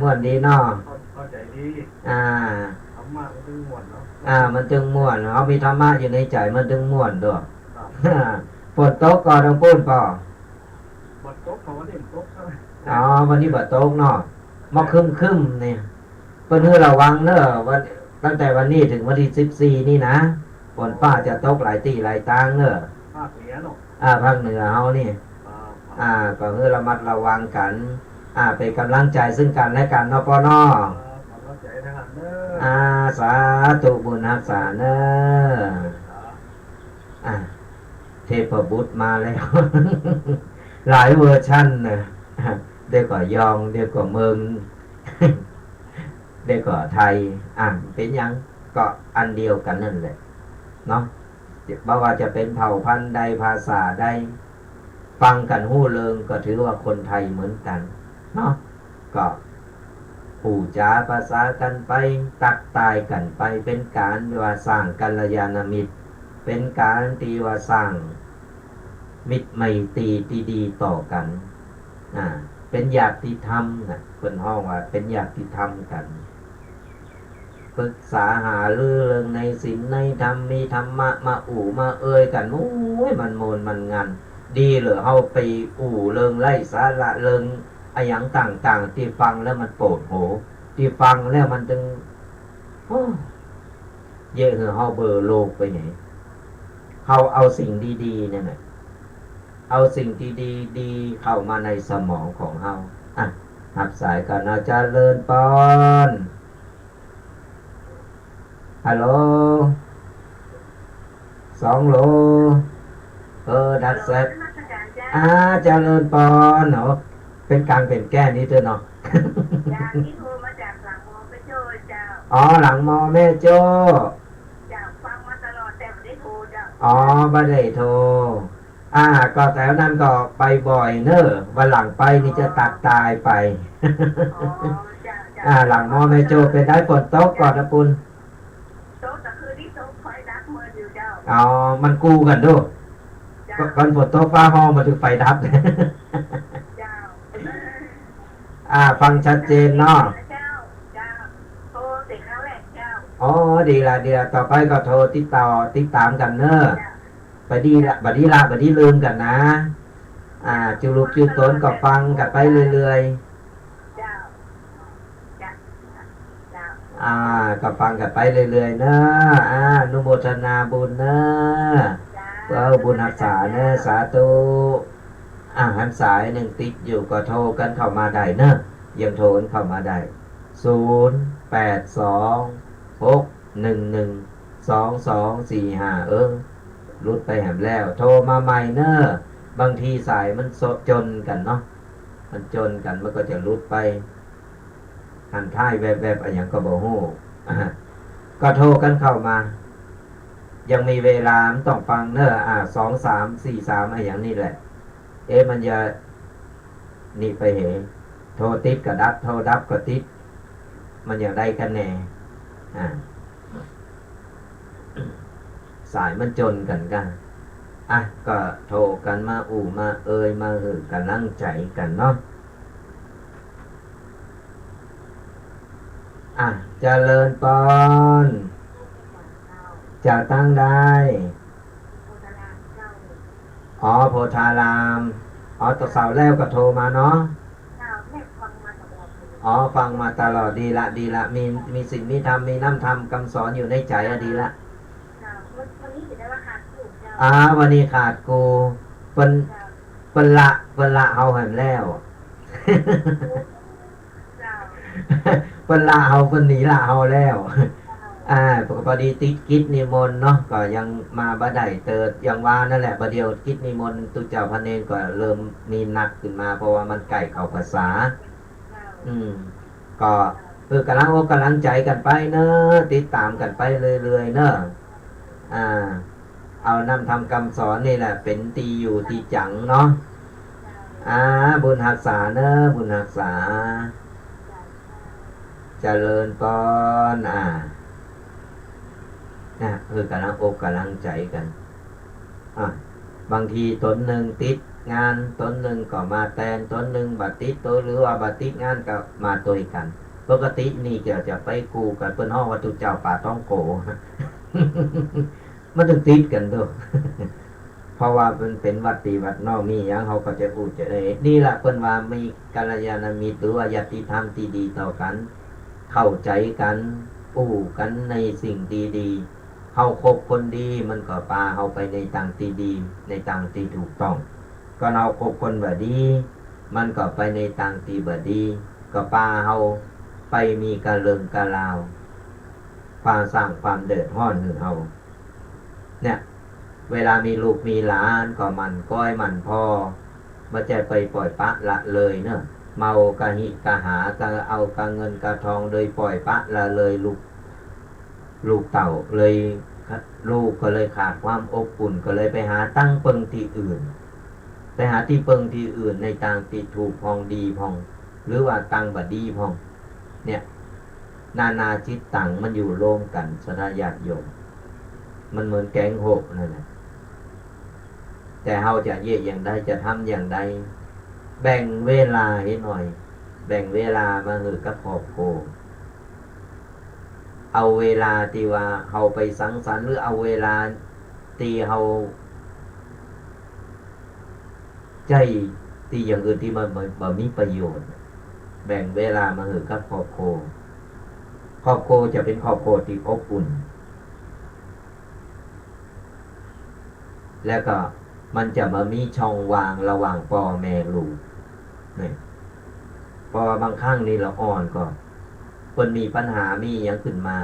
ม่วนดีเนาะ เข้า เข้าใจ๋ดี อ่า ธรรมะมันตึงม่วนเนาะ อ่า มันตึงม่วน เฮามีธรรมะอยู่ในใจ๋มันตึงม่วนตวย ครับ ฝนตกก่อตางปู๊นปอ บ่ตกครับ วันนี้บ่ตกครับ อ๋อ วันนี้บ่ตกเนาะ มาครึ้มๆ เนี่ย เปิ้นหื้อระวังเน่อ วัน ตั้งแต่วันนี้เถิงวันตี้สิบสี่นี่นะ ฝนฟ้าจะตกหลายตี้หลายตางเน่อ ภาคเหนือเนาะ อ่า ภาคเหนือเฮานี่ ครับ อ่า ก็หื้อระมัดระวังกั๋น อ่า เป๋นก๋ำลังใจ๋ซึ่งกั๋นและกั๋นเนาะปอเนาะ ครับ ก๋ำลังใจ๋ซึ่งกั๋นเน่อ อ่า สาธุ บุญฮักษาเน่อ ครับ อ่ะ เทพบุตรมาแล้ว หลายเวอร์ชันเน่อ เดี๋ยวก็ยอง เดี๋ยวก็เมิง เดี๋ยวก็ไทย อ่ะ เป๋นหยัง ก็อันเดียวกั๋นนั่นแหละ เนาะ บ่ว่าจะเป๋นเผ่าพันธุ์ใด ภาษาใด ฟังกั๋นฮู้เริงก็ถือว่าคนไทยเหมือนกั๋น เนาะ ก็ พูดจ๋าภาษากั๋นไป ตั๊กตายกั๋นไป เป๋นก๋านว่าสร้างกัลยาณมิตร เป๋นก๋านตี้ว่าสร้างมิตรไมตรีตี้ดีต่อกั๋น อ่า เป๋นญาติธรรมน่ะ เปิ้นฮ้องว่าเป๋นญาติธรรมกั๋น ปึกษาหารือเรื่องในศีลในธรรม มีธรรมะมาอู้มาเอ่ยกั๋น โอ้ย มันม่วนมันงัน ดีเหลือเฮาไปอู้เรื่องไร้สาระ เรื่องอะหยังต่างๆ ตี้ฟังแล้วมันโปดหัว ตี้ฟังแล้วมันตึง โอ้ เยียะหื้อเฮาเบลอโลกไปไหน เฮาเอาสิ่งดีๆ เนี่ยนะ เอาสิ่งดีๆ เข้ามาในสมองของเฮา อ่ะ ฮับสายก่อนนะ เจริญปอน ฮัลโหล สองโหล เออ ดักแซด ฮัลโหล นมัสก๋านเจ้า อ่า เจริญปอนเนาะ เป๋นก๋างเป๋นแก้วนิดเตื้อเนาะ เจ้า นี่โทรมาจากหลังมอแม่โจ้เจ้า อ๋อ หลังมอแม่โจ้ เจ้า ฟังมาตลอดแต่บ่ได้โทรเจ้า อ๋อ บ่ได้โทร อ่า ก็แถวนั้นก็ไปบ่อยเน่อ วันหลังไปนี่จะตั๊กตายไป อ๋อ เจ้า เจ้า อ่า หลังมอแม่โจ้เป๋นใด ฝนตกก่อตางปู๊น ตก ตะคืนนี้ตก ไฟดับเมิดอยู่เจ้า อ๋อ มันกู้กั๋นดู เจ้า ก็ ก่อนฝนตกฟ้าฮ้องมันถึงไฟดับ เจ้า อ่า ฟังชัดเจนเนาะ เจ้า เจ้า โทรเสร็จแล้วแหละเจ้า อ๋อ ดีละ ดีละ ต่อไปก็โทรติดต่อ ติดต๋ามกั๋นเน่อ เจ้า บ่ดีละ บ่ดีละ บ่ดีลืมกั๋นนะ อ่า จุลุกจุตนก็ฟังกั๋นไปเรื่อยๆ เจ้า เจ้า เจ้า อ่า ก็ฟังกั๋นไปเรื่อยๆ เน่อ อ่า อนุโมทนาบุญเน่อ เจ้า เออ บุญฮักษาเน่อ สาธุ อ่ะ หันสายนึ่งติดอยู่ก็โทรกั๋นเข้ามาได้เนาะ ยังโทรกั๋นเข้ามาได้ ศูนย์ แปด สอง หก หนึ่ง หนึ่ง สอง สอง สี่ ห้า เออ หลุดไปแหมแล้ว โทรมาใหม่เนาะ บางทีสายมันโซะ จนกั๋นเนาะ มันจนกั๋น มันก็จะหลุดไป หันท้ายแวบๆ อะหยังก็บ่ฮู้ ก็โทรกั๋นเข้ามา ยังมีเวลา บ่ต้องฟังเนาะ อ่า สองสามสี่สาม อะหยังนี่แหละ เอ๊ะ มันจะ นี่ไปเห โทรติดก็ดับ โทรดับก็ติด มันอย่างใดกั๋นแน่ อ่า สายมันจนกั๋นก้า อ่ะ ก็โทรกั๋นมาอู้มาเอย มาหื้อก๋ำลังใจ๋กั๋นเนาะ อ่ะ เจริญปอน จากตางใด อ๋อ โพธาราม อ๋อ ต๋อนเสาร์แล้วก็โทรมาเนาะ อ๋อ ฟังมาตลอด ดีละ ดีละ มี มีศีล มีธรรม มีน้ำธรรมกำสอนอยู่ในใจ๋อะ ดีละ อ่า วันนี้ขาดกู เปิ้น เปิ้นละ เปิ้นละเฮาแหมแล้ว เปิ้นละเฮา เปิ้นหนีละเฮาแล้ว อ่า พอดีติดกิจนิมนต์เนาะ ก็ยังมาบ่ได้เติด อย่างว่านั่นแหละ บ่าเดี่ยวกิจนิมนต์ตุ๊เจ้าพระเณรก็เริ่มมีหนักขึ้นมา เพราะว่ามันใก้เข้าพรรษา อืม ก็ เออ ก๋ำลังอกก๋ำลังใจ๋กั๋นไปเนาะ ติดต๋ามกั๋นไปเรื่อยๆ เนาะ อ่า เอาน้ำธรรมกำสอนนี่แหละ เป๋นตี้อยู่ตี้จังเนาะ อ่า บุญฮักษาเนาะ บุญฮักษา เจริญปอน อ่า อ่ะ เออ ก๋ำลังอกก๋ำลังใจ๋กั๋น อ่ะ บางทีต๋นนึ่งติดงาน ต๋นนึ่งก็มาแตน ต๋นนึ่งบ่ติด ต๋น หรือว่าบ่ติดงานก็มาตวยกั๋น ปกตินี่จะ จะไปกู้กั๋น เปิ้นฮ้องว่าตุ๊เจ้าป๋าต๊องโก๋ มันตึงติดกั๋นโต เพราะว่ามันเป๋นวัดปี้วัดน้อง มีหยังเฮาก็จะอู้จะเอย นี่ละเปิ้นว่ามีกัลยาณมิตร หรือว่าญาติธรรมตี้ดีต่อกั๋น เข้าใจ๋กั๋น อู้กั๋นในสิ่งตี้ดี เฮาคบคนดี มันก็ปาเฮาไปในตางตี้ดี ในตางตี้ถูกต้อง ก็เฮาคบคนบ่ดี มันก็ไปในตางตี้บ่ดี ก็ปาเฮาไปมีกะเริงกะราว ความสร้างความเดือดฮ้อนหื้อเฮา เนี่ย เวลามีลูกมีหลานก็หมั่นก้อยหมั่นผ่อ บ่ใจ้ไปป่อยปละละเลยเนาะ เมากะหิกะหา กะเอากะเงินกะทองโดยป่อยปละละเลย ลูก ลูกเต้าเลย ลูกก็เลยขาดความอบอุ่น ก็เลยไปหาตังเปิงตี้อื่น ไปหาตี้เปิงตี้อื่นในตางตี้ถูกพ่องดีพ่อง หรือว่าตางบ่ดีพ่อง เนี่ย นานาจิตตังมันอยู่ร่วมกั๋น ศรัทธาญาติโยม มันเหมือนแก๊งหกนั่นแหละ แต่เฮาจะเยียะอย่างใด จะทำอย่างใด แบ่งเวลาหื้อหน่อย แบ่งเวลามาหื้อกับครอบครัว เอาเวลาตี้ว่าเฮาไปสังสรรค์ หรือเอาเวลาตี้เฮาใจ๊ตี้อย่างอื่นตี้มันบ่ บ่มีประโยชน์ แบ่งเวลามาหื้อกับครอบครัว ครอบครัวจะเป๋นครอบครัวตี้อบอุ่น แล้วก็มันจะบ่มีช่องว่างระหว่างป้อแม่ลูก นี่ เพราะว่าบางครั้งนี่ละอ่อนก็ เปิ้นมีปัญหา มีหยังขึ้นมา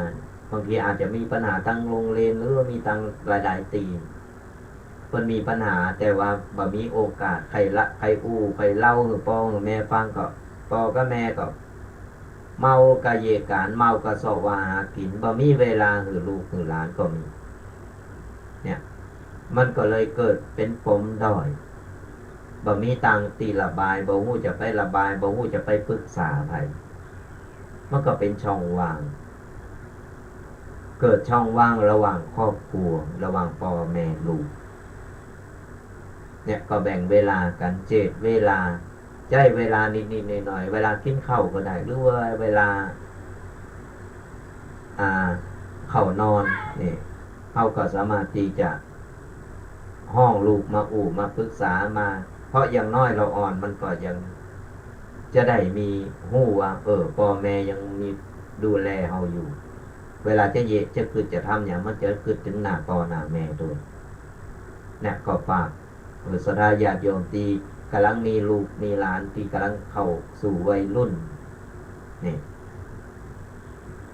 บางทีอาจจะมีปัญหาตางโฮงเรียน หรือว่ามีตางหลายๆ ตี้ เปิ้นมีปัญหา แต่ว่าบ่มีโอกาส ใผละ ใผอู้ ใผเล่าหื้อป้อหื้อแม่ฟังก็ ป้อกับแม่ก็ เมากะเยียะก๋าน เมากะเซาะว่าหากิ๋น บ่มีเวลาหื้อลูกหื้อหลานก็มี เนี่ย มันก็เลยเกิดเป๋นปมด้อย บ่มีตางตี้ระบาย บ่ฮู้จะไประบาย บ่ฮู้จะไปปรึกษาใผ มันก็เป๋นช่องว่าง เกิดช่องว่างระหว่างครอบครัว ระหว่างป้อแม่ลูก เนี่ย ก็แบ่งเวลากั๋น เจียดเวลา ใจ๊เวลานิดๆ หน่อยๆ เวลากิ๋นข้าวก็ได้ หรือว่าเวลา อ่า เข้านอน นี่ เฮาก็สามารถตี้จะฮ้องลูกมาอู้มาปรึกษามา เพราะอย่างน้อยละอ่อนมันก็ยังจะได้มีฮู้ว่า เออ ป้อแม่ยังมีดูแลเฮาอยู่ เวลาจะเยียะจะกึ๊ดจะทำหยัง มันจะกึ๊ดเถิงหน้าป้อหน้าแม่ตวย เนี่ย ก็ฝาก เออ ศรัทธาญาติโยมตี้ ก๋ำลังมีลูกมีหลานตี้ก๋ำลังเข้าสู่วัยรุ่น นี่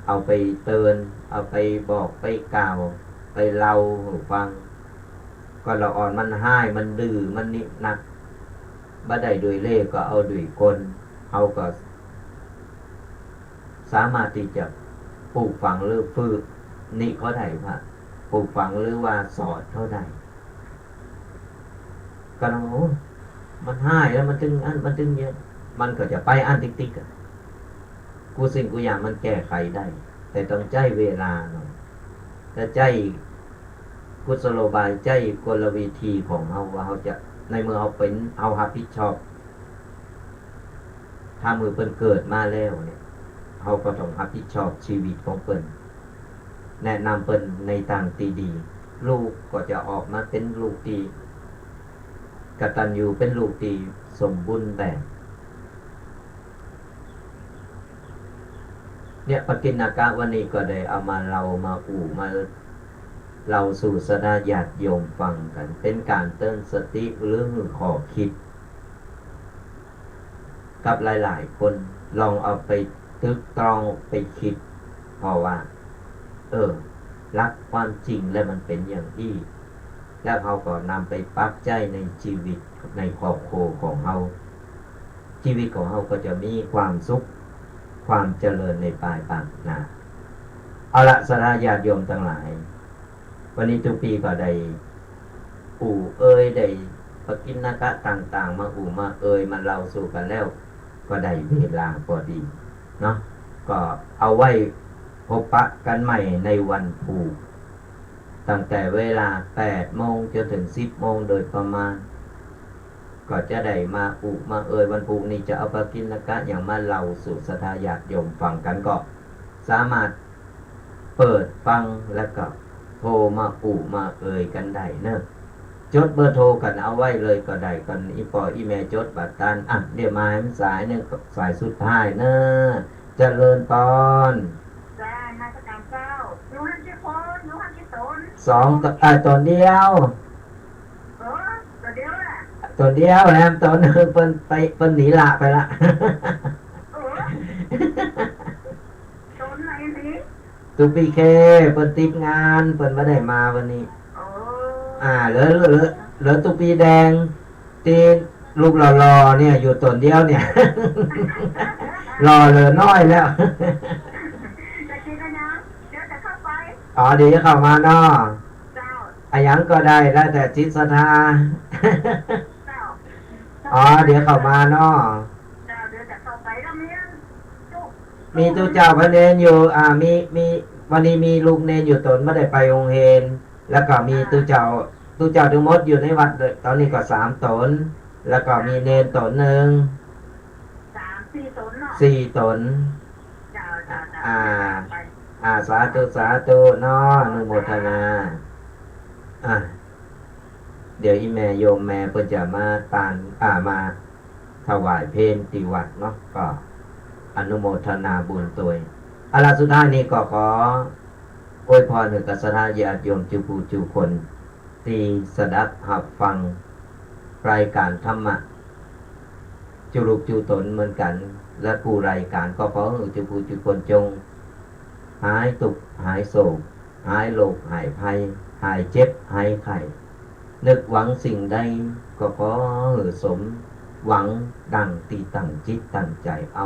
เอาไปเตือน เอาไปบอก ไปกล่าว ไปเล่าหื้อฟัง ก็ละอ่อนมันฮ้าย มันดื้อ มันนินัก บ่ได้ด้วยเล่ห์ก็เอาด้วยกล เฮาก็สามารถตี้จะปลูกฝังหรือฝึกนิเขาได้ว่า ปลูกฝังหรือว่าสอนเขาได้ ก็นะ โอ้ มันฮ้ายแล้วมันตึงอั้น มันตึงเยียะ มันก็จะไปอั้นติ๊กๆ อะ กู้สิ่งกู้อย่างมันแก้ไขได้ แต่ต้องใจ๊เวลาหน่อย ถ้าใจ๊กุศโลบาย ใจ๊กลวิธีของเฮาว่าเฮาจะ ในเมื่อเฮาเป๋น เฮาฮับผิดชอบ ถ้าเมื่อเปิ้นเกิดมาแล้วเนี่ย เฮาก็ต้องฮับผิดชอบชีวิตของเปิ้น แนะนำเปิ้นในตางตี้ดี ลูกก็จะออกมาเป๋นลูกตี้กตัญญู เป๋นลูกตี้สมบูรณ์แบบ เนี่ย ปกิณณกะวันนี้ก็ได้เอามาเล่า มาอู้ มาเล่าสู่ศรัทธาญาติโยมฟังกั๋น เป๋นก๋านเตือนสติหรือหื้อข้อคิด กับหลายๆ คน ลองเอาไปตึกตรอง ไปกึ๊ดผ่อว่า เออ หลักความจริงแล้วมันเป๋นอย่างอี้ แล้วเฮาก็นำไปปรับใจ๊ในชีวิต ในครอบครัวของเฮา ชีวิตของเฮาก็จะมีความสุข ความเจริญในภายภาคหน้า เอาละ ศรัทธาญาติโยมตังหลาย วันนี้ตุ๊ปีก็ได้อู้เอ่ย ได้ปกิณณกะต่างๆ มาอู้มาเอ่ย มาเล่าสู่กั๋นแล้ว ก็ได้เวลาพอดีเนาะ ก็เอาไว้พบปะกั๋นใหม่ในวันพูก ตั้งแต่เวลาแปดโมงจ๋นเถิงสิบโมงโดยประมาณ ก็จะได้มาอู้มาเอ่ย วันพูกนี้จะเอาปกิณณกะหยังมาเล่าสู่ศรัทธาญาติโยมฟังกั๋น ก็สามารถเปิดฟังแล้วก็โทรมาอู้มาเอ่ยกั๋นได้เนาะ จ๋ดเบอร์โทรกั๋นเอาไว้เลยก็ได้ กั๋นอี่ป้ออี่แม่จ๋ดบ่ตัน อ่ะ เดี๋ยวมาหื้อสายนึ่ง สายสุดท้ายเนาะ เจริญปอน จ้า นมัสก๋านเจ้า อยู่หั้นจักคน อยู่หั้นจักต๋น สองต๋น เอ่อ ต๋นเดียว เออ ต๋นเดียวแหละ ต๋นเดียวแหละ ต๋นนึ่งเปิ้นไป เปิ้นหนีละไปละ เออ ต๋นไหนหนี ตุ๊ปีเค เปิ้นติดงาน เปิ้นบ่ได้มาวันนี้ โอ้ อ่า เหลือ เหลือ เหลือตุ๊ปีแดง ตี้รูปหล่อๆ เนี่ย อยู่ต๋นเดียวเนี่ย หล่อเหลือน้อยแล้ว จะกิ๋นแล้วนะ เดี๋ยวจะเข้าไป อ๋อ เดี๋ยวจะเข้ามาเนาะ เจ้า อะหยังก็ได้ แล้วแต่จิตศรัทธา เจ้า อ๋อ เดี๋ยวเข้ามาเนาะ เจ้า เดี๋ยวจะเข้าไป แล้วมีตุ๊ มีตุ๊เจ้าพระเณรอยู่ อ่า มี มี วันนี้มีลูกเณรอยู่ต๋นบ่ได้ไปโฮงเฮน แล้วก็มีตุ๊เจ้า ตุ๊เจ้าตึงหมดอยู่ในวัดต๋นนี้ก็สามต๋น แล้วก็มีเณรต๋นนึ่ง สาม สี่ต๋นเนาะ สี่ต๋น เจ้า เจ้า เจ้า อ่า ไป อ่า สาธุ สาธุเนาะ อนุโมทนา อ่า เดี๋ยวอี่แม่โยมแม่เปิ้นจะมาตาน อ่า มาถวายเพลตี้วัดเนาะ ก็อนุโมทนาบุญตวย เอาละ สุดท้ายนี้ก็ขออวยพรหื้อกับศรัทธาญาติโยมจุผู้จุคน ตี้สดับฮับฟังรายก๋านธรรมะ จุลูกจุต๋นเหมือนกั๋น และกู้รายก๋านก็ขอหื้อจุผู้จุคนจงหายตุ๊กข์หายโศก หายโรคหายภัย หายเจ็บหายไข้ นึกหวังสิ่งใดก็ขอหื้อสมหวังดังตี้ตั้งจิตตั้งใจ๋ เอา